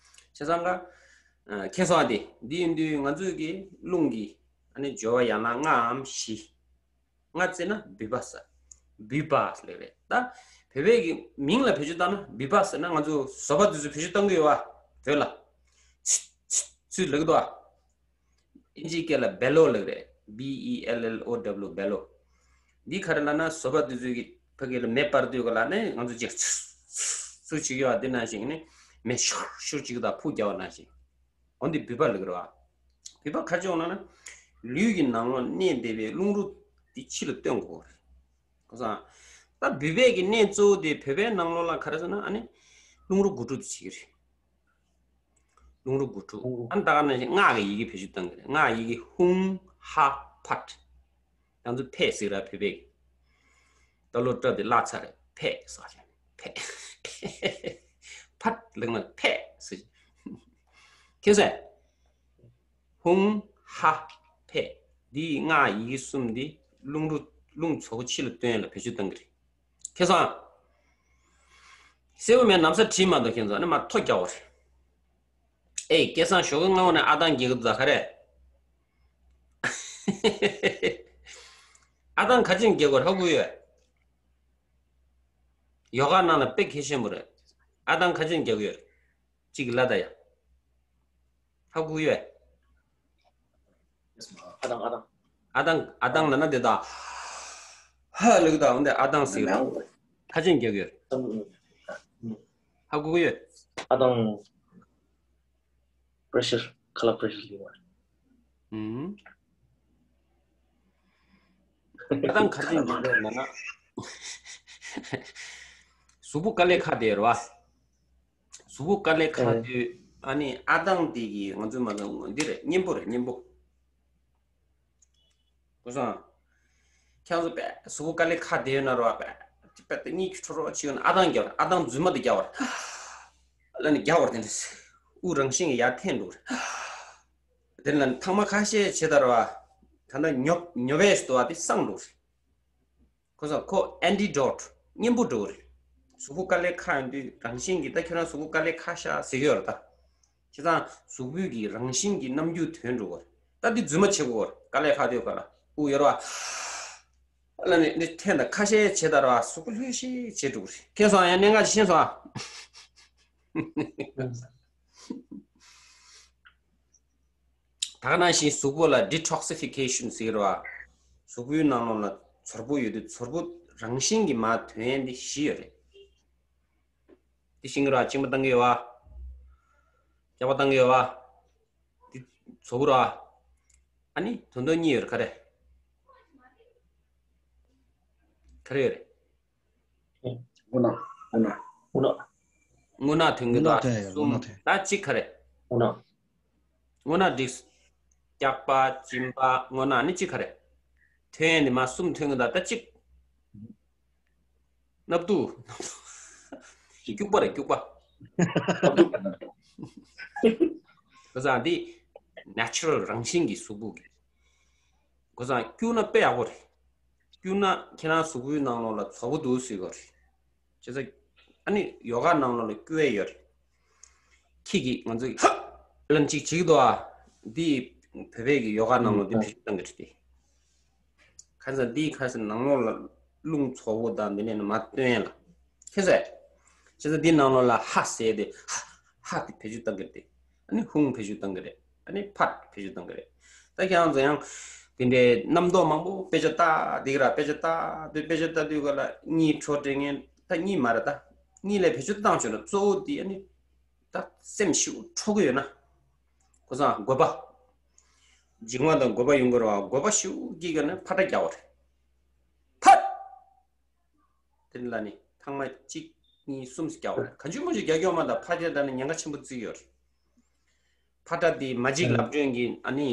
བྱས་ཙང་ཀ། ཨ། མཁྱེན་སོང་ཨ། དེ་འདི་ཡིན་དུས་ང་ཚོས་ཀྱི་རླུང་གི་ཨ་ནི་སྦྱོར་བ་ཡང་ན་ལྔའམ་བཞི། ལྔ་བརྩིས་ན་བུད་པ་ཟེར། བུད་པ་ཟེར་ལབ་རེད། ད་བོད་པའི་གི་མིང་ལ་བེད་སྤྱོད་བཏང་ན་བུད་པ་ཟེར་ན། ང་ཚོ་བཟོ་པ་དེ་ཚོས་བེད་སྤྱོད་བཏང་གི་ཡོད་བ། བོད་ལ། ཚུ་ཚུ་ཚུ་ལབ་གི་འདུག་བ། ཨིན་ཇིའི་སྐད་ལ་བེ་ལོ་ལབ་རེད། བི་ཨི་ཨེལ་ཨེལ་ཨོ་ཌབ་ལུ། བེ་ལོ། འདི་ག་རེ་ལབ་ན། བཟོ་པ་དེ་ཚོས་ཀྱི་ཕ་གི་ལ་མེ་སྤར་དུས་ག་ལ་ནི་ང་ཚོ་ཅིག་ཚུ་ཚུ་བྱེད་ཀྱི་ཡོད་བ། འདི་ནང་བཞིན་ནི་མེ་ཤུར་ཤུར་བྱེད་ཀྱི་དང་ཕུ་རྒྱག་པ་ནང་བཞིན། འོ་འདི་བུད་པ་ལབ་ཀྱི་རེད་བ། བུད་པ་ག་རེ་བྱེད་ན་ན། ལུས་ཀྱི་ནང་ལོགས་གནས་བསྡད་པའི་རླུང་རོ་འདི་ཕྱི་ལ་བཏོན་དགོས་རེད། གོ་སོང་ཨ། ད་བུད་པའི་གི་གནས་གཙོ་བོ་དེ་བོད་པའི་ནང་ལོགས་ལ་ག་རེ་ཟེར་ན་ཨ་ནི། རླུང་རོ་དགུ་ཕྲུགས་དེ་བྱེད་ཀྱི་རེད། རླུང་རོ་དགུ་ཕྲུགས། ཨ་ནི་ད་ག་ནང་བཞིན་སྔགས་ཀྱི་ཡི་གེ་བེད་སྤྱོད་བཏང་གི་རེད། སྔགས་ཡི་གེ་ཧཱུྃ་ཧ་ཕཊ། ང་ཚོ་ཕཊ་ཟེར་ར་བོད་པའི་གི། ད་ལོ་སྐྲ་དེ་བརླག་ཚར་རེད། ཕཊ་ཟེར་བ་རེད། ཕད། ཕད་ལེགས་མ་ཕད་ཟེར། ཁྱེད་ཟེར། ཧུང་ཧ་ཕད། འདིའི་སྔགས་ཡི་གེ་གསུམ་འདི་རླུང་རུ་རླུང་ཚོ་བོ་ཕྱི་ལ་བཏོན་ཡ་ལ་བེད་སྤྱོད་གཏང་གི་རེད། ཁྱེད་ཚང་། སེའུ་མེད་ན་ས་བྲིས་མ་འདུག་ཁྱེད་ཚང་ནི་མ་ཐོ་རྒྱག་བར། ཨེ་སྐལ་བཟང་ཞོགས་ཀྱི་སྔ་བོ་ནས་ཨ་ཐང་རྒྱག་གི་འདུག་ག་རེ། ཨ་ཐང་ག་ཅིན་རྒྱག་དགོས་ཧ་གོ་ཡོད། ཡོ་ག་ནང་ལ་དཔེ་གལ་ཆེན་པོ་རེད། ཨ་ཐང་ག་ཅིན་རྒྱག་ཡོད། གཅིག་ལ་ད་ཡ། ཧ་གོ་ཡོད། ཨ་ཐང་ཨ་ཐང་། ཨ་ཐང་ཨ་ཐང་ལ་ན་དེ་ད། ཧ་ལུག་ད་འོན་ཏེ་ཨ་ཐང་ཟེར་གི་འདུག་ཁ་ཅན་རྒྱག་ཡོད། ཧ་གོ་གི་ཡོད། ཨ་ཐང་པྲེ་ཤར་ཁ་ལ་པྲེ་ཤར་ལི་བར། ཨུམ། ཨ་ཐང་ཁ་ཅན་རྒྱག་ཡོད་ན་ན། གཟུགས་པོ་དཀའ་ལས་ཁག་དེ་རེད་བ། གཟུགས་པོ་དཀའ་ལས་ཁག་དུས་ཨ་ནི་ཨ་ཐང་དེ་གི་ང་ཚོའི་མ་ཐང་འདི་རེད། གཉེན་པོ་རེད། གཉེན་པོ། ཀུན་བཟང་། ཁྱེད་ཚོ་པས་གཟུགས་པོ་དཀའ་ལས་ཁག་དེ་ཡོད་ན་རོ་པས། དེ་པས་དེ་གཉིད་ཁྲོ་རོ་ཅིག་ཡོད་ན་ཨ་ཐང་རྒྱག་ཨ་ཐང་རྫུན་མ་དེ་རྒྱག་བར། ལ་ནི་རྒྱག་བར་དེ་འདྲ། དབུགས་རང་བཞིན་གྱི་ཡར་འཐེན་འགྲོ་རེད། དེ་ལ་ཐང་མ་ཁ་ཤས་བྱེད་ད་རོ། ད་ལྟ་ཉོབ་ཉོབ་པས་སྟོ་བ་དེ་སངས་འགྲོ་རེད། ཁོ་ཚོ་ཁོ་ཨན་ཏི་ཌོཊ་གཉེན་པོ་འགྲོ་རེད། གཟུགས་པོ་དཀའ་ལས་ཁག་ཡོང་དུས་རང་བཞིན་གྱིས་ད་ཁྱོད་རང་གཟུགས་པོ་དཀའ་ལས་ཁག་ཤག་ཟེར་གྱི་ཡོད་རེད་ད། བྱས་ཙང་གཟུགས་པོའི་གི་རང་བཞིན་གྱི་རྣམ་འགྱུར་ཐོན་འགྲོ་གི་རེད། ད་འདི་རྫུན་མ་བྱེད་དགོས་རེད། དཀའ་ལས་ཁག་དུས་ག་ལ་དབུགས་ཡོད་རེད་བ། ལ་ནི་འདི་འཐེན་ད་ཁ་ཤས་བྱེད་ད་རེད་བ། གཟུགས་པོ་ལྷོད་ཤིག་བྱེད་འགྲོ་གི་རེད། ཁྱེད་ཚོ་ཡང་གནད་འགག་ཅིག་ཤེས་སོང་ཨ། ད་ག་ནང་བཞིན་གཟུགས་པོ་ལ་ཌི་ཊོག་སི་ཕི་ཀེ་ཤན་ཟེར་བ། གཟུགས་པོའི་ནང་ལོགས་ལ་ཚོར་པོ་ཡོད་དུས་ཚོར་པོ་རང་བཞིན་གྱིས་མར་ཐོན་ཡས་འདི་བཞི་ཡོད་རེད། འདི་ཤིང་ར་གཅིན་པ་བཏང་གི་ཡོད་བ། སྐྱག་པ་བཏང་གི་ཡོད་བ། འདི་ཚོར་པོ་ར། ཨ་ནི་དོན་དོན་གཉིས་ཡོད་རེད། ག་རེ། ག་རེ་ཡོད་རེད། རྔུལ་ནག་རྔུལ་ནག་རྔུལ་ནག་རྔུལ་ནག་ཐོན་གྱི་འདུག་ཨ། རྔུལ་ནག་ཐོན་ཡོད། གསུམ། རྔུལ་ནག་ཐོན། ད་གཅིག་ག་རེ། རྔུལ་ནག་རྔུལ་ནག་འགྲིག་སྐྱག་པ་གཅིན་པ་རྔུལ་ནག་ནི་གཅིག་ག་རེ། ཐོན་ཡས་ནི་མ་གསུམ་ཐོན་གྱི་འདུག་ད་གཅིག་སྣབས་དུགས། སྐྱུག་པ་རེད། སྐྱུག་པ། ཁོ་ཚང་འདི་ནེ་ཅུ་རལ་རང་བཞིན་གྱི་གཟུགས་པོ་གི། ཁོ་ཚང་སྐྱུག་ན་དཔེ་ཡག་པོ་རེད། སྐྱུག་ན་ཁྱེད་རང་གཟུགས་པོའི་ནང་ལོགས་ལ་ཚ་པོ་འདུག་ཟེར་གྱི་རེད། བྱས་ཙང་ཨ་ནི་ཡོ་ག་ནང་ལོགས་ལ་སྐྱུག་ཡས་ཡོད་རེད། ཁྱེད་ཀྱིས་ང་ཚོ་ཧ་ལན་ཅིག་བྱེད་ཀྱི་འདུག་ཨ། འདི་བོད་པའི་གི་ཡོ་ག་ནང་ལོགས་འདི་བེད་སྤྱོད་གཏང་གི་རེད་དེ། ཁ་སང་འདིའི་ཁ་སང་ནང་ལོགས་ལ་རླུང་ཚ་པོ་དང་འདི་ནས་མར་བཏོན་ཡས་ལ། ཁྱེད་ཟེར། བྱས་ཙང་འདི་ནང་ལོགས་ལ་ཧ་ཟེར་ཏེ་ཧ་ཧ་དེ་བེད་སྤྱོད་གཏང་གི་རེད་དེ། ཨ་ནི་ཧུང་བེད་སྤྱོད་གཏང་གི་རེད། ཨ་ནི་ཕད་བེད་སྤྱོད་གཏང་གི་རེད། ད་ཁྱེད་རང་ཚོ་ཡང་དེ་འདྲའི་རྣམ་རྟོག་མང་པོ་དཔེ་ཆ་ལྟ་འདི་ག་ར་དཔེ་ཆ་ལྟ་དུས་དཔེ་ཆ་ལྟ་དུས་ག་ལ་གཉིད་ཁྲོ་དྲན་མཁན་ད་གཉིད་མ་རེད་ད། གཉིད་ལས་བེད་སྤྱོད་བཏང་བྱུང་ན་གཙོ་བོ་དེ་ཨ་ནི་ད་སེམས་ཤུགས་འཕྲོག་གི་ཡོད་ན། ཁོ་ཚང་དགོས་པ། འཇིགས་མ་དང་དགོས་པ་ཡོང་གི་རེད་བ། དགོས་པ་ཤུགས་ཀྱིས་ག་ནས་ཕར་སྒྲ་རྒྱག་པ་རེད། ཕར། དེ་ལ་ནི་ཐེངས་མ་གཅིག་གཉིས་གསུམ་ཞིག་རྒྱག་པ་རེད། གང་བྱུང་མང་བྱུང་རྒྱག་ཡོང་མ་ད་ཕར་རྒྱག་ད་ནི་ཉེན་ཁ་ཆེན་པོ་བརྩི་གི་ཡོད་རེད། ཕར་སྒྲ་དེ་མ་གཅིག་ལབ་སྒྲོན་གྱི་ཨ་ནི་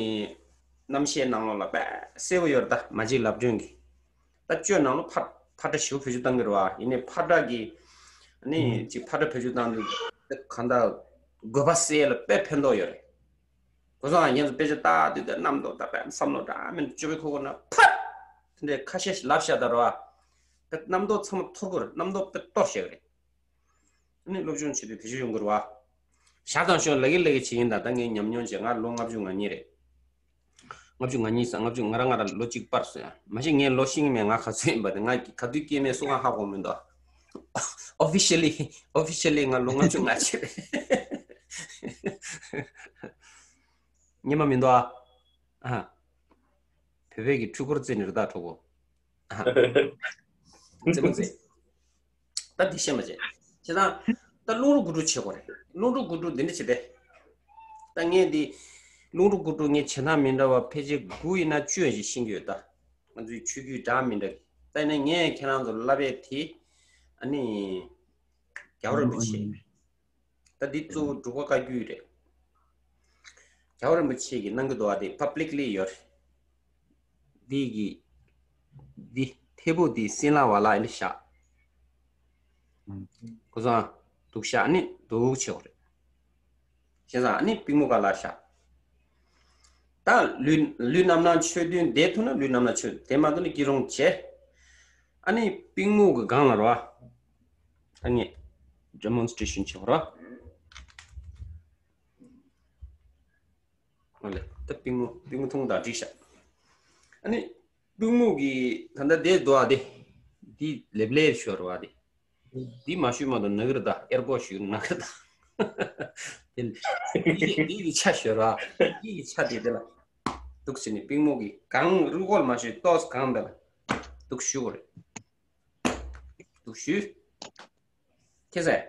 རྣམ་ཤེས་ནང་ལོགས་ལ་དཔེ་གསལ་པོ་ཡོད་རེད། ད་མ་གཅིག་ལབ་སྒྲོན་གྱི་ད་བཅོས་ནང་ལ་ཕར་ཕར་སྒྲ་ཞེ་པོ་བེད་སྤྱོད་གཏང་གི་རེད་བ། ཡིན་ནའི་ཕར་སྒྲ་གི་ཨ་ནི་ཅིག་ཕར་སྒྲ་བེད་སྤྱོད་གཏང་དུས་གང་ལྟར་དགོས་པ་སེལ་ལ་དཔེ་ཕན་ཐོགས་ཡོད་རེད། ཁོ་ཚོའང་ཡིན་ཙང་དཔེ་ཆ་ལྟ་དུས་དེ་རྣམ་རྟོག་ད་དཔེ་བསམ་བློ་འདྲ་མིན་སྤྱོད་པའི་ཁོ་ཁོ་ན་ཕར་དེ་འདྲའི་ཁ་ཤས་ཤིག་ལབ་བཞག་ད་རེད་བ། དེ་རྣམ་རྟོག་ཚང་མ་འཐོར་དགོས་རེད། རྣམ་རྟོག་དཔེ་གཏོར་བཞག་གི་རེད། ཨ་ནི་སློབ་སྦྱོང་བྱེད་དུས་བེད་སྤྱོད་ཡོང་གི་རེད་བ། ཞག་དང་ཞོགས་ལ་གི་ལ་གི་བྱེད་ཡིན་ད། ད་ངས་ཉམས་མྱོང་བྱས། ང་ལོ་ལྔ་བཅུ་ང་གཉིས་རེད། ལྔ་བཅུ་ང་གཉིས་ས་ལྔ་བཅུ་ང་ར་ང་ར་ལོ་གཅིག་སྤར་སོང་ཡ། མ་གཞི་ངའི་ལོ་ཤེས་ཀྱི་མེད། ང་ག་ཚོད་ཡིན་པ་དེ་ང་ག་དུས་སྐྱེས་མེད་སུ་གང་ཧ་གོ་མི་འདུག་ཨོ་ཕི་ཤལ་ལི་ཨོ་ཕི་ཤལ་ལི་ང་ལོ་ལྔ་བཅུ་ང་གཅིག་རེད། ཉི་མ་མི་འདུག་ཨ། ཨ། བོད་པའི་གི་འཕྲུལ་འཁོར་རྩེ་ནི་རི་དྭགས་གྲོགས་པོ། ཨ། རྩེད་མོ་རྩེ། ད་འདི་ཤེས་མ་བྱེད། བྱས་ཙང་ད་རླུང་རོ་དགུ་དྲུག་བྱེད་དགོས་རེད། རླུང་རོ་དགུ་དྲུག་འདི་འདྲ་བྱེད་དེ། ད་ངས་འདི་རླུང་རོ་དགུ་དྲུག་ངས་བྱེད་སྟངས་མི་འདྲ་བ་ཕལ་ཆེར་དགུ་ཡིན་ན་བཅུ་ཞིག་ཤེས་ཀྱི་ཡོད་ད། ང་ཚོའི་ཆོས་བརྒྱུད་འདྲ་མི་འདྲ་གི། ད་ཡིན་ན་ངས་ཁྱེད་རང་ཚོར་བསླབ་པའི་དེ་ཨ་ནི་རྒྱལ་བ་རིན་པོ་ཆེ། ད་འདི་གཙོ་བོ་འབྲུག་པ་བཀའ་བརྒྱུད་རེད། རྒྱལ་བ་རིན་པོ་ཆེ་གིས་གནང་གི་འདུག་བ། དེ་པབ་ལིག་ལི་ཡོད་རེད། འདི་གི་འདི་ཐེ་བོ་འདི་སྲིན་ལག་བ་ལ་ཨེ་འདྲ་བཞག་ཁོ་ཚང་འདུག་བཞག་ནི་འདུག་བྱེད་དགོས་རེད། བྱས་ཙང་ནི་པུས་མོ་ག་ལ་བཞག་ད་ལུས་ལུས་རྣམ་སྣང་ཆོས་བདུན་བསྡད་ཐུབ་ན་ལུས་རྣམ་སྣང་ཆོས་དེ་མ་གཏོགས་ནི་སྐྱིད་རོང་བྱས། ཨ་ནི་པུས་མོ་གི་སྒང་ལ་རོ། ད་ངས་demonstration་བྱེད་དགོས་རོ། ཨ་ལེ། ད་པུས་མོ་པུས་མོ་ཐུང་དང་འགྲིག་ཤག་ཨ་ནི་པུས་མོ་གི་ད་ལྟ་དེ་འདུག་ཨ་དེ། འདི་ལེབ་ལེབ་ཤོར་བ་དེ། འདི་མ་ཤོར་མ་གཏོགས་ན་གི་རེད་ད། ཨེར་པོ་ཤོར་ན་གི་རེད་ད། དེ་འདི་གི་ཆ་ཤོར་བ། འདི་གི་ཆ་དེ་དེ་ལ། འདུག་ཟེར་ནས་པུས་མོ་གི་གང་རུས་སྐོར་མ་ཤོར་ཏོག་གང་དེ་ལ། འདུག་ཞུ་དགོས་རེད། འདུག་ཞུ། ཁྱེད་ཚོས།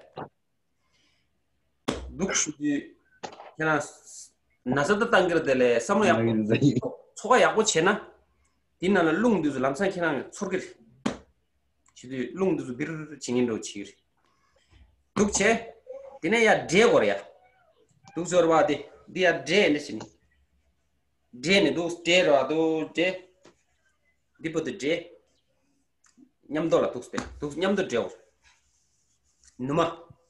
འདུག་ཞུ་དུས་ཁྱེད་རང་ན་ཚ་ད་བཏང་གི་རེད། དེ་ལས་བསམ་བློ་ཡག་པོ་ཚོ་ཁ་ཡག་པོ་བྱས་ན། དེ་ནང་ལ་རླུང་འདི་ཚོ་ལམ་སང་ཁྱེད་རང་ཚོར་གི་རེད། བྱེད་དུས་རླུང་འདི་ཚོ་བིར་བྱེད་མཁན་འདྲ་བོ་བྱེད་ཀྱི་རེད། འདུག་བྱས། དེ་ནས་ཡར་འདྲེ་དགོས་རེད་ཡ། འདུག་ཚོར་བ་དེ་འདི་ཡར་འདྲེ་ནས་བྱེད་ནི། འདྲེ་ནས་འདུག་འདྲེ་རེད་བ་འདུག་འདྲེ། འདི་བར་དུ་འདྲེ། མཉམ་དུ་ལ་འདུག་སྟེ་འདུག་མཉམ་དུ་འདྲེའོ། ནུ་མ།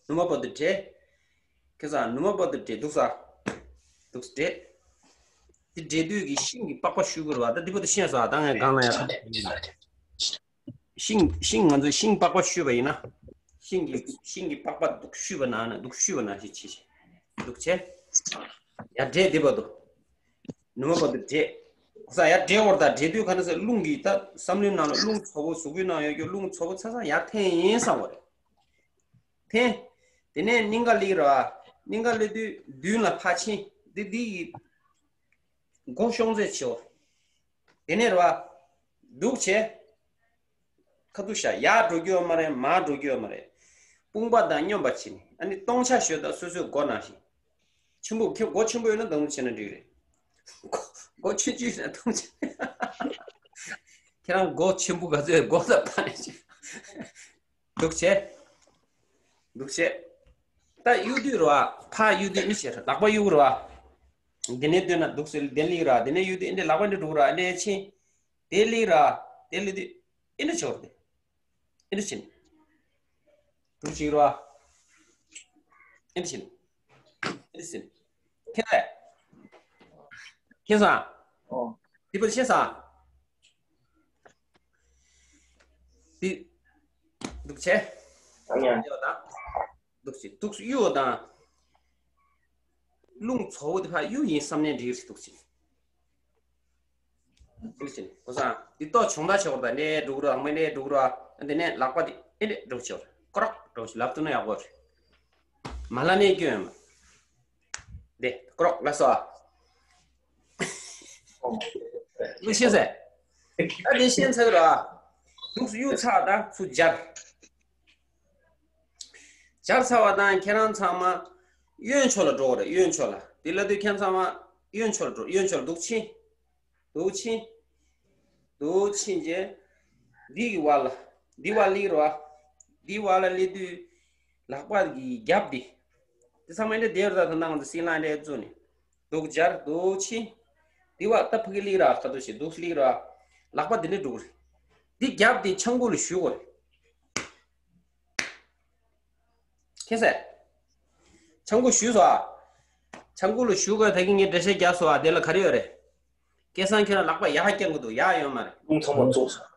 ནུ་མ་བར་དུ་འདྲེ། ཁྱེད་ཚོ་ནུ་མ་བར་དུ་འདྲེ་འདུག་ས། འདུག་འདྲེ། འདི་འདྲེ་དུས་ཀྱི་ཤིང་གི་པགས་པ་བཤུ་དགོས་རེད་བ། ད་འདི་བར་དུ་ཤེས་སོང་ད་ངས་སྒང་ལ་ཡང་། ཤིང་ཤིང་ང་ཚོས་ཤིང་པགས་པ་བཤུས་པ་ཡིན་ན། ཤིང་གི་ཤིང་གི་པགས་པ་འདུག་བཤུས་པ་ན་ན་འདུག་བཤུས་པ་ན་ཞིག་བྱེད་ཞིག་འདུག་བྱས། ཡར་འདྲེ་འདི་བར་དུ། ནུ་མ་བར་དུ་འདྲེ། ས་ཡར་འདྲེ་བར་དང་འདྲེ་དུས་ག་ན་ཟེར་རླུང་གིས་ད་བསམ་བློའི་ནང་ལ་རླུང་ཚ་པོ་གཟུགས་པོའི་ནང་ཡོད་རྒྱུ་རླུང་ཚ་པོ་ཚ་ཚ་ཡར་འཐེན་ཡིན་བསམ་པ་རེད། འཐེན། དེ་ནས་སྙིང་ག་ལི་ར། སྙིང་ག་ལི་དུས་མདུན་ལ་ཕར་ཕྱིན། འདི་འདི་ཡི་མགོ་ཤོང་ཚད་ཆེའོ། དེ་ནས་ར། འདུག་བྱས། ཁ་ཐུག་བཞག་ཡར་འགྲོ་རྒྱུ་ཡོད་མ་རེད། མར་འགྲོ་རྒྱུ་ཡོད་མ་རེད། དཔུང་པ་དང་སྙོམས་པ་བྱས་ནས་ཨ་ནི་སྟོང་ཆ་ཞོད་དང་སོ་སོའི་མགོ་ནང་བཞིན། ཆེན་པོ་ཁྱོད་མགོ་ཆེན་པོ་ཡོད་ན་འདང་བྱས་ན་འགྲིག་རེད། མགོ་མགོ་ཆུང་ཆུང་ཡོད་ན་འདང་བྱས། ཁྱེད་རང་མགོ་ཆེན་པོ་ག་ཚོད་མགོ་ལ་ཕ་ནས་བྱས། འདུག་བྱས། འདུག་བྱས། ད་གཡུག་དུས་རེད་བ། ཕར་གཡུག་དུས་ཨེ་འདྲ་བྱས་ལག་པ་གཡུག་རེད་བ། འདི་ནས་སྡོད་ན་འདུག་ཟེར་འདི་ལིག་ར། འདི་ནས་གཡུག་དུས་ཨེ་འདྲ་ལག་པ་འདི་འགྲོ་ར། ཨེ་འདྲ་ཕྱིན། དེ་ལིག་ར། དེ་ལིག་དུས་ཨེ་འདྲ་བྱས་རེད། ཨེ་འདྲ་བྱས་ནས། འདུག་བྱས་རེད་བ། ཨེ་འདྲ་བྱས་ནས། ཨེ་འདྲ་བྱས་ནས། ཁྱེད་ལ། ཁྱེད་ཚོ། ཨོ། འདི་པོ་ཤེས་སོང་། འདི། འདུག་བྱས། ཨ་ཡ། འདི་བ་དང་། འདུག་སེ་འདུག་སེ་གཡུག་དང་། རླུང་ཚ་པོ་དེ་ཕར་གཡུག་ཡིན་བསམ་ནས་འགྲིག་རེད། འདུག་སེ། འདུག་སེ་ཁོ་སང་འདི་ཏོག་བྱུང་ད་ཆོག་ད་ནས་འགྲོ་གི་ར་མ་ནས་འགྲོ་གི་ར། འདི་ནས་ལག་པ་དེ་ཨེ་ནས་འགྲོ་ཆོག་ཀྲོག་འགྲོ་ཞིག་ལབ་ཐུབ་ན་ཡག་པོ་རེད། མ་ལ་ནས་སྐྱོན་ཡོད་མ། འདི་ཀྲོག་ལ་སོ། འདུག་ཤེས་ཟེར། ཨ་འདི་ཤེས་ཚར་ར། འདུག་སེ་གཡུག་ཚར་ད་ཚུར་སྦྱར། སྦྱར་ཚར་བ་དང་ཁྱེད་རང་ཚང་མ་གཡོན་ཕྱོགས་ལ་འགྲོ་དགོས་རེད། གཡོན་ཕྱོགས་ལ། དེ་ལ་དུས་ཁྱེད་ཚང་མ་གཡོན་ཕྱོགས་ལ་འགྲོ། གཡོན་ཕྱོགས་ལ་འདུག་ཕྱིན། འདུག་ཕྱིན། འདུག་ཕྱིན་རྗེས། འདི་གི་བར་ལ། འདི་བར་སླེབས་རོགས། འདི་བར་ལ་སླེབས་དུས། ལག་པ་གི་རྒྱབ་འདི། འདི་ཚང་མ་འདི་བསྡད་ར། ད་ནང་དུ་སྲིན་ལག་འདྲ་བཙུགས་ནས། འདུག་སྦྱར་འདུག་ཕྱིན། འདི་བར་ད་ཕ་གི་སླེབས་ར། ཁ་ཐུག་ཞིག་འདུག་སླེབས་ར། ལག་པ་འདི་ནས་འགྲོ་གི་རེད། འདི་རྒྱབ་འདི་ཆང་ཁུག་ལ་གཞུ་དགོས་རེད། མཁྱེན་སོང་། ཆང་ཁུག་གཞུས་སོང་ཨ། ཆང་ཁུག་ལ་གཞུ་དགོས་ད་གིན་ངས་འགྲེལ་བཤད་རྒྱག་སོང་ཨ། དེ་ལ་ག་རེ་ཡོད་རེད། སྐལ་བཟང་ཁྱོད་རང་ལག་པ་ཡར་བརྐྱངས་གི་འདུག་ཡར་ཡོང་མ་རེད། རླུང་ཚ་པོ་བཙུགས་སོང་།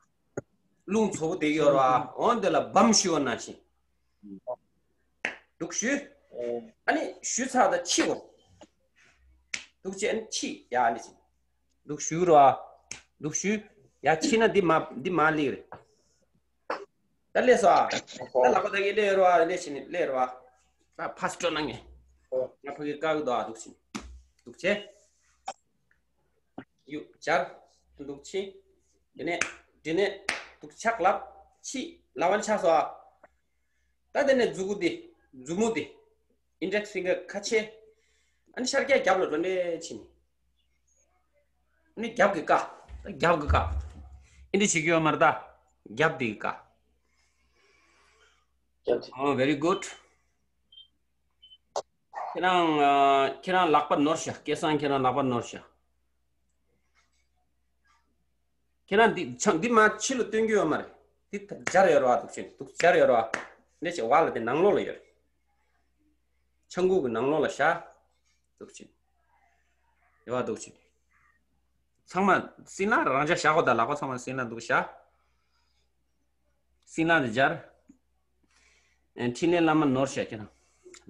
རླུང་ཚ་པོ་དེ་ཡོད་རེད་བ། འོ་འདི་ལ་བམ་གཞུ་བ་ནང་བཞིན། འདུག་གཞུ། ཨ་ནི་གཞུ་ཚར་ད་ཕྱིའོ། འདུག་བྱས་ཨ་ནི་ཕྱི་ཡར་ཨ་ནི་བྱས། འདུག་གཞུ་རེད་བ། འདུག་གཞུ། ཡར་ཕྱིན་ན་འདི་མ་འདི་མ་སླེབས་རེད། ད་སླེབས་སོང་ཨ། ད་ལག་པ་ད་གིན་སླེབས་རོགས་ཨ། སླེབས་ཕྱིན་ནས་སླེབས་རོགས་ཨ། ད་ཕར་སྤྲོད་གནང་ངས། ང་ཕ་གི་བཀག་གི་འདུག་ཨ། འདུག་ཕྱིན། འདུག་བྱས། གཡུག་སྦྱར། འདུག་ཕྱིན། དེ་ནས་དེ་ནས་འདུག་ཕྱག་ལག་ཕྱི་ལག་པ་ནི་ཆག་སོང་ཨ། ད་དེ་ནས་མཛུ་གུ་འདི། མཛུབ་མོ་འདི། index finger ཁ་ཕྱེ། ཨ་ནི་ཤར་རྒྱག་རྒྱབ་ལ་འགྲོ་འདྲེ་ཕྱིན། ཨ་ནི་རྒྱབ་ཀྱི་བཀག་ད་རྒྱབ་ཀྱི་བཀག་ཨེ་འདྲ་བྱེད་ཀྱི་ཡོད་མ་རེད་ད། རྒྱབ་འདི་གི་བཀག་རྒྱབ་འདི། Oh, very good. ཁྱེད་རང་ཨ། ཁྱེད་རང་ལག་པ་ནོར་ཤག་སྐལ་བཟང་ཁྱེད་རང་ལག་པ་ནོར་ཤག་ཁྱེད་རང་འདི་ཆང་འདི་མ་ཕྱི་ལ་སྟོན་རྒྱུ་ཡོད་མ་རེད། འདི་ད་སྦྱར་ཡོད་རེད་བ། འདུག་ཕྱིན་འདུག་སྦྱར་ཡོད་རེད་བ། འདི་བྱས་བ་ལ་དེ་ནང་ལོགས་ལ་ཡོད། ཆང་ཁུག་གི་ནང་ལོགས་ལ་བཞག་འདུག་བྱས། ཡོད་བ་འདུག་བྱས། ཚང་མ་སྲིན་ལག་རང་འཇགས་བཞག་གོ། ད་ལག་པ་ཚང་མ་སྲིན་ལག་འདུག་བཞག་སྲིན་ལག་དེ་སྦྱར། ཨེ། འཕྲིན་ལས་བླ་མ་ནོར་བཞག་ཁྱེད་རང་།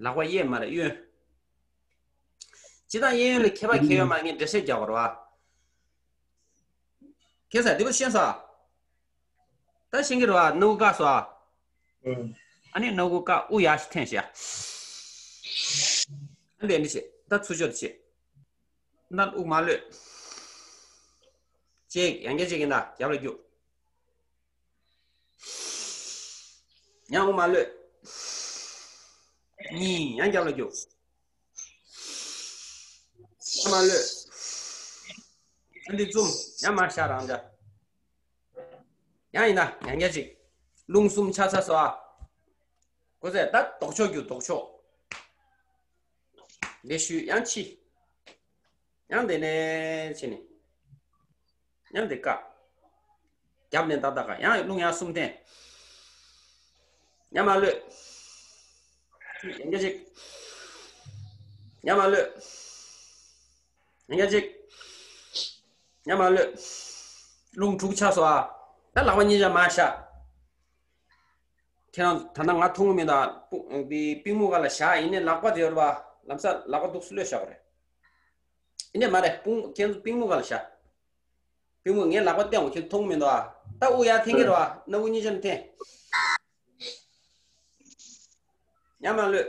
ལག་པ་གཡས་མ་རེད། གཡོན། སྤྱིར་བཏང་གཡས་གཡོན་ལ་ཁྱད་པར་གང་ཡང་ཡོད་མ་རེད། ངས་འགྲེལ་བཤད་རྒྱག་དགོས་རེད་བ། ཁྱེད་ཚོས་དེ་པོ་ཤེས་སོང་། ད་ཤེས་ཀྱི་རེད་བ། སྣ་བུག་བཀག་སོང་། ཨུམ། ཨ་ནི་སྣ་བུག་བཀག་དབུགས་ཡར་འཐེན་བྱས། ཨ་འདི་འདི་བྱས། ད་ཚུར་ཕྱོགས་འདི་བྱས། སྣ་དབུགས་མར་གློད། གཅིག་ཡང་བསྐྱར་གཅིག་ཡིན་ད། རྒྱབ་ལ་རྒྱུག་ཡང་དབུགས་མར་གློད། གཉིས། ཡང་རྒྱབ་ལ་རྒྱུག་ཡང་མར་གློད། ཨ་འདི་བཙུམ། ཡང་མར་བཞག་རང་འཇགས། ཡང་ཡིན་ན་ཡང་བསྐྱར་གཅིག་རླུང་གསུམ་ཆགས་ཚར་སོང་ཨ། གོ་ཚད་ད་ལྡོག་ཕྱོགས་རྒྱུག་ལྡོག་ཕྱོགས། འདི་ཞུས། ཡང་ཕྱི། ཡང་དེ་ནས་ཕྱི་ནས། ཡང་འདི་བཀག་རྒྱབ་ནས་ཏག་ཏག་བཀག་ཡང་རླུང་ཡང་གསུམ་འཐེན། ཡང་མར་གློད། ཡང་བསྐྱར་གཅིག་ཡང་མར་གློད། ཡང་བསྐྱར་གཅིག་ཡང་མར་གློད། རླུང་དྲུག་ཆགས་སོང་ཨ། ད་ལག་པ་གཉིས་ཆ་མར་བཞག་ཁྱེད་རང་ད་ལྟ་ང་མཐོང་གི་མེད་ད། པུ། པུས་མོ་སྒང་ལ་བཞག་ཡིན་ནའི་ལག་པ་དེ་ཡོད་རེད་པ། ལམ་སང་ལག་པ་འདུག་སེ་གློད་བཞག་པ་རེད། ཡིན་ནའི་མ་རེད། པུས། ཁྱེད་ཚོ་པུས་མོ་སྒང་ལ་བཞག་པུས་མོ། ངས་ལག་པ་བསྟན་འོ་ཁྱེད་མཐོང་གི་མེད་ད། ད་དབུགས་ཡར་འཐེན་གྱི་རེད་པ། སྣ་བུག་གཉིས་ཆ་ནས་འཐེན། ཡང་མར་གློད།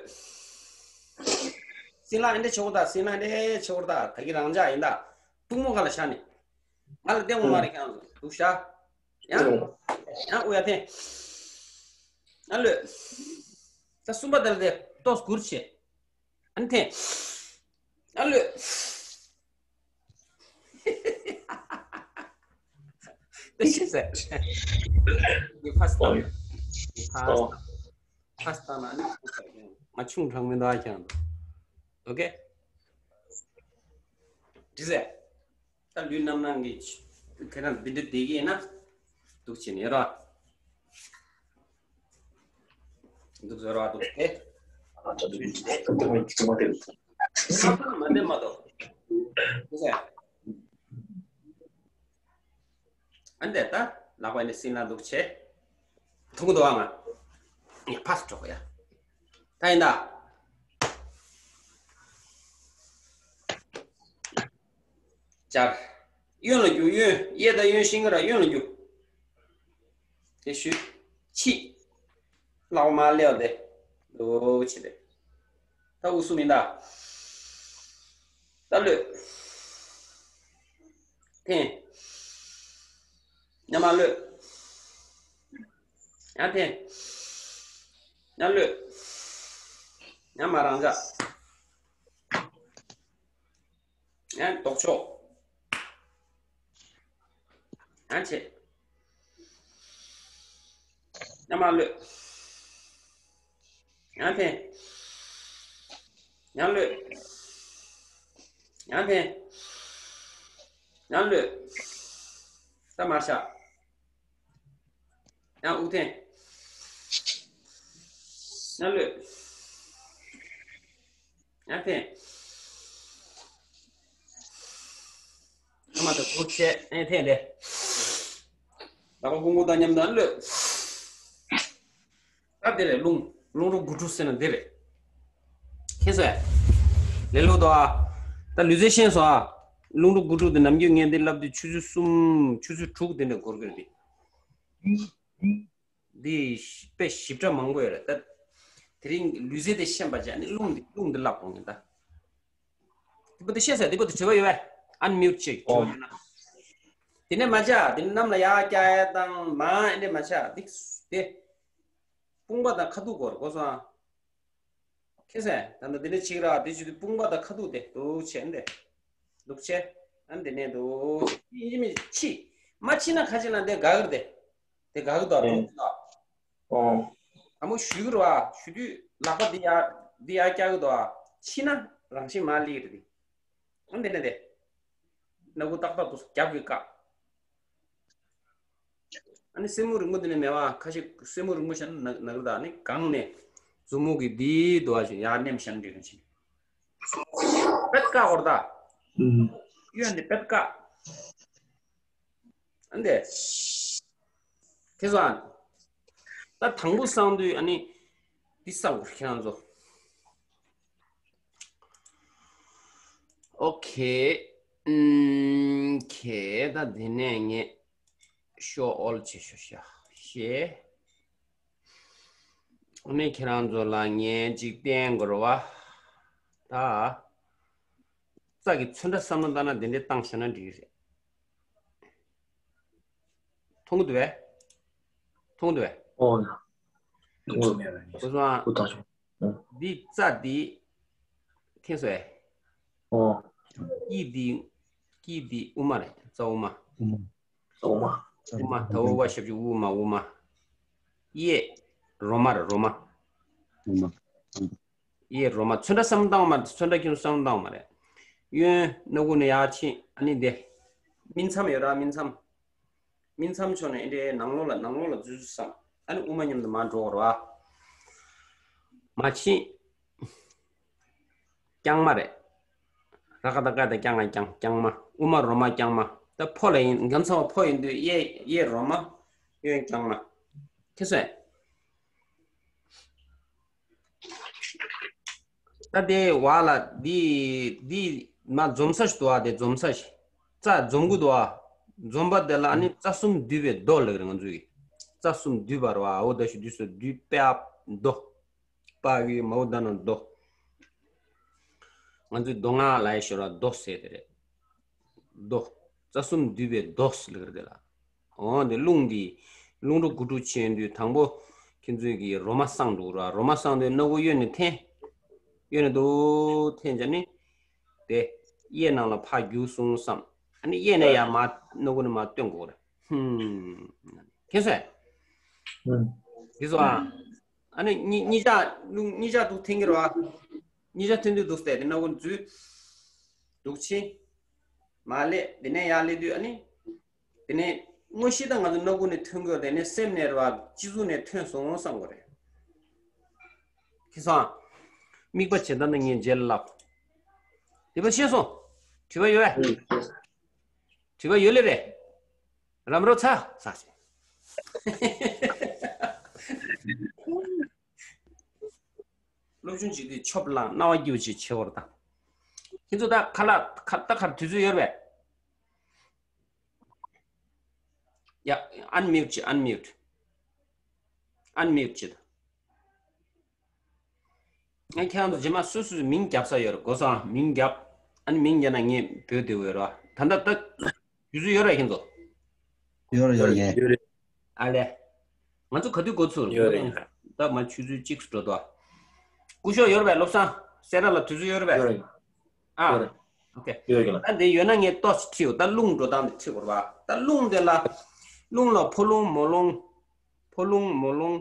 སྲིན་ལག་འདི་འདྲ་བྱེད་དགོས་ད། སྲིན་ལག་འདི་འདྲ་བྱེད་དགོས་ད། ད་གིན་རང་འཇགས་ཡིན་ད། པུས་མོ་སྒང་ལ་བཞག་ནས། ང་ལ་བསྟན་འོ་མ་རེད། ཁྱེད་རང་ཚོ་འདུག་བཞག་ཡང་། ཡང་དབུགས་ཡར་འཐེན། ཡང་གློད། ད་གསུམ་པ་དེ་ལ་དེ་ཏོག་ཙམ་སྒུར་བྱས། ཨ་ནི་འཐེན། ཡང་གློད། དེ་ཤེས་ཟེར། ངས་ཕར་བཏང་། ངས་ཕར་བཏང་། ཕར་བཏང་ན་ཨ་ནི་ང་ཆུང་དྲགས་མི་འདུག་ཨ། ཁྱེད་རང་ཚོ། ཨོ་ཀེ། འགྲིག་ཟེར། ད་ལུས་རྣམ་སྣང་གི་ཁྱེད་རང་འདི་འདྲ་བསྡད་ཀྱི་ཡིན་ན། འདུག་བྱས་ནས་ར། འདུག་ཟེར་བ་འདུག་སྟེ། ཨ་ཅག་འདུག་འདུག་འདུག་འདུག་འདུག་མ་བསྡད། ཁ་ཐུག་མ་བསྡད་མ་གཏོགས། འདུག་ཟེར། ཨ་འདས་ད་ལག་པ་ནི་སྲིན་ལག་འདུག་བྱས། མཐོང་གི་འདུག་ཨ། ང་ཡ་ཕར་འགྲོ་གི་ཡ། ད་ཡིན་ད། སྦྱར། གཡོན་ལ་རྒྱུག་གཡོན། གཡས་དང་གཡོན་ཤིང་ཀ་ར་གཡོན་ལ་རྒྱུག་དེ་ཞུ། ཕྱི། ལག་པ་མར་སླེབས་ཏེ། འདུག་བྱས་ཏེ། ད་དབུགས་གསུམ་ཡིན་ད། ད་གློད། འཐེན། ཡང་མར་གློད། ཡང་འཐེན། ཡང་གློད། ཡང་མར་རང་འཇགས། ཡང་ལྡོག་ཕྱོགས། ཡང་བྱེད། ཡང་མར་གློད། ཡང་འཐེན། ཡང་གློད། ཡང་འཐེན། ཡང་གློད། ད་མར་བཞག་ཡང་དབུགས་འཐེན། ཡང་གློད། ཡང་འཐེན། ཡང་མར་དུ་དབུགས་ཆད། ཡང་འཐེན་ཏེ། ལག་པ་ཕུང་པོ་དང་མཉམ་དུ་གློད། ད་འདི་རེད། རླུང་། རླུང་རོ་དགུ་ཕྲུགས་ཟེར་ན་འདི་རེད། མཁྱེན་སོང་ངས། ལེ་ལོ་དོ་ཨ། ད་ལུས་རྩལ་ཤེས་སོང་ཨ། རླུང་རོ་དགུ་ཕྲུགས་འདི་ནམ་རྒྱུན་ངས་འདི་ལབ་དུས་ཆུ་ཚོད་གསུམ་ཆུ་ཚོད་དྲུག་དེ་འདྲ་འགོར་གི་རེད། འདི་དཔེ་ཞིབ་ཕྲ་མང་པོ་ཡོད་རེད་ད། དེ་རིང་ལུས་རྩལ་དེ་ཤེས་པ་བྱས་ནས་རླུང་འདི་རླུང་འདི་བསླབ་དགོས་ངེས་ད། དེ་པོ་དེ་ཤེས་ས་དེ་པོ་དེ་དྲི་བ་ཡོད་པས། ཨན་མིའུ་ཊི་ཅེག་དྲི་བ་ཡོད་ན། དེ་ནས་མ་བྱ་དེ་ནས་གནམ་ལ་ཡར་བཀྱག་ཡ་དང་མ་ཨེ་འདྲས་མ་བྱ་དེ་དེ། དཔུང་པ་དང་ཁ་ཐུག་སྐོར་གོ་སོང་ཨ། ཁེ་སེ། ད་ནི་འདི་ནས་ཆིག་ར་དེ་བྱེད་དུས་དཔུང་པ་དང་ཁ་ཐུག་དེ་འདུག་བྱས་འདི། འདུག་བྱས། ཨ་འདི་ནས་འདུག་བྱས། ཡིན་གཅིག་མིན་གཅིག་ཕྱི། མ་ཕྱི་ན་ཁ་ཕྱི་ན་འདི་དགའ་གི་རེད་དེ། དེ་དགའ་གི་འདུག་ཨ། ཨོ། འདུག་གི་འདུག་ཨ། ཨོ། དང་པོ་ཞུ་གི་རེད་བ། ཞུ་དུས་ལག་པ་འདི་ཡར་འདི་ཡར་བཀྱག་གི་འདུག་ཨ། ཕྱི་ན་རང་བཞིན་མར་སླེབས་ཀྱི་རེད་དེ། ཨ་འདི་ནས་དེ། སྣ་ཁུག་ཏག་ཏག་འདུག་རྒྱབ་ཀྱི་བཀག་ཨ་ནི་སེན་མོ་རིང་པོ་འདི་ནས་མེད་པ། ཁ་ཤས་སེན་མོ་རིང་པོ་བཞག་ན་ན་གི་རེད་ད། ཨ་ནི་གང་ནས་མཛུབ་མོ་གི་འདིའི་དུ་བ་ཞིག་ཡར་མནན་བཞག་ན་འགྲིག་གི་ཆེ། པད་དཀར་འོར་ད། ཨུམ། གཡོན་འདི་པད་དཀར། ཨ་འདི། ཁྱེད་ཚོ་ཨ། ད་དང་པོ་བསང་དུས་ཨ་ནི་འདི་བསང་དགོས་ཁྱེད་རང་ཚོ། ཨོ་ཁེ། ཨུམ། ཁེ་ད་དེ་ནས་ངས་ཤོ་ཨོལ་བྱེད་ཤོ་ཤ་ཤེ། ཨ་ནི་ཁྱེད་རང་ཚོ་ལ་ངས་ཅིག་བསྟན་དགོས་རེད་བ། ད། རྩ་གི་ཚོན་ཁྲ་བསམ་བློ་བཏང་ན་དེ་འདྲའི་བཏང་བཞག་ན་འགྲིག་གི་རེད། མཐོང་གི་འདུག་བས། མཐོང་གི་འདུག་བས། ཨོ་ཡ། མཐོང་གི་མེད་པས། ཁོ་ཚོ་ཨང་། ཁོ་ཐག་ཆོད། ཨོ། འདི་རྩ་འདི། མཁྱེན་སོང་ཨེ། ཨོ། དཀྱིལ་འདི། དཀྱིལ་འདི་དབུ་མ་རེད། རྩ་དབུ་མ། དབུ་མ། དབུ་མ། དབུ་མ། ད་འོ་བ་ཞབས་ཀྱུ་དབུ་མ། དབུ་མ། གཡས། རོ་མ་རེད། རོ་མ། རོ་མ། གཡས་རོ་མ། ཚོན་ཁྲ་བསམ་བློ་བཏང་མ་རེད། ཚོན་ཁྲ་ཁྱོད་བསམ་བློ་བཏང་མ་རེད། གཡོན་སྣ་ཁུག་ནས་ཡར་ཕྱིན། ཨ་ནི་འདི། སྨིན་མཚམས་ཡོད་ར། སྨིན་མཚམས། སྨིན་མཚམས་ཕྱོགས་ནས་ཨེ་འདྲའི་ནང་ལོགས་ལ་ནང་ལོགས་ལ་འཛུལ་བསམ། ཨ་ནི་དབུ་མ་མཉམ་དུ་མར་འགྲོ་བར་བ། མར་ཕྱིན། རྐྱང་མ་རེད། ར་ཀ་ད་ཀ་ད་རྐྱང་ང་རྐྱང་། རྐྱང་མ། དབུ་མ་རོ་མ་རྐྱང་མ། ད་ཕོ་ལ་ཡིན། རྒྱ་མཚོ་བ་ཕོ་ཡིན་དུས་གཡས་གཡས་རོ་མ། གཡོན་རྐྱང་མ། ཁྱེད་ཚོས། ད་དེ་བ་ལ་འདི་འདི་མ་འཛོམས་ས་ཞིག་འདུག་བ། དེ་འཛོམས་ས་ཞིག་རྩ་འཛོམས་གི་འདུག་བ། འཛོམས་པ་དེ་ལ་ཨ་ནི་རྩ་གསུམ་འདུས་པའི་མདོ་ལབ་ཀྱི་རེད། ང་ཚོས་ཀྱི་རྩ་གསུམ་འདུས་པ་རེད་བ། འོ་ད་ཞུ་དུས་སུ་འདུས་པ་མདོ། པ་གི་མའོ་ད་ན་མདོ། ང་ཚོས་མདོ་སྔགས་ལ་ཡི་ཤོ་ར་མདོ་ཟེར་དེ་རེད། མདོ། རྩ་གསུམ་འདུས་པའི་མདོ་ཟེར་ལབ་ཀྱི་རེད་དེ་ལ། འོ་འདི་རླུང་འདི། རླུང་དྲུག་དགུ་དྲུག་ཆེན་དུས་དང་པོ། ཁྱེད་ཚོས་ཀྱི་རོ་མ་བསང་འགྲོ་ར། རོ་མ་བསང་དུས་སྣ་ཁུག་གཡོན་ནས་འཐེན། གཡོན་ནས་འདུག་འཐེན་བྱས་ནི། དེ། གཡས་ནང་ལ་ཕར་རྒྱུག་སོང་བསམ། ཨ་ནི་གཡས་ནས་ཡར་མར་སྣ་ཁུག་ནས་མར་བཏོན་དགོས་རེད། ཧུམ། ཁྱེད་ཚོས། ཧུམ། དེ་ཚོ་ཨ། ཨ་ནི་གཉིས་གཉིས་ཆ་རླུང་གཉིས་ཆ་འདུག་འཐེན་གྱི་རེད་བ། གཉིས་ཆ་འཐེན་དུས་འདུག་སྟེ་དེ་སྣ་ཁུག་འཛུལ། འདུག་ཕྱིན། མར་སླེབས། དེ་ནས་ཡར་སླེབས་དུས་ཨ་ནི། དེ་ནས་དངོས་གཞི་ད་ང་ཚོ་སྣ་ཁུག་ནས་ཐོན་དགོས། དེ་ནས་སེམས་ནས་རེད་བ། སྤྱི་གཙུག་ནས་ཐོན་སོང་བསམ་དགོས་རེད། ཁྱེད་ཚོ། དམིགས་པ་བྱེད་ད་ནི་ངས་རྗེས་ལ་ལབ། དེ་བ་ཤེས་སོང་། དྲི་བ་ཡོད་པས། དྲི་བ་ཡོད་ལེ་རེད། རམ་རོ་ཚ་ཚ་ཞེས། སློབ་སྦྱོང་བྱེད་དུས་ཆོབ་ལང་སྣང་བ་སྐྱིད་པོ་ཅིག་བྱེད་འོར་དང་། ཁྱེད་ཚོ་ད་ཁ་ལག་ཁ་ད་ཁར་དུས་ཚོད་ཡོད་རེད་པས། ཡ། ཨན་མིའུཊ་བྱེད། ཨན་མིའུཊ། ཨན་མིའུཊ་བྱེད་དང་། ངས་ཁྱེད་རང་ཚོ་རྗེས་མ་སོ་སོའི་མིང་རྒྱབ་ས་ཡོད་རེད། གོ་སོང་། མིང་རྒྱབ། ཨ་ནི་མིང་རྒྱབ་ན་ངས་བོད་དེ་འོས་ར། ད་ལྟ་ད། དུས་ཚོད་ཡོད་རེད་ཁྱེད་ཚོ། ཡོད་རེད། ཡོད་རེད། ཡོད་རེད། ཨ་ལས། ང་ཚོ་ག་དུས་འགོ་ཚུགས་རེད། ཡོད་རེད། ད་མ་ཆུ་ཚོད་གཅིག་སུ་འགྲོ་དོ། སྐུ་ཞབས་ཡོད་རེད་པས། བློ་བཟང་སེ་ར་ལ་དུས་ཚོད་ཡོད་རེད་པས། ཡོད་རེད། ཨ། ཡོད་རེད། ཨོ་ཁེ། ཡོད་རེད། ད་འདི་ཡོད་ན་ངས་ཏོག་ཙམ་ཁྲིད་འོ། ད་རླུང་འགྲོ་སྟངས་དེ་ཁྲིད་དགོས་རེད་པ། ད་རླུང་དེ་ལ། རླུང་ལ་ཕོ་རླུང་མོ་རླུང་། ཕོ་རླུང་མོ་རླུང་།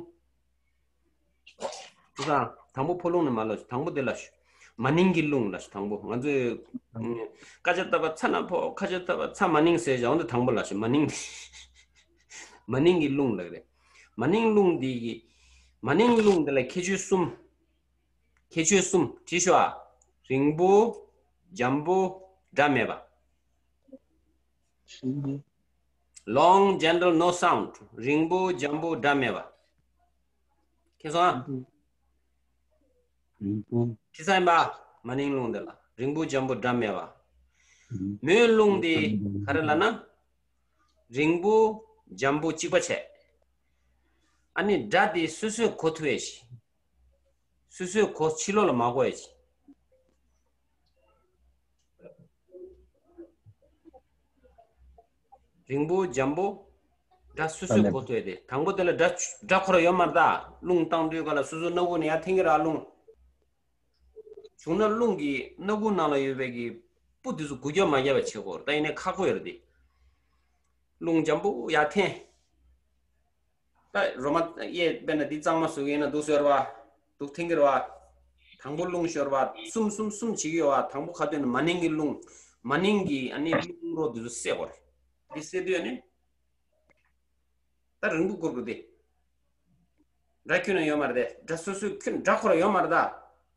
དེ་སང་དང་པོ་ཕོ་རླུང་ནས་མར་ལ་ཞུ། དང་པོ་དེ་ལ་ཞུ། མ་ནིང་གི་རླུང་ལ་ཞུ། དང་པོ་ང་ཚོས་ཀ་ཅ་ཏ་པ་ཚ་ན་ཕོ། ཁ་ཅ་ཏ་པ་ཚ་མ་ནིང་ཟེར་བཞག་འོ་འདི་དང་པོ་ལ་ཞུ། མ་ནིང་། མ་ནིང་གི་རླུང་ལབ་རེད། མ་ནིང་རླུང་འདི་གི། མ་ནིང་རླུང་འདི་ལ་ཁྱད་ཆོས་གསུམ། ཁྱད་ཆོས་གསུམ་བྲིས་ཤོག་ཨ། རིང་པོ། འཇམ་པོ། སྒྲ་མེད་པ། Long, gentle, no sound. རིང་པོ། འཇམ་པོ། སྒྲ་མེད་པ། མཁྱེན་སོང་ཨ། རིང་པོ། བྲིས་ཚར་ཡིན་པ། མ་ནིང་རླུང་འདི་ལ་རིང་པོ་འཇམ་པོ་སྒྲ་མེད་པ། མོའི་རླུང་འདི་ག་རེ་ལབ་ན། རིང་པོ་འཇམ་པོ་གཅིག་པ་བྱས། ཨ་ནི་སྒྲ་དེ་སོ་སོས་གོ་ཐུབ་ཡས་ཤིག་སོ་སོས་གོ་ཕྱི་ལོགས་ལ་མ་གོ་ཡས་ཤིག་རིང་པོ་འཇམ་པོ། སྒྲ་སོ་སོས་གོ་ཐུབ་ཡས་དེ། དང་པོ་དེ་ལ་སྒྲ་སྒྲ་ཁོ་ར་ཡོད་མ་རེད་ད། རླུང་བཏང་དུས་ག་ལ་སོ་སོ་སྣ་བུག་ནས་ཡར་འཐེན་གྱི་ར་རླུང་། བྱུང་ན་རླུང་གི་སྣ་བུག་ནང་ལ་ཡོད་པའི་གི་སྤུ་དེ་ཚོ་འགུལ་སྐྱོད་མ་བརྒྱབ་པ་བྱེད་དགོས་རེད། ད་ཡིན་ནའི་ཁག་པོ་ཡོད་རེད་དེ། རླུང་འཇམ་པོ་ཡར་འཐེན། ད་རོ་མ་གཡས་དཔེར་ན་འདི་གཙང་མ་བཟོ་གི་ཡིན་ན་འདུག་ཟེར་བ། འདུག་འཐེན་གྱི་རེད་བ། དང་པོ་རླུང་ཤོར་བ། གསུམ་གསུམ་གསུམ་བྱེད་ཀྱི་ཡོད་བ། དང་པོ་ཁ་ཏོན་ནི་མ་ནིང་གི་རླུང་། མ་ནིང་གི་ཨ་ནི་རླུང་རོ་འདི་ཚོ་བསད་དགོས་རེད། འདི་བསད་དུས་ཨ་ནི། ད་རིང་པོ་འགོར་དགོས་དེ། སྒྲ་ཁྱོན་ནས་ཡོད་མ་རེད་དེ། སྒྲ་སོ་སོའི་ཁྱོན་སྒྲ་ཁོ་རང་ཡོད་མ་རེད་ད།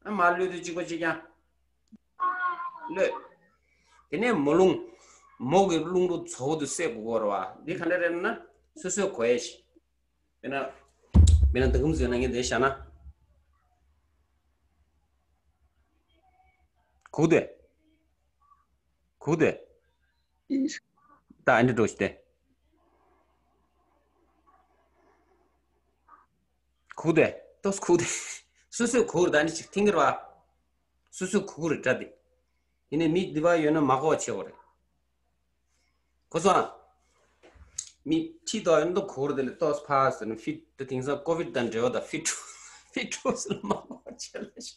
ཨ་མར་གློད་དུས་གཅིག་པ་གཅིག་རྐྱང་། གློད། དེ་ནས་མོ་རླུང་། མོ་གི་རླུང་རོ་ཚ་བོ་དེ་སད་དགོས་རེད་བ། འདི་ག་འདྲ་རེད་ན། སོ་སོས་གོ་ཡས་ཤིག་དཔེར་ན། དཔེར་ན་ད་གུམ་ཟོས་ན་ངས་དེ་བཞག་ན། གུག་དེ། གུག་དེ། ད་ཨ་འདྲ་འགྲོ་ཤི་དེ། གུག་དེ། ཏོག་གུག་དེ། སོ་སོས་གུག་རེད་ད་ནི་ཅིག་ཐིང་གི་རེད་བ། སོ་སོས་གུག་རེད་དྲ་དེ། ཡིན་ནའི་མི་འདི་བ་ཡོད་ན་མ་གོ་བ་བྱེད་དགོས་རེད། གོ་སོང་ཨ། མི་ཁྲིད་དོ་ཡོད་ན་ཏོག་གུག་རེད་དེ་ལས་ཏོག་ཕ་ཟེར་ན་ཕི་ད་དེང་སང་ཀོ་བིད་དང་འབྲེལ་བ་དང་ཕི་ཁྲུ་ཕི་ཁྲུ་ཟེར་ན་མ་གོ་བ་བྱེད་ལ་ཤ།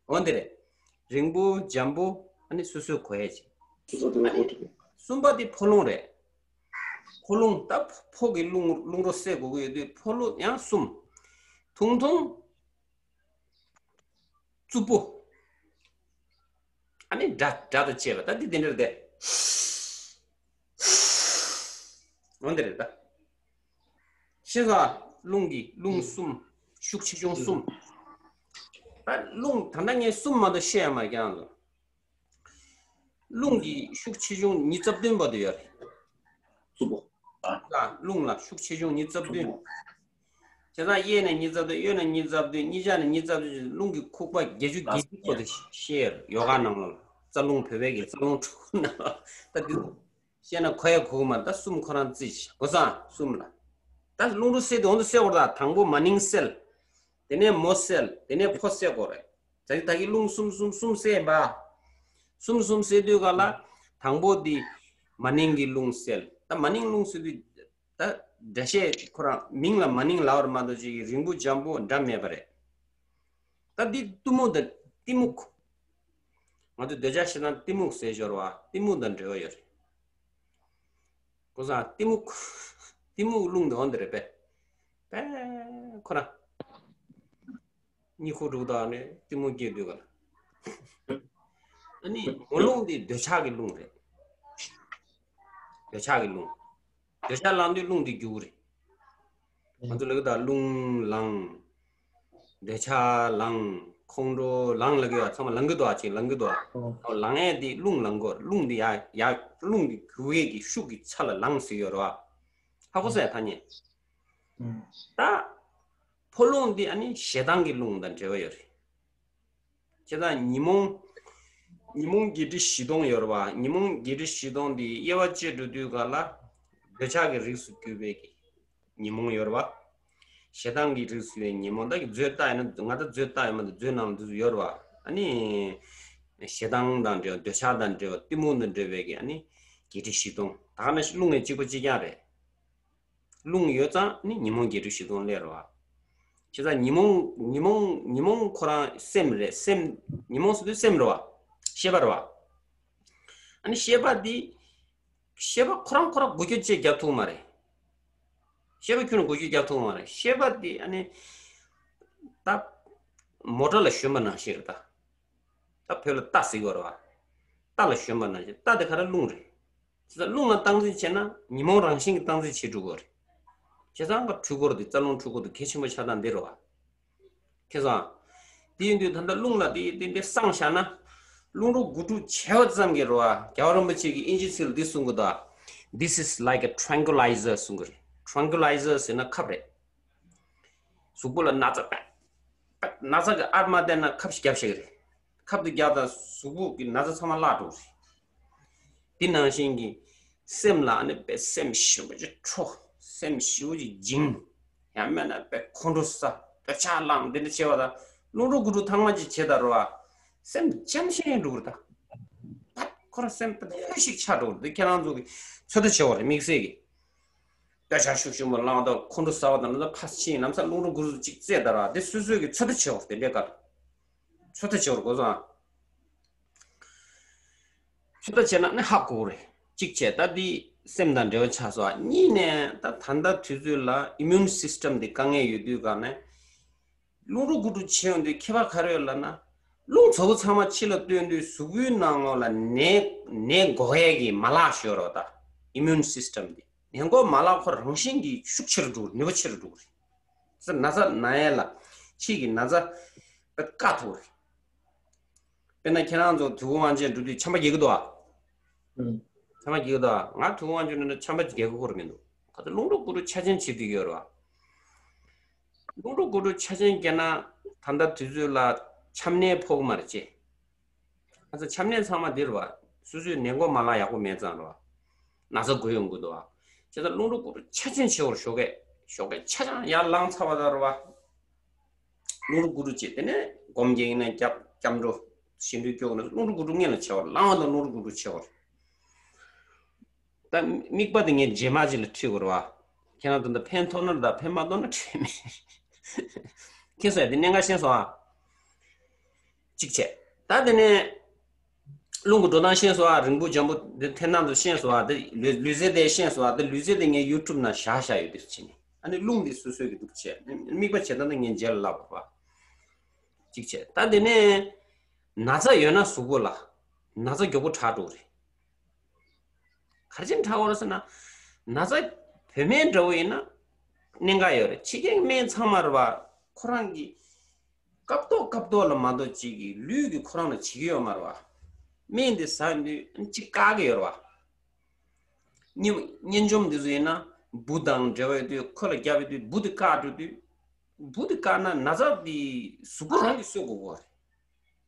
འོན་ཏེ་རེད། རིང་པོ་འཇམ་པོ་ཨ་ནི་སོ་སོའི་གོ་ཡས་ཅིག་སོ་སོ་དེ་ཨ་ནི་ངོ་ཐུག་གསུམ་པ་དེ་ཕོ་ལོང་རེད། ཕོ་ལོང་ད་ཕོ་གི་རླུང་རླུང་རོ་སད་དགོས་ཀྱི་ཡོད་དུས་ཕོ་ལོང་ཡང་གསུམ། ཐུང་ཐུང་། རྩུབ་པོ། ཨ་ནི་སྒྲ་སྒྲ་དང་བཅས་པ་ད་འདི་དེ་འདྲར་བསྡད། འོན་ཏེ་རེད་ད། ཤེས་སོང་ཨ། རླུང་གི་རླུང་གསུམ། ཤུགས་ཆེ་ཆུང་གསུམ། ད་རླུང་ད་ལྟ་ངས་གསུམ་མ་གཏོགས་བཤད་ཡ་མ་རྒྱག་ལ། རླུང་གི་ཤུགས་ཆེ་ཆུང་ཉི་ཤུ་རྩ་བདུན་བར་དུ་ཡོད་རེད། གསུམ་པོ། ཨ། ད་རླུང་ལ་ཤུགས་ཆེ་ཆུང་ཉི་ཤུ་རྩ་བདུན། བྱས་ཙང་གཡས་ནས་ཉི་ཤུ་རྩ་བདུན། གཡོན་ནས་ཉི་ཤུ་རྩ་བདུན། གཉིས་ཆ་ནས་ཉི་ཤུ་རྩ་བདུན། རླུང་གི་ཁུག་པ་བརྒྱད་ཅུ་གྱ་གཅིག་པོ་དེ་བཤད་ཡོ་ག་ནང་ལ། རྩ་རླུང་བོད་པའི་གི་རྩ་རླུང་ཕྲུ་གུ་ནང་ལ་ད་འདི། བཤད་ན་གོ་ཡ་གོ་གི་མ་རེད་ད། གསུམ་ཁོ་རང་རྩིས་བྱས་གོ་སོང་ཨ། གསུམ་ལ། ད་རླུང་རོ་སད་དེ་འོང་དུ་སད་བར་ད་དང་པོ་མ་ནིང་སད། དེ་ནས་མོ་སད། དེ་ནས་ཕོ་སད་དགོས་རེད། ད་གི་ད་གི་རླུང་གསུམ་གསུམ་གསུམ་སད་ཡིན་པ། གསུམ་གསུམ་སད་དུས་ག་ལ། དང་པོ་འདི་མ་ནིང་གི་རླུང་སད། ད་མ་ནིང་རླུང་སད་དུས་ད་སྒྲ་བཤད་ཁོ་རང་མིང་ལ་མ་ནིང་ལབ་པ་མ་གཏོགས་ཅིག་གི་རིང་པོ་འཇམ་པོ་འདྲ་མེད་པ་རེད། ད་འདི་གཏི་མུག་དང་གཏི་མུག་ང་ཚོ་འདོད་ཆགས་ཞེ་སྡང་གཏི་མུག་ཟེར་ཞོར་བ་གཏི་མུག་དང་འབྲེལ་བ་ཡོད་རེད། ཀུན་བཟང་གཏི་མུག་གཏི་མུག་རླུང་དེ་འོ་འདི་རེད་པས། པས་ཁོ་རང་གཉིད་ཁུག་འགྲོ་དང་ནས་གཏི་མུག་སྐྱེས་དུས་ག་ལ། ཨ་ནི་མོ་རླུང་འདི་འདོད་ཆགས་ཀྱི་རླུང་རེད། འདོད་ཆགས་ཀྱི་རླུང་། འདོད་ཆགས་ལངས་དུས་རླུང་འདི་རྒྱུག་རེད། ང་ཚོ་ལབ་ཀྱི་འདུག་རླུང་ལངས། འདོད་ཆགས་ལངས། ཁོང་ཁྲོ་ལངས་ལབ་ཀྱི་ཡོད། ཚང་མ་ལངས་ཀྱི་འདུག་ཨ་ཅིག་ལངས་ཀྱི་འདུག་ཨ། ལངས་ཡས་འདི་རླུང་ལངས་དགོས། རླུང་འདི་ཡ་ཡ་རླུང་འདི་རྒྱུག་ཡས་ཀྱི་ཤུགས་ཀྱི་ཆ་ལ་ལངས་ཟེར་ཡོད་རེད་བ། ཧ་གོ་སོང་ཡ་ཐ་སྙད། ད་ཕོ་རླུང་འདི་ཨ་ནི་ཞེ་སྡང་གི་རླུང་དང་འབྲེལ་བ་ཡོད་རེད། བྱས་ཙང་ཉོན་མོངས། ཉོན་མོངས་བརྒྱད་ཁྲི་བཞི་སྟོང་ཡོད་རེད་བ། ཉོན་མོངས་བརྒྱད་ཁྲི་བཞི་སྟོང་འདི་དབྱེ་བ་དཔྱད་འགྲོ་དུས་ག་ལ། འདོད་ཆགས་ཀྱི་རིགས་སུ་གྱུར་པའི་གི་ཉོན་མོངས་ཡོད་རེད་བ། ཞེ་སྡང་གི་རིགས་སུ་ཡོད་ཉོན་མོངས། ད་གི་མཛོད་ལྟ་ཡིན་ན་ང་ད་མཛོད་ལྟ་ཡོད་མ་ད་མཛོད་ནང་ལ་འདུག་ཡོད་རེད་བ། ཨ་ནི། ཞེ་སྡང་དང་འབྲེལ་བ་འདོད་ཆགས་དང་འབྲེལ་བ་གཏི་མུག་དང་འབྲེལ་བའི་གི་ཨ་ནི། བརྒྱད་ཁྲི་བཞི་སྟོང་ད་ག་ན་རླུང་ངེ་གཅིག་པ་གཅིག་རྐྱང་རེད། རླུང་ཡོད་ཙང་ནི་ཉོན་མོངས་བརྒྱད་ཁྲི་བཞི་སྟོང་སླེབས་རེད་བ། བྱས་ཙང་ཉོན་མོངས་ཉོན་མོངས་ཉོན་མོངས་ཁོ་རང་སེམས་རེད་སེམས། ཉོན་མོངས་ཟེར་དུས་སེམས་རེད་བ། ཤེས་པ་རེད་བ། ཨ་ནི་ཤེས་པ་འདི། ཤེས་པ་ཁོ་རང་ཁོ་རང་འགུལ་སྐྱོད་ཅིག་རྒྱག་ཐུབ་མ་རེད། ཤེས་པ་ཁྱོན་ནས་འགུལ་སྐྱོད་རྒྱག་ཐུབ་མ་རེད། ཤེས་པ་འདི་ཨ་ནི། ད། མོ་ཊ་ལ་ཞོན་པ་ནང་བཞིན་རེད་ད། ད་བོད་ལ་རྟ་ཟེར་གྱི་ཡོད་རེད་བ། རྟ་ལ་ཞོན་པ་ནང་བཞིན་རྟ་དེ་ག་རེ་རླུང་རེད། བྱས་ཙང་རླུང་ལ་སྟངས་འཛིན་བྱས་ན་ཉོན་མོངས་རང་བཞིན་གྱིས་སྟངས་འཛིན་བྱེད་འགྲོ་གི་རེད། བྱས་ཙང་ང་འཕྲུལ་འཁོར་དེ་རྩ་རླུང་འཕྲུལ་འཁོར་དེ་གལ་ཆེན་པོ་ཆགས་སྟངས་འདི་རེད་བ། ཁྱེད་ཚོ། དེ་ཡིན་དུས་ད་ལྟ་རླུང་ལ་དེ་དེ་འདྲའི་བསྲང་བཞག་ན། རླུང་རོ་དགུ་ཕྲུགས་བྱེ་བ་ཙམ་གྱི་རེད་བ། རྒྱལ་བ་རིན་པོ་ཆེ་གིས་དབྱིན་ཇིའི་ཚིག་ལ་འདི་གསུང་གི་འདུག This is like a tranquilizer གསུང་གི་རེད། Tranquilizer ཟེར་ན་ཁབ་རེད། གཟུགས་པོ་ལ་ན་ཚ་པད། པད་ན་ཚ་གི་ཨར་མ་བསྟན་ན་ཁབ་ཞིག་བརྒྱབ་ཤེས་ཀྱི་རེད། ཁབ་དེ་བརྒྱབ་དང་གཟུགས་པོ་གི་ན་ཚ་ཚང་མ་བརླག་འགྲོ་གི་རེད། དེ་ནང་བཞིན་གྱི་སེམས་ལ་ནི་པད་སེམས་ཞེ་པོ་ཅིག་འཕྲོ། སེམས་ཞེ་པོ་ཅིག་འགྱིང་། ཡང་མིན་ན་པད་ཁོང་ཁྲོ་ཟ། འདོད་ཆགས་ལངས། འདི་འདྲ་བྱེད་པ་དང་རླུང་རོ་དགུ་ཕྲུགས་ཐང་མ་ཅིག་བྱེད་ད་རོ་བ། སེམས་འཇམ་ཤིང་འགྲོ་གི་རེད་ད། པད་ཁོ་རང་སེམས་པད་ལྷོད་ཤིག་ཆགས་འགྲོ་གི་རེད། འདི་ཁྱེད་རང་ཚོ་གི་ཚོད་ལྟ་བྱེད་པ་རེད་དམིགས་བསལ་གྱི། འདོད་ཆགས་ཤུགས་ཆེན་པོ་ལངས་དང་ཁོང་ཁྲོ་ཟ་བ་དང་ལ་ཕར་ཕྱིན་ལམ་སང་རླུང་རོ་དགུ་རུ་གཅིག་བཙལ་ད་ར་དེ་སོ་སོས་ཀྱི་ཚོད་ལྟ་བྱེད་འོ་དེ་འདྲའི་སྐབས། ཚོད་ལྟ་བྱེད་འོ་གོ་སོང་ཨ། ཚོད་ལྟ་བྱས་ན་ནི་ཧ་གོ་རེད། གཅིག་བྱས་ད་དེ་སེམས་དང་འབྲེལ་བ་ཆགས་སོང་ཨ། གཉིས་ནས་ད་ད་ལྟ་དུས་ཚོད་ལ་ཨི་མུན་སིས་ཊམ་དེ་དཀའ་ངལ་ཡོད་དུས་ག་ནས། རླུང་རོ་དགུ་ཕྲུགས་ཆེ་ཡོང་དུས་ཁྱད་པར་ག་རེ་ཡོད་ལབ་ན། རླུང་ཚ་བོ་ཚང་མ་ཕྱི་ལ་བཏོན་དུས་གཟུགས་པོའི་ནང་ལོགས་ལ་ནད་ནད་འགོག་ཡས་ཀྱི་མ་ལག་ཤོར་རོ་ད། ཨི་མུན་སིས་ཊམ་དེ། ནད་འགོག་མ་ལག་ཁོ་རང་བཞིན་གྱིས་ཤུགས་ཆེ་རུ་འགྲོ་གི་རེད། ནུས་པ་ཆེ་རུ་འགྲོ་གི་རེད། ཙི་ན་ཚ་ན་ཡས་ལ་ཕྱིས་ཀྱི་ན་ཚ་བཀག་ཐུབ་རེད། དཔེར་ན་ཁྱེད་རང་ཚོ་དུས་འཁོར་དབང་ཆེན་འགྲོ་དུས་ཆམ་པ་རྒྱག་གི་འདུག་ཨ། ཆམ་པ་རྒྱག་གི་འདུག་ཨ། ང་དུས་འཁོར་དབང་ཆེན་འགྲོ་ན་ཆམ་པ་རྒྱག་གི་ཁོར་མི་འདུག་ཁ་ཚ་རླུང་འགྲོ་འགུལ་འགྲོ་ཆ་ཆེན་བྱེད་དུས་ཡོད་རེད་བ། རླུང་འགྲོ་འགུལ་འགྲོ་ཆ་ཆེན་བརྒྱབ་ན་ད་ལྟ་དུས་ཚོད་ལ་ཆམ་ནད་ཕོག་གི་མ་རེད་ཅེ། ཨ་ཙི་ཆམ་ནད་ཚང་མ་འདིར་བ། སོ་སོའི་ནད་འགོག་མ་ལག་ཡག་པོ་མེད་ཙང་ར་བ། ན་ཚ་འགོས་ཡོང་གི་འདུག་བ། བྱས་ཙང་རླུང་འགྲོ་འགུལ་འགྲོ་ཆ་ཆེན་བྱེད་བར་ཞོགས་ཀས་ཞོགས་ཀས་ཆ་ཆང་ཡར་ལངས་ཚར་བ་དང་ར་བ། རླུང་འགྲོ་འགུལ་འགྲོ་བྱས་དེ་ནས་སྒོམ་རྒྱག་ཡིན་ན་རྒྱབ་སྐྱབས་འགྲོ། ཞི་འགྲོས་སྐྱོག་ན་རླུང་འགྲོ་འགུལ་འགྲོ་སྔོན་ལ་བྱེད་བར་ལངས་བ་དང་རླུང་འགྲོ་འགུལ་འགྲོ་བྱེད་བར། ད་དམིགས་པ་དེ་ངས་རྗེས་མ་ཅིག་ལ་ཁྲིད་དགོས་རེད་བ། ཁྱེད་རང་ཚོ་འདི་ཕན་ཐོགས་ན་ད་ཕན་མ་ཐོགས་ན་ཁྲིད་མེད། ཁྱེད་ཚོ་ཡ་དེ་གནད་འགག་ཤེས་སོང་ཨ། གཅིག་བྱས། ད་དེ་ནས་རླུང་གི་འགྲོ་སྟངས་ཤེས་སོང་ཨ། རིང་པོ་འཇམ་པོ་དེ་འཐེན་སྟངས་ཚོ་ཤེས་སོང་ཨ། དེ་ལུས་ལུས་རྩལ་དེ་ཤེས་སོང་ཨ། དེ་ལུས་རྩལ་དེ་ངས་ཡུ་ཊུབ་ནང་བཞག་བཞག་ཡོད། དེ་ཚོ་བྱས་ནས་ཨ་ནི་རླུང་དེ་སོ་སོའི་གི་འདུག་བྱས་དམིགས་པ་བྱེད་སྟངས་དེ་ངས་རྗེས་ལ་ལབ་དགོས་རེད་བ། གཅིག་བྱས། ད་དེ་ནས་ན་ཚ་ཡོད་ན་གཟུགས་པོ་ལ་ན་ཚ་མགྱོགས་པོ་དྲག་འགྲོ་གི་རེད། ག་རེ་བྱས་ནས་དྲག་གི་རེད་ཟེར་ན། ན་ཚ་བོད་སྨན་འདྲ་བོ་ཡིན་ན་གནད་འགག་ཡོད་རེད། ཕྱི་རྒྱལ་སྨན་ཚང་མ་རེད་བ། ཁོ་རང་གི་སྐབས་ཐོག་སྐབས་ཐོག་ལ་མ་གཏོགས་ཅིག་གི་ལུས་ཀྱི་ཁོ་རང་ལ་བྱེད་ཀྱི་ཡོད་མ་རེད་བ། སྨན་དེ་ཟ་དུས་ཅིག་བཀག་གི་ཡོད་རེད་བ། གཉིད་གཉིད་འཇོམས་དེ་ཚོ་ཡིན་ན་འབུ་དང་འབྲེལ་བ་ཡོད་དུས་ཁོ་ལ་བརྒྱབ་ཡོད་དུས་འབུ་དེ་བཀག་འགྲོ་དུས། འབུ་དེ་བཀག་ན་ན་ཚ་དེ་གཟུགས་པོ་རང་གིས་གསོ་དགོས་ཀྱི་རེད།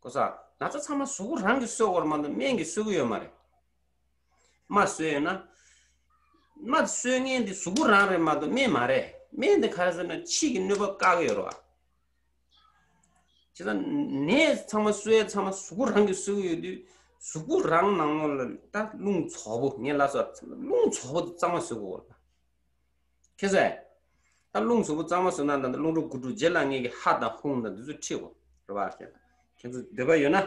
གོ་ས། ན་ཚ་ཚང་མ་གཟུགས་པོ་རང་གིས་གསོ་དགོས་རེད་མ་གཏོགས་སྨན་གྱིས་གསོ་གི་ཡོད་མ་རེད། རྨ་གསོས་ཡོད་ན། རྨ་གསོ་མཁན་དེ་གཟུགས་པོ་རང་རེད་མ་གཏོགས་སྨན་མ་རེད། སྨན་དེ་ག་རེ་ཟེར་ན་ཕྱིས་ཀྱི་གནོད་པ་བཀག་གི་ཡོད་རེད་བ། བྱས་ཙང་ནད་ཚང་མ་གསོ་ཡས་ཚང་མ་གཟུགས་པོ་རང་གིས་གསོ་གི་ཡོད་དུས་གཟུགས་པོ་རང་ནང་ལོགས་ལ་ད་རླུང་བཙོག་པོ་ངས་ལབ་སོང་། རླུང་བཙོག་པོ་དེ་གཙང་མ་བཟོ་དགོས་རེད། ཁྱེད་ཚོས། ད་རླུང་གཟུགས་པོ་གཙང་མ་བཟོ་ན་ད་རླུང་འགྲོ་འགུལ་འགྲོ་རྗེས་ལ་ངེད་ཀྱི་ཧ་དང་ཧུང་དང་འདི་ཚོ་ཁྲིད་དགོས་རེད་བ། ཁྱེད་ཚོ་འདོད་པ་ཡོད་ན།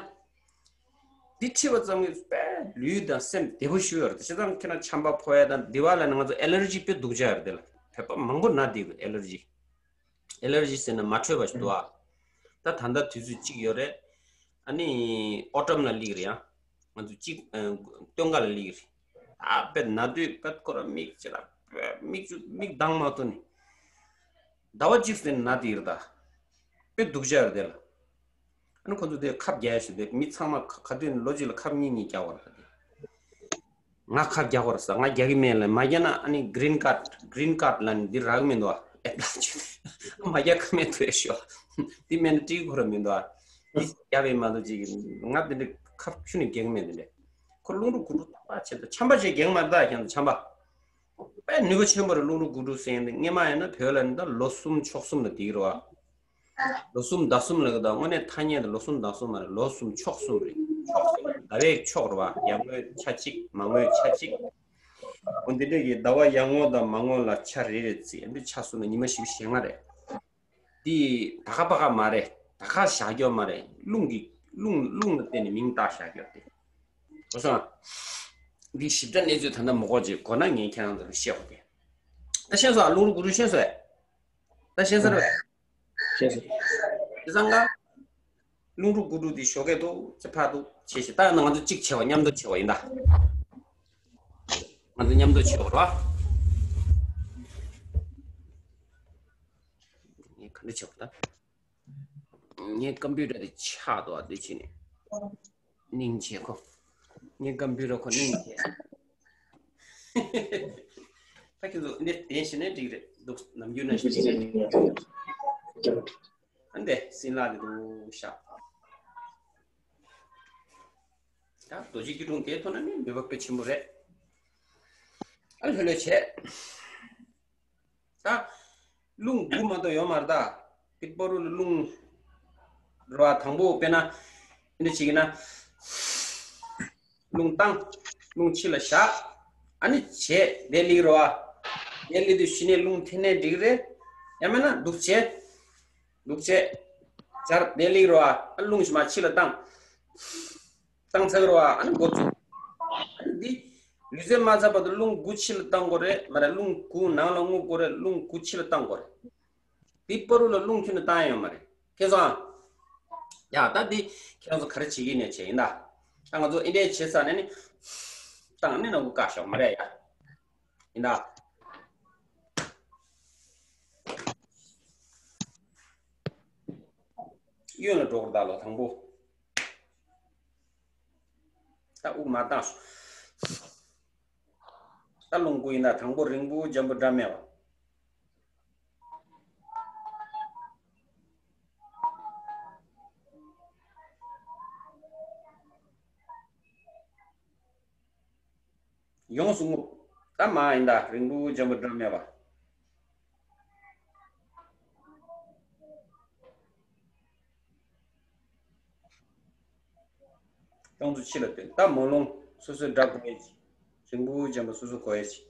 འདི་ཁྲིད་པ་ཙམ་གྱིས་དཔེ་ལུས་དང་སེམས་བདེ་པོ་ཞིག་ཡོད་རེད། བྱས་ཙང་ཁྱེད་རང་ཆམ་པ་ཕོག་ཡ་དང་འདི་བ་ལ་ནི་ང་ཚོ་ཨེ་ལར་ཇི་དཔེ་སྡུག་ཅག་ཡོད་རེད། དེ་ལ་བོད་པ་མང་པོ་ན་བསྡད་ཡོད། ཨེ་ལར་ཇི། ཨེ་ལར་ཇི་ཟེར་ན་མ་འཕྲོད་པ་ཞིག་འདུག་ཨ། ད་ད་ལྟ་དུས་ཚོད་གཅིག་ཡོད་རེད། ཨ་ནི་ཨོ་ཊམ་ལ་སླེབས་རེད་ཡ། ང་ཚོ་གཅིག་ཨ། སྟོན་ཁ་ལ་སླེབས་རེད། ད་དཔེ་ན་དུས་དཔེ་ཁོ་ར་མིག་ཅི་ལ་དཔེ་མིག་ཆུ་མིག་གདངས་མ་ཐོན་ནི། ཟླ་བ་གཅིག་ཟིན་ན་དེ་རེད་ད། དཔེ་སྡུག་ཅག་རེད་དེ་ལ། ཨ་ནི་ཁོ་ཚོ་དེ་ཁབ་རྒྱག་ཞུ་དེ་མི་ཚང་མ་ག་ག་དུས་ལོ་གཅིག་ལ་ཁབ་གཉིས་གཉིས་རྒྱག་པ་རེད་ད་དེ། ང་ཁབ་རྒྱག་པ་རེད་ས། ང་རྒྱག་གི་མེད་ལ། མ་རྒྱག་ན་ཨ་ནི་གི་རིན་ཀར་ཌི་གི་རིན་ཀར་ཌི་ལ་ནི་འདི་རག་གི་མི་འདུག་ཨ། ཨེ་པ་ལ་ཅུ་མ་རྒྱག་ཁ་མེད་ཐུ་ཤོ། འདི་མེད་ན་ཏྲིག་ཁོ་ར་མི་འདུག་ཨ། འདི་རྒྱག་པའི་མ་འདུག་ཅིག་ང་འདི་འདྲ་ཁབ་ཆུ་ནི་རྒྱག་གི་མེད་འདི་འདྲ། ཁོ་རླུང་འགྲོ་འགུལ་འགྲོ་ཐག་པ་ཆད་ད་ཆམ་པ་ཅིག་རྒྱག་མ་རེད་ད་ཁྱེད་ཚོ་ཆམ་པ། དཔེ་ནུས་པ་ཆེན་པོ་རེད། རླུང་འགྲོ་འགུལ་འགྲོ་ཟེར་ཡ་འདི་སྔས་མ་ཡིན་ན་བོད་ལ་ནི་ད་ལོ་གསུམ་ཕྱོགས་གསུམ་ལ་འདི་རེད་བ། ལོ་གསུམ་ཟླ་གསུམ་ལ་གི་ད་དངོས་གནས་ཐ་སྙད་དུ་ལོ་གསུམ་ཟླ་གསུམ་མ་རེད། ལོ་གསུམ་ཕྱོགས་གསུམ་རེད། ཕྱོགས་གསུམ་ཟླ་བའི་ཕྱོགས་རེད་བ། ཡར་ངོའི་ཆ་གཅིག་མར་ངོའི་ཆ་གཅིག་འོ་འདི་འདྲ་གི་ཟླ་བ་ཡར་ངོ་དང་མར་ངོ་ལ་ཆ་རེ་རེ་བརྩིས། འདི་ཆ་གསུམ་ལ་ཉི་མ་བཞི་བཅུ་ཞེ་ལྔ་རེད། འདི་ད་ག་པ་ག་མ་རེད། ད་ག་བཞག་རྒྱུ་མ་རེད། རླུང་གི་རླུང་རླུང་ལ་བརྟེན་ནས་མིང་བཏགས་བཞག་རྒྱུ་དེ། གོ་སོང་། འདི་ཞིབ་ཕྲ་གནས་ཚུལ་ད་ལྟ་མི་གོ་ཅིག་གོ་ན་ངས་ཁྱེད་རང་ཚོ་ལ་བཤད་དགོས་ཏེ། ད་ཤེས་སོང་ཨ། རླུང་འགྲོ་འགུལ་འགྲོ་ཤེས་སོང་ཨེ། ད་ཤེས་སོང་རེད་པས། ཤེས་སོང་། དེ་ཙང་ཀ་རླུང་འགྲོ་འགུལ་འགྲོ་འདི་ཞོགས་ཀས་འདུག་ཅེ་ཕར་འདུག་བྱེད་ཤིག་ད་ང་ཚོ་གཅིག་བྱེད་པ་མཉམ་དུ་བྱེད་པ་ཡིན་ད། ང་ཚོ་མཉམ་དུ་བྱེད་པ་རེད་པ། ངས་ག་འདྲ་བྱེད་པ་ད། ངའི་ཀམ་པུ་ཊར་དེ་ཆག་འདུག་ཨ། དེ་བྱས་ནས་སྙིང་རྗེ་ཁོ། ངའི་ཀམ་པུ་ཊར་ཁོ་སྙིང་རྗེ། ད་ཁྱེད་ཚོ་འདི་བདེན་ཞེ་ནས་འགྲིག་རེད་འདུག་ནམ་རྒྱུན་ན་ཞིག་ཨ་འདི་སྲིན་ལག་དེ་འདུག་ཤག་ད་རྡོ་རྗེ་སྐྱིལ་ཀྲུང་དེའི་ཐོག་ན་ནི་ནུས་པ་དཔེ་ཆེན་པོ་རེད། ཨ་ལྷོད་ལྷོད་བྱས། ད་རླུང་དགུ་མ་གཏོགས་ཡོད་མ་རེད་ད། པིད་པ་རུ་ལ་རླུང་རེད་བ། དང་པོ་དཔེར་ན་འདི་འདྲ་བྱེད་ཀྱི་ན། རླུང་བཏང་། རླུང་ཕྱི་ལ་བཞག་ཨ་ནི་བྱས་དེ་ལིག་རེད་བ། དེ་ལིག་དུས་གཞི་ནས་རླུང་འཐེན་ནས་འགྲིག་རེད། ཡང་མིན་ན་འདུག་བྱས། འདུག་བྱས། སྦྱར་དེ་ལིག་རེད་བ། ཨ་རླུང་གཞི་མ་ཕྱི་ལ་བཏང་། བཏང་ཚར་རོ། ཨ་ནི་འགོ་བཙུགས། ཨ་ནི་འདི་ལུས་རྩལ་མ་ཚར་བར་དུ་རླུང་དགུ་ཕྱི་ལ་བཏང་དགོས་རེད་མ་རེད། རླུང་དགུ་ནང་ལ་རྔུབ་དགོས་རེད། རླུང་དགུ་ཕྱི་ལ་བཏང་དགོས་རེད། འདི་བར་དུ་ལ་རླུང་ཁྱོན་ནས་བཏང་ཡ་ཡོད་མ་རེད། ཁྱེད་ཚོ་ཨ། ཡ་ད་འདི་ཁྱེད་རང་ཚོ་ག་རེ་བྱེད་ཀྱི་ནས་བྱེད་ཡིན་ད། ད་ང་ཚོ་ཨེ་འདྲས་བྱེད་ས་ནས་ནི། བཏང་ནི་ནང་དགུ་བཀག་ཤོག་མ་རེད་ཡ། ཡིན་ད། གཡོན་ལ་འགྲོ་དགོས་ད་ལོ་དང་པོ། ད་དབུགས་མ་བཏང་། ད་རླུང་དགུ་ཡིན་ན་དང་པོ་རིང་པོ་འཇམ་པོ་སྒྲ་མེད་པ། ཡོངས་སུ་རྔུབ། ད་མ་ཡིན་ད་རིང་པོ་འཇམ་པོ་སྒྲ་མེད་པ། ཡོངས་སུ་ཕྱི་ལ་བཏོན། ད་མོ་ལོང་སོ་སོའི་སྒྲ་གོ་ཡས་ཀྱི། རིང་པོ་འཇམ་པོ་སོ་སོ་གོ་ཡས་ཀྱི།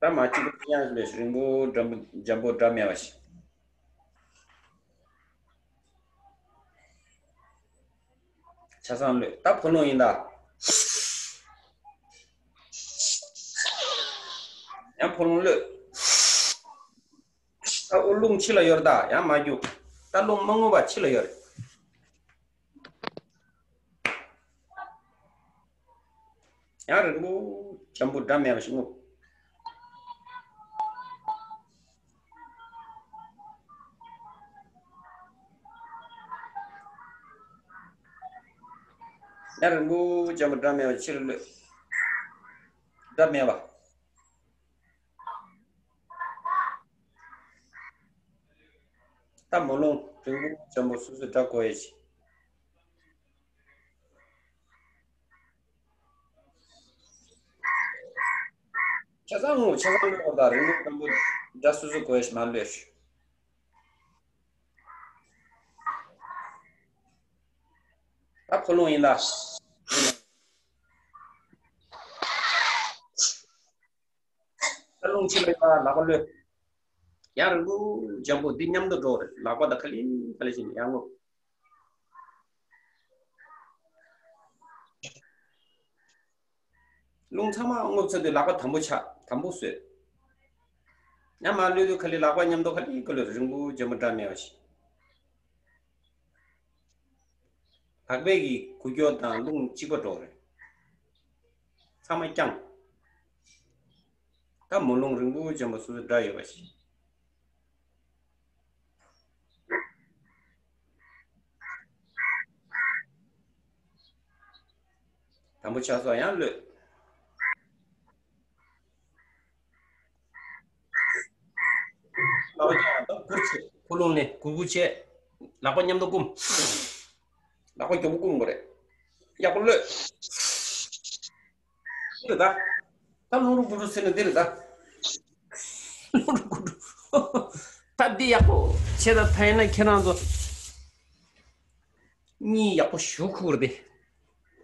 ད་མ་གཅིག་པ་དབྱངས་ལས་རིང་པོ་འཇམ་པོ་འཇམ་པོ་སྒྲ་མེད་པ་ཞིག། ཆ་ཚང་གློད། ད་ཕོ་ལོང་ཡིན་ད། ཡང་ཕོ་ལོང་གློད། ད་ཨོ་རླུང་ཕྱི་ལ་ཡོར་ད་ཡང་མ་རྒྱུག། ད་རླུང་མ་རྔུབ་པ་ཕྱི་ལ་ཡོར། ཡང་རིང་པོ་འཇམ་པོ་སྒྲ་མེད་པ་ཞིག་རྔུབ། ཡང་རིང་པོ་འཇམ་པོ་སྒྲ་མེད་པ་ཕྱིར་གློད། སྒྲ་མེད་པ། ད་མོ་ལོང་རིང་པོ་འཇམ་པོ་སོ་སོའི་སྒྲ་གོ་ཡས་ཀྱི། ཆ་ཚང་ངུ་ཆ་ཚང་ངུ་དང་རིང་པོ་འཇམ་པོ་སྒྲ་སོ་སོ་གོ་ཡས་ཀྱི་མ་གློད། ད་ཕོ་ལོང་ཡིན་ད། ད་རླུང་ཕྱི་ལ་ཡོད་པ་ལག་པ་གློད། ཡང་རིང་པོ་འཇམ་པོ་འདི་མཉམ་དུ་འགྲོ་རེད། ལག་པ་དང་ཁ་ལེ་ཁ་ལེ་བྱས་ནས་ཡང་རྔུབ། རླུང་ཚང་མ་རྔུབ་ཚར་དུས་ལག་པ་དམ་པོ་ཆགས། དམ་པོ་བཟོས། ཡང་མར་གློད་དུས་ཁ་ལེ་ལག་པ་མཉམ་དུ་ཁ་ལེ་ཁ་ལེ་རིང་པོ་འཇམ་པོ་སྒྲ་མེད་པ་ཞིག། ལག་པའི་གི་འགུལ་སྐྱོད་དང་རླུང་གཅིག་པ་འགྲོ་རེད། ཚང་མ་བརྐྱངས། ད་མོ་ལོང་རིང་པོ་འཇམ་པོ་སོ་སོའི་སྒྲ་ཡོད་པ་ཞིག། དམ་པོ་ཆགས་སོང་ཡང་གློད། ལག་པ་ཀྱང་ད་གུར་ཆེ། ཁོ་རླུང་ནི་གུར་གུར་ཆེ། ལག་པ་མཉམ་དུ་བསྐུམ། ལག་པ་མགྱོགས་པོ་བསྐུམ་དགོས་རེད། ཡག་པོ་གློད། འདི་རེད་ད། ད་ལྷུང་རུ་གུ་རུ་ཟེར་ན་འདི་རེད་ད། ལྷུང་རུ་གུ་རུ། ད་འདི་ཡག་པོ་བྱས་ད་ད་ཡིན་ན་ཁྱེད་རང་ཚོ། གཉིད་ཡག་པོ་ཞུ་ཁུག་རེད་དེ།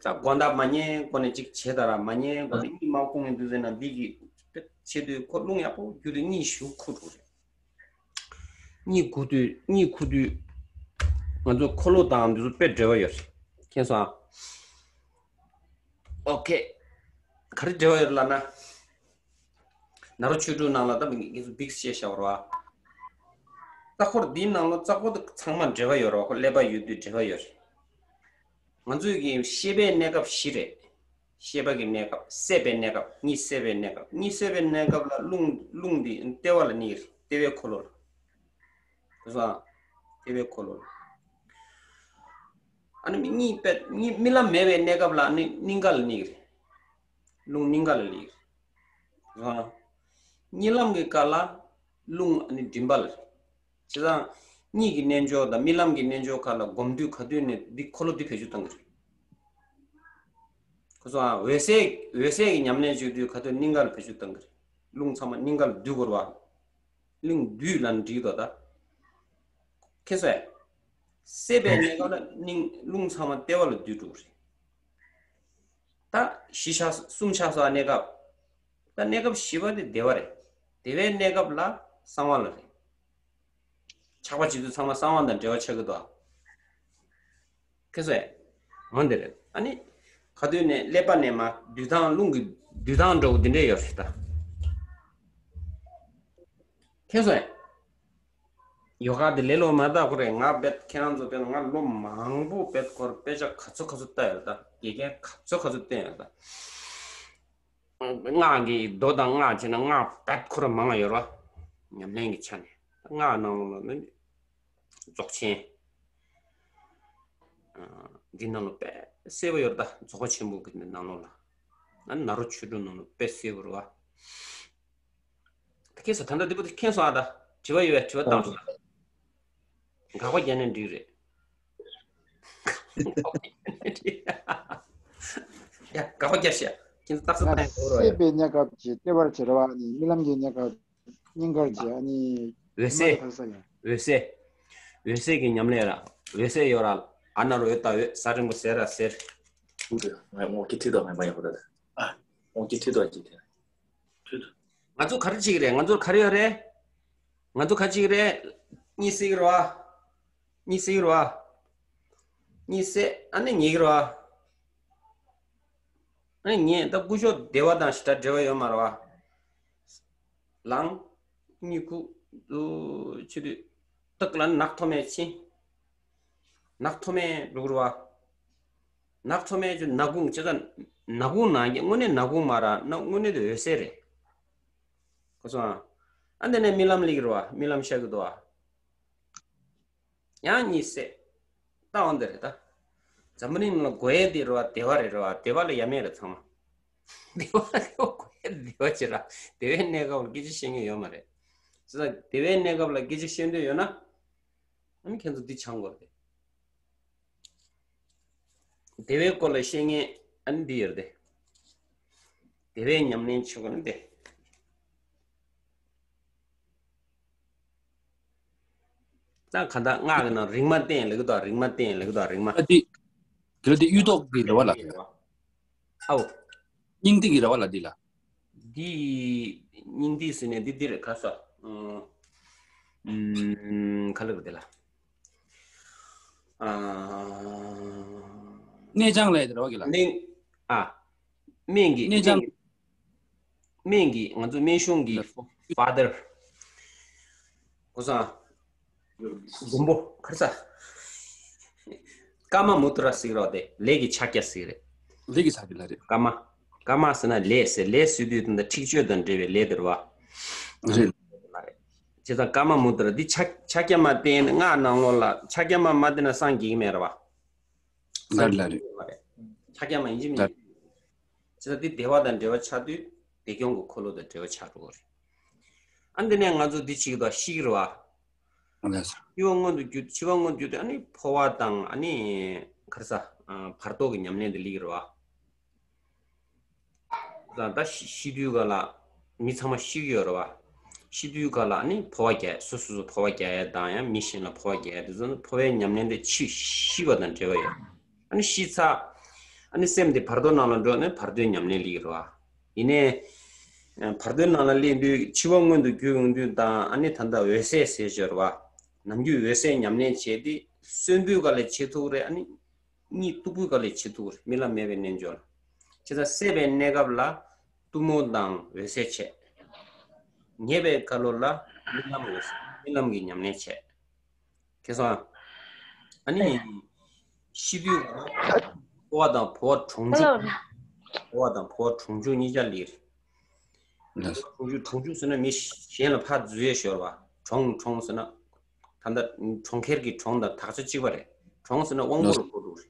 ད་དགོང་དག་མ་ཉལ་གོང་ནས་ཅིག་བྱས་ད་ར་མ་ཉལ་གོང་ནས་གཉིད་མ་ཁུག་ནས་འདུག་ཟེར་ན་འདི་གི་བྱེད་དུས་ཁོ་རླུང་ཡག་པོ་རྒྱུ་དུས་གཉིད་ཞུ་ཁུག་འགྲོ་རེད། གཉིད་ཁུག་དུས་གཉིད་ཁུག་དུས་ང་ཚོ་འཁོར་ལོ་དང་འདི་ཚོ་དཔེ་འབྲེལ་བ་ཡོད་རེད། མཁྱེན་སོང་ཨ། ཨོ་ཁེ། ག་རེ་འབྲེལ་བ་ཡོད་རེད་ལབ་ན། ནཱ་རོ་ཆོས་དྲུག་ནང་ལ་ད་ངེད་ཚོ་བིག་སི་ཅེས་བྱ་བ་རེད་བ། ལྟ་སྐོར་འདིའི་ནང་ལ་ལྟ་སྐོར་དེ་ཚང་མ་འབྲེལ་བ་ཡོད་རེད་བ། ཁོ་ཀླད་པ་ཡོད་དུས་འབྲེལ་བ་ཡོད་རེད། ང་ཚོའི་གི་ཤེས་པའི་གནས་སྐབས་བཞི་རེད། ཤེས་པ་གི་གནས་སྐབས་སད་པའི་གནས་སྐབས་གཉིད་སད་པའི་གནས་སྐབས། གཉིད་སད་པའི་གནས་སྐབས་ལ་རླུང་རླུང་འདི་ལྟེ་བ་ལ་གནས་ཀྱི་རེད། ལྟེ་བའི་འཁོར་ལོ་ལ། དེ་སོང་ལྟེ་བའི་འཁོར་ལོ་ལ། ཨ་ནི་གཉིད་པད་གཉིད་རྨི་ལམ་མེད་པའི་གནས་སྐབས་ལ་ཨ་ནི་སྙིང་ག་ལ་གནས་ཀྱི་རེད། རླུང་སྙིང་ག་ལ་གནས་ཀྱི་རེད། དེ་སོང་གཉིད་ལམ་གྱི་སྐབས་ལ་རླུང་ཨ་ནི་མགྲིན་པ་ལ་རེད། བྱས་ཙང་གཉིད་ཀྱི་རྣལ་འབྱོར་དང་རྨི་ལམ་གྱི་རྣལ་འབྱོར་ཁག་ལ་སྒོམ་དུས་ག་དུས་ནས་འདི་འཁོར་ལོ་འདི་བེད་སྤྱོད་གཏོང་གི་རེད། ཁོ་ཚོའང་འོད་གསལ་འོད་གསལ་གྱི་ཉམས་ལེན་བྱེད་དུས་ག་དུས་སྙིང་ག་ལ་བེད་སྤྱོད་གཏོང་གི་རེད། རླུང་ཚང་མ་སྙིང་ག་ལ་འདུས་དགོས་རེད་བ། གླིང་བསྡུས་ལ་འགྲིག་དོ་ད། ཁེ་སོ་ཡ། སད་པའི་གནས་སྐབས་ལ་གླིང་རླུང་ཚང་མ་ལྟེ་བ་ལ་འདུས་འགྲོ་གི་རེད། ད་བཞི་ཆགས་གསུམ་ཆགས་སོགས་གནས་སྐབས། ད་གནས་སྐབས་བཞི་པ་དེ་བདེ་བ་རེད། བདེ་བའི་གནས་སྐབས་ལ་གསང་བ་ལ་རེད། ཆགས་པ་བྱེད་དུས་ཚང་མ་གསང་བ་དང་འབྲེལ་བ་ཆགས་ཀྱི་འདུག་ཁེ་སོ་ཡ། འོ་འདི་རེད། ཨ་ནི། ག་དུས་ནས་ཀླད་པ་ནས་མ་འདུས་སྟངས་རླུང་གི་འདུས་སྟངས་འདྲ་བོ་འདི་འདྲས་ཡོད་རེད་ད། ཁེ་སོ་ཡ། ཡོ་ག་འདི་ལས་སླ་པོ་མ་རེད་ད། ཁོ་རེད། ང་དཔེ་ཁྱེད་རང་ཚོ་དཔེ་ང་ལོ་མང་པོ་དཔེ་སྐོར་དཔེ་ཆ་ག་ཚོད་ག་ཚོད་ལྟ་ཡོད་ད། དགེ་རྒན་ག་ཚོད་ག་ཚོད་བསྟེན་ཡོད་ད། སྔགས་ཀྱི་མདོ་དང་སྔགས་བྱས་ན་སྔགས་བེད་ཁོ་ར་མང་ཡོད་ར། ཉམས་ལེན་གྱི་ཆ་ནས་སྔགས་ནང་ལོགས་ལ་ནི་རྫོགས་ཆེན། འདི་ནང་ལོགས་དཔེ་གསལ་པོ་ཡོད་ར། ད་རྫོགས་པ་ཆེན་པོ་གི་ནང་ལོགས་ལ། ཨ་ནི་ནཱ་རོ་ཆོས་དྲུག་ནང་ལོགས་དཔེ་གསལ་པོ་རེད་བ། ད་ཁྱེད་ཚོ་ད་ལྟ་འདི་པོ་དེ་མཁྱེན་སོང་ཨ། ད་དྲི་བ་ཡོད་པས་དྲི་བ་བཏང་སོང་། དགག་པ་རྒྱག་ནས་འགྲིག་རེད། ཡ་དགག་པ་རྒྱག་ཤག་ཁྱེད་ཚོ་རྟགས་གསལ་བཏང་ཡ་འོ་རོ་ཡ། སད་པའི་གནས་སྐབས་ཀྱི་ལྟེ་བར་བྱེད་པ་ནི་རྨི་ལམ་གྱི་གནས་སྐབས་སྙིང་གར་བྱེད་ཨ་ནི། འོད་གསལ། འོད་གསལ། འོད་གསལ་གྱི་ཉམས་ལེན་ར། འོད་གསལ་ཡོད་ར། ཨ་ན་རོ་ཡོད་ད་འོད། ས་རིང་པོ་ཟེར་ར་ཟེར། ངོ་གི་ཐིག་ཏོ་ངས་མ་ཡག་པོ་ད། ཨ། ངོ་གི་ཐིག་ཏོ་གི་དེ། ང་ཚོ་ག་རེ་བྱེད་ཀྱི་རེད། ང་ཚོར་ག་རེ་ཡོད་རེད། ང་ཚོ་ག་རེ་བྱེད་ཀྱི་རེད། གཉིད་སད་ཀྱི་རེད་བ། གཉིད་སད་ཀྱི་རེད་བ། གཉིད་སད་ཨ་ནི་ཉལ་གྱི་རེད་བ། ཨ་ནི་ཉལ་ད་སྐུ་གཞོགས་བདེ་བ་དང་ཞེ་དྲག་འབྲེལ་བ་ཡོད་མ་རེད་བ། ལངས། གཉིད་ཁུག་ཏུ་ཆུ་དུས་སྟག་ལ་ནག་ཐོག་མེད་ཕྱིན། ནག་ཐོག་མེད་འགྲོ་གི་རེད་བ། ནག་ཐོག་མེད་ཀྱི་ནག་ཁུང་ཅི་ཙམ། ནག་ཁུང་ནང་གི་དངོས་གནས་ནག་ཁུང་མ་ར་ན་དངོས་གནས་དུ་འོད་གསལ་རེད། གོ་སོང་ཨ། ཨ་འདི་ནས་རྨི་ལམ་སླེབས་ཀྱི་རེད་བ། རྨི་ལམ་ཤར་གྱི་འདུག་བ། ཡང་གཉིད་སད། ལྟ་འོང་འདི་རེད་ད། འཛམ་བུ་གླིང་ལ་དགོས་ཡས་འདི་རེད་བ། བདེ་བ་རེད་རེད་བ། བདེ་བ་ལ་ཡ་མེད་རེད་ཚང་མ། བདེ་བ་ལ་དགོས་ཡས་བདེ་བ་ཅི་ར། བདེ་བའི་གནས་སྐབས་ལ་སྐད་ཆ་བཤད་མཁན་ཡོད་མ་རེད། བྱས་ཙང་བདེ་བའི་གནས་སྐབས་ལ་སྐད་ཆ་བཤད་འདོད་ཡོད་ན། ཨ་ནི་ཁྱེད་ཚོ་འདི་སྦྱང་དགོས་རེད། བདེ་བའི་སྐོར་ལ་བཤད་མཁན་ཨ་ནི་འདི་ཡོད་རེད་དེ། བདེ་བའི་ཉམས་ལེན་བྱེད་དགོས་ན་དེ། ད་ག་ད་སྔགས་ཀྱི་ནང་རིག་མ་བསྟན་ལབ་ཀྱི་འདུག་རིག་མ་བསྟན་ལབ་ཀྱི་འདུག་རིག་མ། ཨ་འདི། དེ་ལ་དེ་གཡུ་ཐོག་གི་རེད་བ་ལ། ཨའོ། སྙིང་ཐིག་གི་རེད་བ་ལ་འདི་ལ། འདི་སྙིང་ཐིག་ཟེར་ནས་འདི་འདི་རེད་ཁ་སོ། ཨུམ། ག་ལ་རེད་དེ་ལ། ཨ། གནས་ཆང་ལས་དེ་རེད་བ་གི་ལ། གནས། ཨ། སྨན་གྱི་གནས་ཆང་། སྨན་གྱི་ང་ཚོ་སྨན་གཞུང་གི་ཕ་དར། གོ་སོང་། མགོན་པོ་ག་རེ་ཟ། ཀ་མ་མུ་ཏྲ་ཟེར་རོ་དེ་ལས་ཀྱི་ཕྱག་རྒྱ་ཟེར་རེད། ལས་ཀྱི་ཕྱག་རྒྱ་ལ་རེད། ཀ་མ། ཀ་མ་ཟེར་ན་ལས་ཟེར། ལས་ཟེར་དུས་དེ་འདྲ་འཁྲིག་སྤྱོད་དང་འབྲེལ་བའི་ལས་དེ་རེད་བ། རེད། བྱས་ཙང་ཀ་མ་མུ་ཏྲ་འདི་ཕྱག་ཕྱག་རྒྱ་མ་བསྟན་ན་སྔགས་ནང་ལོགས་ལ་ཕྱག་རྒྱ་མ་མ་བསྟན་ན་སངས་རྒྱས་ཀྱི་མེད་རེད་བ། ལ་ལ་རེད། ཕྱག་རྒྱ་མ་ཡིན་གཅིག་མིན་གཅིག་བྱས་ཙང་འདི་བདེ་བ་དང་འབྲེལ་བ་ཆགས་དུས་བདེ་སྐྱོང་གི་འཁོར་ལོ་དང་འབྲེལ་བ་ཆགས་འགྲོ་གི་རེད། ཨ་འདི་ནས་ང་ཚོ་འདི་བྱེད་ཀྱི་འདུག་ཤི་གི་རེད་བ། ལགས་སོ། ཤི་བ་མངོན་དུ་གྱུར། འཆི་བ་མངོན་དུ་གྱུར་ཏེ་ཨ་ནི་འཕོ་བ་དང་ཨ་ནི་ག་རེ་ཟ། བར་དོ་གི་ཉམས་ལེན་དེ་སླེབས་ཀྱི་རེད་བ། ད་ད་ཤི་ཤི་དུས་ག་ལ་མི་ཚང་མ་ཤི་གི་ཡོད་རེད་བ། ཤི་དུས་ག་ལ་ཨ་ནི་འཕོ་བ་རྒྱག་སོ་སོ་སོ་འཕོ་བ་རྒྱག་ཡ་དང་ཡང་མི་གཞན་ལ་འཕོ་བ་རྒྱག་ཡ་དེ་ཚོ་ནི་འཕོ་བའི་ཉམས་ལེན་དེ་འཆི་ཤི་བ་དང་འབྲེལ་བ་ཡོད། ཨ་ནི་ཤི་ཚར། ཨ་ནི་སེམས་དེ་བར་དོ་ནང་ལ་འགྲོ་ནས་བར་དོའི་ཉམས་ལེན་སླེབས་ཀྱི་རེད་བ། ཡིན་ནའི། བར་དོའི་ནང་ལ་སླེབས་དུས་འཆི་བ་མངོན་དུ་གྱུར་ཡོང་དུས་དང་ཨ་ནི་ད་ལྟ་འོད་གསལ་ཟེར་ཞོར་བ། ནམ་རྒྱུན་འོད་གསལ་ཉམས་ལེན་བྱས་ཏེ་གསོན་པོའི་སྒང་ལ་བྱེད་ཐུབ་རེད། ཨ་ནི། གཉིད་སྟུག་པོའི་སྒང་ལ་བྱེད་ཐུབ་རེད། རྨི་ལམ་མེད་པའི་རྣལ་འབྱོར་ལ། བྱས་ཙང་སད་པའི་གནས་སྐབས་ལ་གཏུམ་མོ་དང་འོད་གསལ་བྱས། ཉལ་བའི་སྐབས་ལ་རྨི་ལམ་འོད་གསལ་རྨི་ལམ་གྱི་ཉམས་ལེན་བྱས། ཁྱེད་སོང་། ཨ་ནི། ཤི་དུས་འཕོ་བ་དང་འཕོ་བ་གྲོང་འཇུག་འཕོ་བ་དང་འཕོ་བ་གྲོང་འཇུག་གཉིས་ཆ་ལེགས་རེད། གྲོང་འཇུག་གྲོང་འཇུག་ཟེར་ན་མི་གཞན་ལ་ཕར་འཛུལ་ཡས་ཤོར་བ། གྲོང་གྲོང་ཟེར་ན། ད་ལྟ་གྲོང་ཁྱེར་གྱི་གྲོང་དང་དག་ཆ་གཅིག་པ་རེད། གྲོང་ཟེར་ན་དབང་པོ་ལ་གོ་འགྲོ་རེད།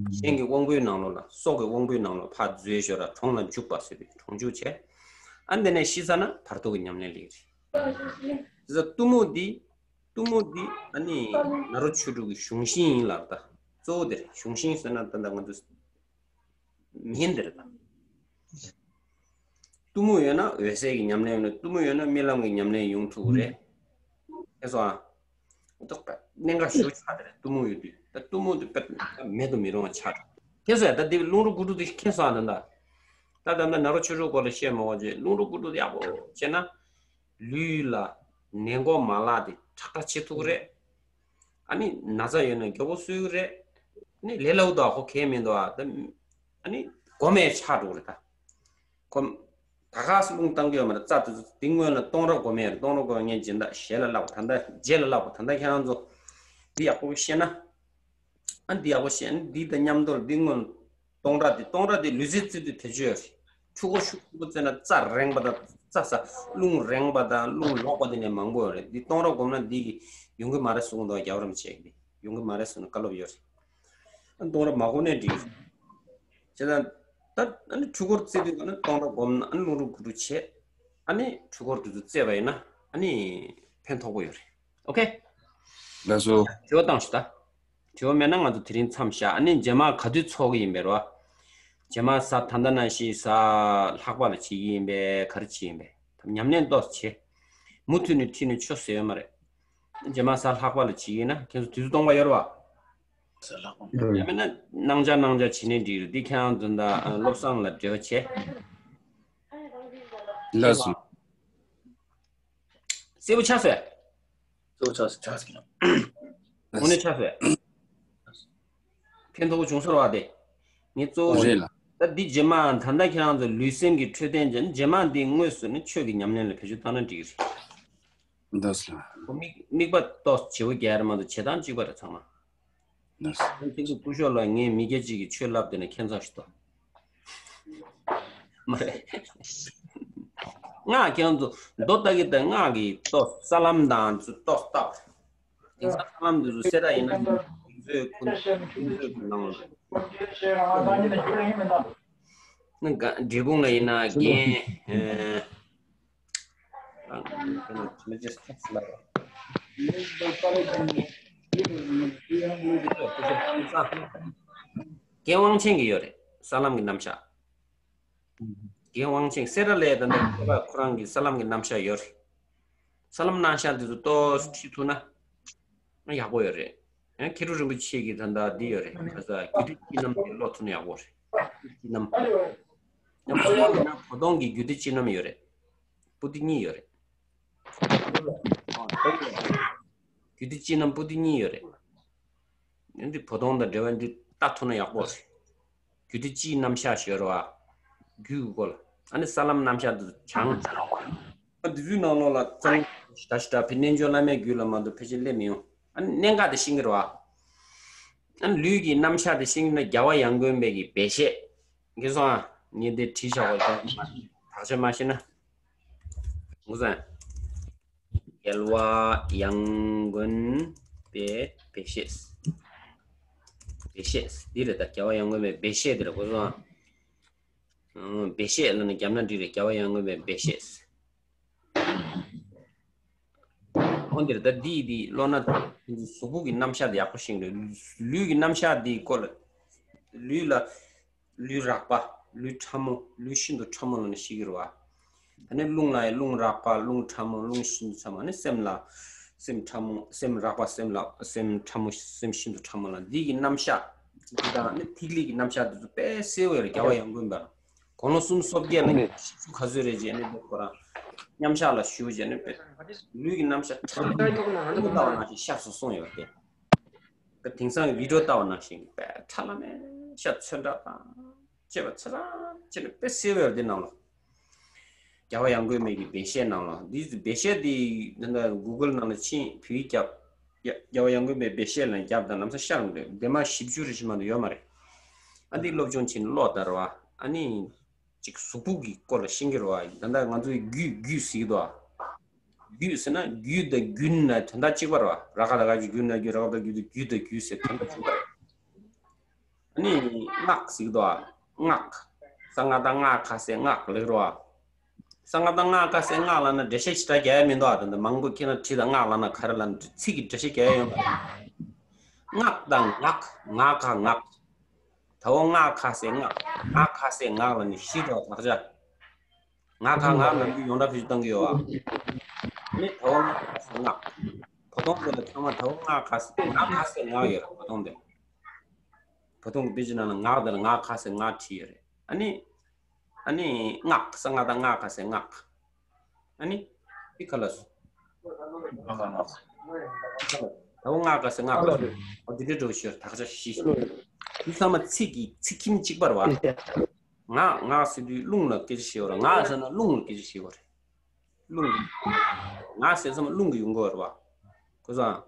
གཞན་གྱི་དབང་པོའི་ནང་ལོགས་ལ་སྲོག་གི་དབང་པོའི་ནང་ལོགས་ཕར་འཛུལ་ཡས་ཤོར་བ་གྲོང་ལ་འཇུག་པ་ཟེར་དུས་གྲོང་འཇུག་བྱས། ཨ་འདི་ནས་ཤི་ཚར་ན་བར་དོ་གི་ཉམས་ལེན་ལེགས་རེད། དེ་ཚོ་གཏུམ་མོ་འདི། གཏུམ་མོ་འདི་ཨ་ནི་ནཱ་རོ་ཆོས་དྲུག་གི་གཞུང་ཤིང་ཡིན་ལབ་ད། གཙོ་བོ་དེ་རེད། གཞུང་ཤིང་ཟེར་ན་ད་ལྟ་ང་ཚོ་མིང་དེ་རེད་ད། གཏུམ་མོ་ཡོད་ན་འོད་གསལ་གྱི་ཉམས་ལེན་ཡོང་ན། གཏུམ་མོ་ཡོད་ན་རྨི་ལམ་གྱི་ཉམས་ལེན་ཡོང་ཐུབ་ཀྱི་རེད། ཁྱེད་ཚོ་ཨ། ཏོག་ཏོག་གནད་འགག་ཞེ་པོ་ཆགས་དེ་རེད། གཏུམ་མོ་ཡོད་དུས་ད་གཏུམ་མོ་དེ་དཔེ་མེད་དུ་མི་རུང་བ་ཆགས་འགྲོ། ཁྱེད་ཚོ་ཡ་ད་དེ་རླུང་རོ་དགུ་ཕྲུགས་དེ་ཁྱེད་ཚོ་ཨ་ད་ད། ད་ད་ད་ནཱ་རོ་ཆོས་དྲུག་སྐོར་ལ་བཤད་མ་དགོས་ཅེས། རླུང་རོ་དགུ་ཕྲུགས་དེ་ཡག་པོ་བྱས་ན། ལུས་ལ་ནད་འགོག་མ་ལག་དེ་ཁྲག་ཁྲག་བྱེད་ཐུབ་ཀྱི་རེད། ཨ་ནི་ན་ཚ་ཡོད་ན་མགྱོགས་པོ་གསོ་གི་རེད། ཨ་ནི་ལས་སླ་པོ་འདུག་ཨ། ཁོ་གལ་མི་འདུག་ཨ། ད་ཨ་ནི་མགོ་མེད་ཆགས་འགྲོ་གི་རེད་ད། ཁོ་ད་ག་སེ་རླུང་བཏང་གི་ཡོད་མ་རེད། རྩ་དེ་ཚོ་དེ་སྔོན་ལ་གཏོང་རག་མགོ་མེད་རེད། གཏོང་རག་མགོ་ངན་སྦྱིན་བདག་ཞལ་ལ་བཀླག་པ་ད་ལྟ་རྗེས་ལ་བཀླག་པ་ད་ལྟ་ཁྱེད་རང་ཚོ་འདི་ཡག་པོ་ཤེས་ན། ཨ་འདི་ཡག་པོ་ཤེས་ན་འདི་དང་མཉམ་དུ་འདི་སྔོན་གཏོང་རག་དེ་གཏོང་རག་དེ་ལུས་རྩལ་རྩེད་དུས་དེ་བཅོས་ཡོད་རེད། ཕྲུ་གུ་ཤུགས་ཆེན་པོ་བཙལ་ན་རྩྭ་རེངས་པ་དང་རྩྭ་ས་རླུང་རེངས་པ་དང་རླུང་ལོག་པ་དེ་ནས་མང་པོ་ཡོད་རེད། འདི་སྟོང་ར་སྒོམ་ན་འདི་གི་ཡོང་གི་མ་རེད་གསུངས་འདུག་རྒྱལ་བ་རིན་པོ་ཆེ་གིས། འདི་ཡོང་གི་མ་རེད་གསུངས་ནས་བཀའ་སློབ་ཡོད་རེད། ཨ་སྟོང་ར་མ་སྒོམ་ནས་འགྲིག་རེད། བྱས་ཙང་ད་ཨ་ནི་འཕྲུལ་འཁོར་བཙལ་དུས་ཨ་ནི་སྟོང་ར་སྒོམ་ན་ཨ་ནི་རླུང་རོ་དགུ་དྲུག་བྱས། ཨ་ནི་འཕྲུལ་འཁོར་དེ་ཚོ་བཙལ་བ་ཡིན་ན་ཨ་ནི་ཕན་ཐོགས་པོ་ཡོད་རེད། ཨོ་ཁེ། ལགས་སོ། དྲི་བ་བཏང་ཞུ་ད། དྲི་བ་མེད་ན་ང་ཚོ་དེ་རིང་མཚམས་བཞག་ཨ་ནི་རྗེས་མ་ག་དུས་ཚོགས་ཀྱི་ཡིན་པས་རོ། རྗེས་མ་གཟའ་ད་ལྟ་ནང་བཞིན་གཟའ་ལྷག་པ་ལ་བྱེད་ཀྱི་ཡིན་པས་ག་རེ་བྱེད་ཡིན་པས། ད་ཉམས་ལེན་ཏོག་ཙམ་བྱེད། མུ་མཐུད་ནས་ཁྲིད་ནས་ཆོག་ཟེར་ཡོད་མ་རེད། རྗེས་མ་གཟའ་ལྷག་པ་ལ་བྱེད་ཀྱི་ཡིན་ན་ཁྱེད་ཚོ་དུས་ཚོད་སྟོང་པ་ཡོད་རེད་བ། ཡང་མིན་ན་གནང་བྱ་གནང་བྱ་བྱེད་ནས་འགྲིག་རེད། འདི་ཁྱེད་རང་ཚོ་ད་བློ་བཟང་ལ་འབྲེལ་བ་བྱས། ལགས་སོ། གསལ་པོ་ཆགས་སོང་། གཙོ་བོ་ཆགས་སོང་། དངོས་གནས་ཆགས་སོང་། ཕན་ཐོགས་པོ་བྱུང་སོང་ར་བ་དེ། ངས་གཙོ་བོ་རེད་ལ། ད་འདི་རྗེས་མ་ད་ལྟ་ཁྱེད་རང་ཚོ་ལུས་སེམས་ཀྱི་འཕྲོད་བསྟེན་བྱས་ན་རྗེས་མ་འདི་དངོས་སུ་ནི་ཆོས་ཀྱི་ཉམས་ལེན་ལ་བེད་སྤྱོད་བཏང་ན་འགྲིག་གི་རེད། འདུག་ལ། དམིགས་དམིགས་པ་ཏོག་ཙམ་བརྗེ་པོ་རྒྱག་ཡ་རེད་མ་གཏོགས་བྱེད་སྟངས་གཅིག་པ་རེད་ཚང་མ། ལགས་སོ། ཁྱེད་ཚོ་སྐུ་ཞབས་ལགས་ངས་མི་སྐད་ཅིག་གིས་ཆོས་ལབ་དེ་ནས་ཁྱད་མཚར་ཞིག་འདུག་མ་རེད། སྔགས་ཀྱང་དུ་མདོ་ལྟ་གི་དང་སྔགས་ཀྱི་ལྟོ་ས་ལམ་དང་ཚུ་ལྟོ་ལྟ་བ། དེང་སང་ས་ལམ་དེ་ཚོ་གསལ་བསྒྲགས་ཡིན་ན་ཁོང་ཚོའི་ཁོང་ཚོའི་ནང་ལ་ནི་འབྲས་སྤུངས་ལ་ཡིན་ན་རྒན་ཨེ། རྒན་དབང་ཆེན་གྱི་ཡོད་རེད། ས་ལམ་གྱི་རྣམ་གཞག་རྒན་དབང་ཆེན་སེ་ར་ལས་ད་ལྟ་ཁོ་རང་གི་ས་ལམ་གྱི་རྣམ་གཞག་ཡོད་རེད། ས་ལམ་རྣམ་གཞག་འདི་ཚོ་ཏོག་ཙམ་ཁྲིད་ཐུབ་ན་ཡག་པོ་ཡོད་རེད། ཡང་མཁས་གྲུབ་རིན་པོ་ཆེ་གི་ད་ལྟ་འདི་ཡོད་རེད། ཁ་ས་རྒྱུད་སྡེ་སྤྱི་རྣམ་དེ་ཀློག་ཐུབ་ན་ཡག་པོ་རེད། རྒྱུད་སྡེ་སྤྱི་རྣམ། ཡང་བོད་ཡིན་ན་བོ་དོང་གི་རྒྱུད་སྡེ་སྤྱི་རྣམ་ཡོད་རེད། པོ་ཏི་གཉིས་ཡོད་རེད། རྒྱུད་སྡེ་སྤྱི་རྣམ་པོ་ཏི་གཉིས་ཡོད་རེད། འདི་བོ་དོང་དང་འབྲེལ་བ་འདི་ལྟ་ཐུབ་ན་ཡག་པོ་རེད། རྒྱུད་སྡེ་སྤྱིའི་རྣམ་གཞག་ཞིག་ཡོད་རེད་བ། རྒྱུད་ཀྱི་སྐོར་ལ། ཨ་ནི་ས་ལམ་རྣམ་གཞག་འདི་སྦྱང་། ཨ་འདི་ཚོའི་ནང་ལོགས་ལ་གཙང་ཞིབ་ཞིབ་ཕི་རྣལ་འབྱོར་བླ་མའི་རྒྱུད་ལ་མ་གཏོགས་ཕལ་ཆེར་སླེབས་མི་ཡོང་། ཨ་ནི་གནད་འགག་དེ་ཤེས་ཀྱི་རེད་བ། ཨ་ནི་ལུས་ཀྱི་རྣམ་གཞག་དེ་ཤེས་ཀྱི་ན་རྒྱལ་བ་ཡང་དགོན་པའི་གི་བེ་ཤེ། ངེས་སོང་ཨ། ངས་འདི་བྲིས་བཞག་པ་དག་ཆ་མ་ཤེས་ན། ངོ་སོང་ཨ། རྒྱལ་བ་ཡང་དགོན་པའི་བེ་ཤེས། བེ་ཤེས་འདི་རེད་ད། རྒྱལ་བ་ཡང་དགོན་པའི་བེ་ཤེས་འདི་རེད། ངོ་སོང་ཨ། བེ་ཤེས་ལ་ནི་རྒྱབ་ན་འགྲིག་རེད། རྒྱལ་བ་ཡང་དགོན་པའི་བེ་ཤེས། འོ་འདིར་ད་འདི་འདི་ཀློག་ན་གཟུགས་པོ་གི་རྣམ་གཞག་འདི་ཡག་པོ་ཤེས་ཀྱི་རེད། ལུས་ཀྱི་རྣམ་གཞག་འདིའི་སྐོར་ལ། ལུས་ལ། ལུས་རགས་པ། ལུས་ཕྲ་མོ། ལུས་ཤིན་ཏུ་ཕྲ་མོ་ལ་ནི་ཤེས་ཀྱི་རེད་བ། ད་ནི་རླུང་ལ་ཡང་རླུང་རགས་པ། རླུང་ཕྲ་མོ། རླུང་ཤིན་ཏུ་ཕྲ་མོ། ནི་སེམས་ལ། སེམས་ཕྲ་མོ། སེམས་རགས་པ། སེམས་ལ། སེམས་ཕྲ་མོ། སེམས་ཤིན་ཏུ་ཕྲ་མོ་ལ་འདི་གི་རྣམ་གཞག་འདི་དང་ནི་ཐིག་ལེ་གི་རྣམ་གཞག་འདི་ཚོ་དཔེ་གསལ་བོ་ཡོད་རེད། རྒྱལ་བ་ཡང་དགོན་པར། དགུང་ལོ་སུམ་ཅུ་སོ་བརྒྱད་ལ་ཞིབ་འཇུག་ག་ཚོད་རེད་ཅེས་ནི་འདི་ཁོ་རང་མཉམ་བཞག་ལ་ཞུགས་བྱས་ནས་དཔེ་ལུས་ཀྱི་རྣམ་གཞག་ཕྲ་མོ་ལྟ་བ་ནང་བཞིན་ཤར་སོང་གསུངས་ཡོད་དེ། དེང་སང་གི་བི་ཌིའོ་ལྟ་བ་ནང་བཞིན་དཔེ་ཁྲ་ལམ་མེ་ཤ་ཚོན་ཁྲ་དང་བཅས་པ་ཚེ་རབས་ཅེས་ནི་དཔེ་གསལ་བོ་ཡོད་རེད། འདི་ནང་ལ་རྒྱལ་བ་ཡང་དགོན་པའི་གི་བེ་ཤེས་ནང་ལ་འདི་བེ་ཤེས་འདི་ད་ལྟ་གུ་གལ་ནང་ལ་ཕྱིན་བོད་ཡིག་རྒྱབ། རྒྱལ་བ་ཡང་དགོན་པའི་བེ་ཤེས་ལ་རྒྱབ་དང་ལམ་སང་ཤར་འགྲོ། འདི་མ་ཞིབ་འཇུག་རེ་ཞིག་མ་གཏོགས་ཡོད་མ་རེད། ཨ་འདི་སློབ་སྦྱོང་བྱས་ནས་ཀློག་དར་བ། ཨ་ནི་ཅིག་གཟུགས་པོ་གི་སྐོར་ལ་ཤེས་ཀྱི་རེད་བ། ད་ལྟ་ང་ཚོའི་རྒྱུད་རྒྱུད་ཟེར་གྱི་འདུག་བ། རྒྱུད་ཟེར་ན་རྒྱུད་དང་རྒྱུན་ན་དོན་དག་གཅིག་པ་རེད་བ། ར་ག་ད་ག་གི་རྒྱུད་ན་རྒྱུད། ར་ག་ད་རྒྱུད་དུ་རྒྱུད་དང་རྒྱུད་ཟེར་དོན་དག་གཅིག་པ་རེད། ཨ་ནི་སྔགས་ཟེར་གྱི་འདུག་བ། སྔགས། ས་སྔགས་བཏགས་སྔགས་ཁ་ཟས་སྔགས་ལབ་རེད་བ། ས་སྔགས་བཏགས་སྔགས་ཁ་ཟས་སྔགས་ལབ་ན་འགྲེལ་བཤད་ཞེ་དྲག་རྒྱག་ཡ་མི་འདུག་ཨ། ད་ལྟ་མང་པོ་ཁྱེད་རང་བྲིས་དང་སྔགས་ལབ་ན་ག་རེ་ལབ་ན་ཚིག་གི་འགྲེལ་བཤད་རྒྱག་ཡ་ཡོད་མ་རེད། སྔགས་དང་ངག་ང་ག་ངག་ད་འོ་སྔགས་ཁ་ཟས་སྔགས། ངག་ཁ་ཟས་ངག་ལབ་ནི་ཤི་དོ་དག་ཆ། ང་ག་ང་ནམ་རྒྱུན་ཡོངས་གྲགས་བེད་སྤྱོད་གཏོང་གི་ཡོད་ཨ། ནི་ད་འོ་སྔགས་ཁ་ཟས་སྔགས། བོ་དོང་དེ་ལ་ཚང་མ་ད་འོ་སྔགས་ཁ་ཟས་ངག་ཁ་ཟས་ངག་ཡོད་རེད། བོ་དོང་དེ། བོ་དོང་གི་དཔེ་ཆ་ནང་ལ་ངག་དེ་ལ་ངག་ཁ་ཟས་ངག་བྲིས་ཡོད་རེད། ཨ་ནི། ཨ་ནི་སྔགས། ས་སྔགས་བཏགས་སྔགས་ཁ་ཟས་སྔགས། ཨ་ནི། འདི་ག་ལ་སོ། ད་འོ་སྔགས་ཁ་ཟས་སྔགས། འོ་འདི་འདྲའི་འགྲོ་ཞོར་དག་ཆ་ཤི། འདི་ཚང་མ་ཚིག་གི་ཚིག་ཁྱིམ་གཅིག་པ་རེད་བ། ངག་ངག་ཟེར་དུས་རླུང་ལ་སྐད་ཆ་བཤད་པ་རེད། ངག་ཟེར་ན་རླུང་ལ་སྐད་ཆ་བཤད་པ་རེད། རླུང་། ངག་ཟེར་ཙམ་རླུང་གི་ཡོང་གི་ཡོད་རེད་བ། ཁོ་ཚང་།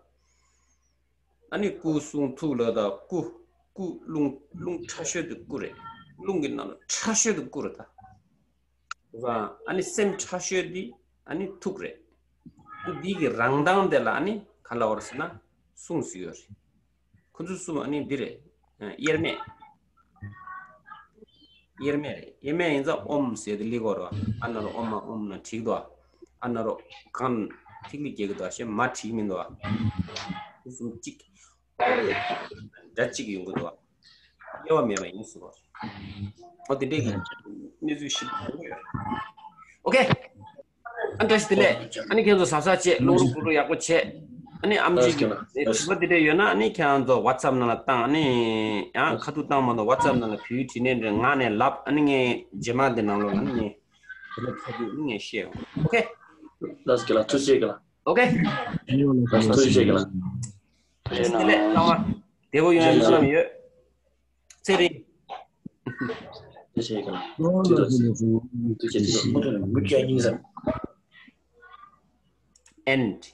ཨ་ནི་སྐུ་གསུང་ཐུགས་ལ་ད་སྐུ། སྐུ་རླུང་། རླུང་ཕྲ་ཤོས་དེ་སྐུ་རེད། རླུང་གི་ནང་ལ་ཕྲ་ཤོས་དེ་སྐུ་རེད་ད། ཨ་ནི་སེམས་ཁྲ་ཤོས་འདི་ཨ་ནི་ཐུགས་རེད། ཨ་འདི་གི་རང་མདངས་དེ་ལ་ཨ་ནི་ག་ལབ་དགོས་རེད་ཟེར་ན་གསུང་སྲོལ་ཡོད་རེད། ཁོ་ཚོ་གསུམ་ཨ་ནི་འདི་རེད། དབྱེར་མེད། དབྱེར་མེད་རེད། དབྱེར་མེད་ཡིན་ཙང་ཨོམ་ཟེར་དེ་ལི་གོ་རོ། ཨ་ན་རོ་ཨོམ་མ་ཨོམ་ན་འགྲིག་དོ། ཨ་ན་རོ་གང་ཐིག་ལི་སྐྱེ་གི་དོ་ཞེས་མ་འགྲིག་མི་འདུག་ཁོ་གསུམ་གཅིག་འདྲ་གཅིག་ཡོང་གི་འདུག་དབྱེ་བ་མེད་པ་ཡིན་ཟེར་བ། ཨོ་དེ་འདྲས་ཀྱི་གནས་ཚུལ་ཞིག་ཡོང་གི་ཡོད་རེད། ཨོ་ཁེ། ཨ་བཀྲ་ཤིས་བདེ་ལེགས། ཨ་ནི་ཁྱེད་ཚོ་གཟབ་གཟབ་བྱེད། སློབ་ཕྲུག་སློབ་ཕྲུག་ཡག་པོ་བྱེད། ཨ་ནི་ཨམ་ཆི་གི་དྲི་བ་དེ་འདྲས་ཡོད་ན་ཨ་ནི་ཁྱེད་རང་ཚོ་ཝ་ཚབ་ནང་ལ་བཏང་། ཨ་ནི་ཡང་ཁ་ཐུག་བཏང་མ་གཏོགས་ཝ་ཚབ་ནང་ལ་བོད་ཡིག་དྲི་ནས་འདྲ་ངག་ནས་ལབ། ཨ་ནི་ངས་རྗེས་མ་འདི་ནང་ལོགས་ལ་ཨ་ནི་ངས་དེ་ལ་ཁ་ཐུག་ཨ་ནི་ངས་བཤད་ཡོང་། ཨོ་ཁེ། ལགས་སོ་ལགས། ཐུགས་རྗེ་ཆེ་ལགས། ཨོ་ཁེ། ལགས་སོ་ཐུགས་རྗེ་ཆེ་ལགས། བཀྲ་ཤིས་བདེ་ལེགས་ཚང་མ། བདེ་པོ་ཡོང་ཡ་སྨོན་ལམ་ཡོད། ཚེ་རིང་། ཐུགས་རྗེ་ཆེ་གི་ལགས། ཐུགས་རྗེ་ཆེ། ཐུགས་རྗེ་ཆེ། ཐུགས་རྗེ་ཆེ། End.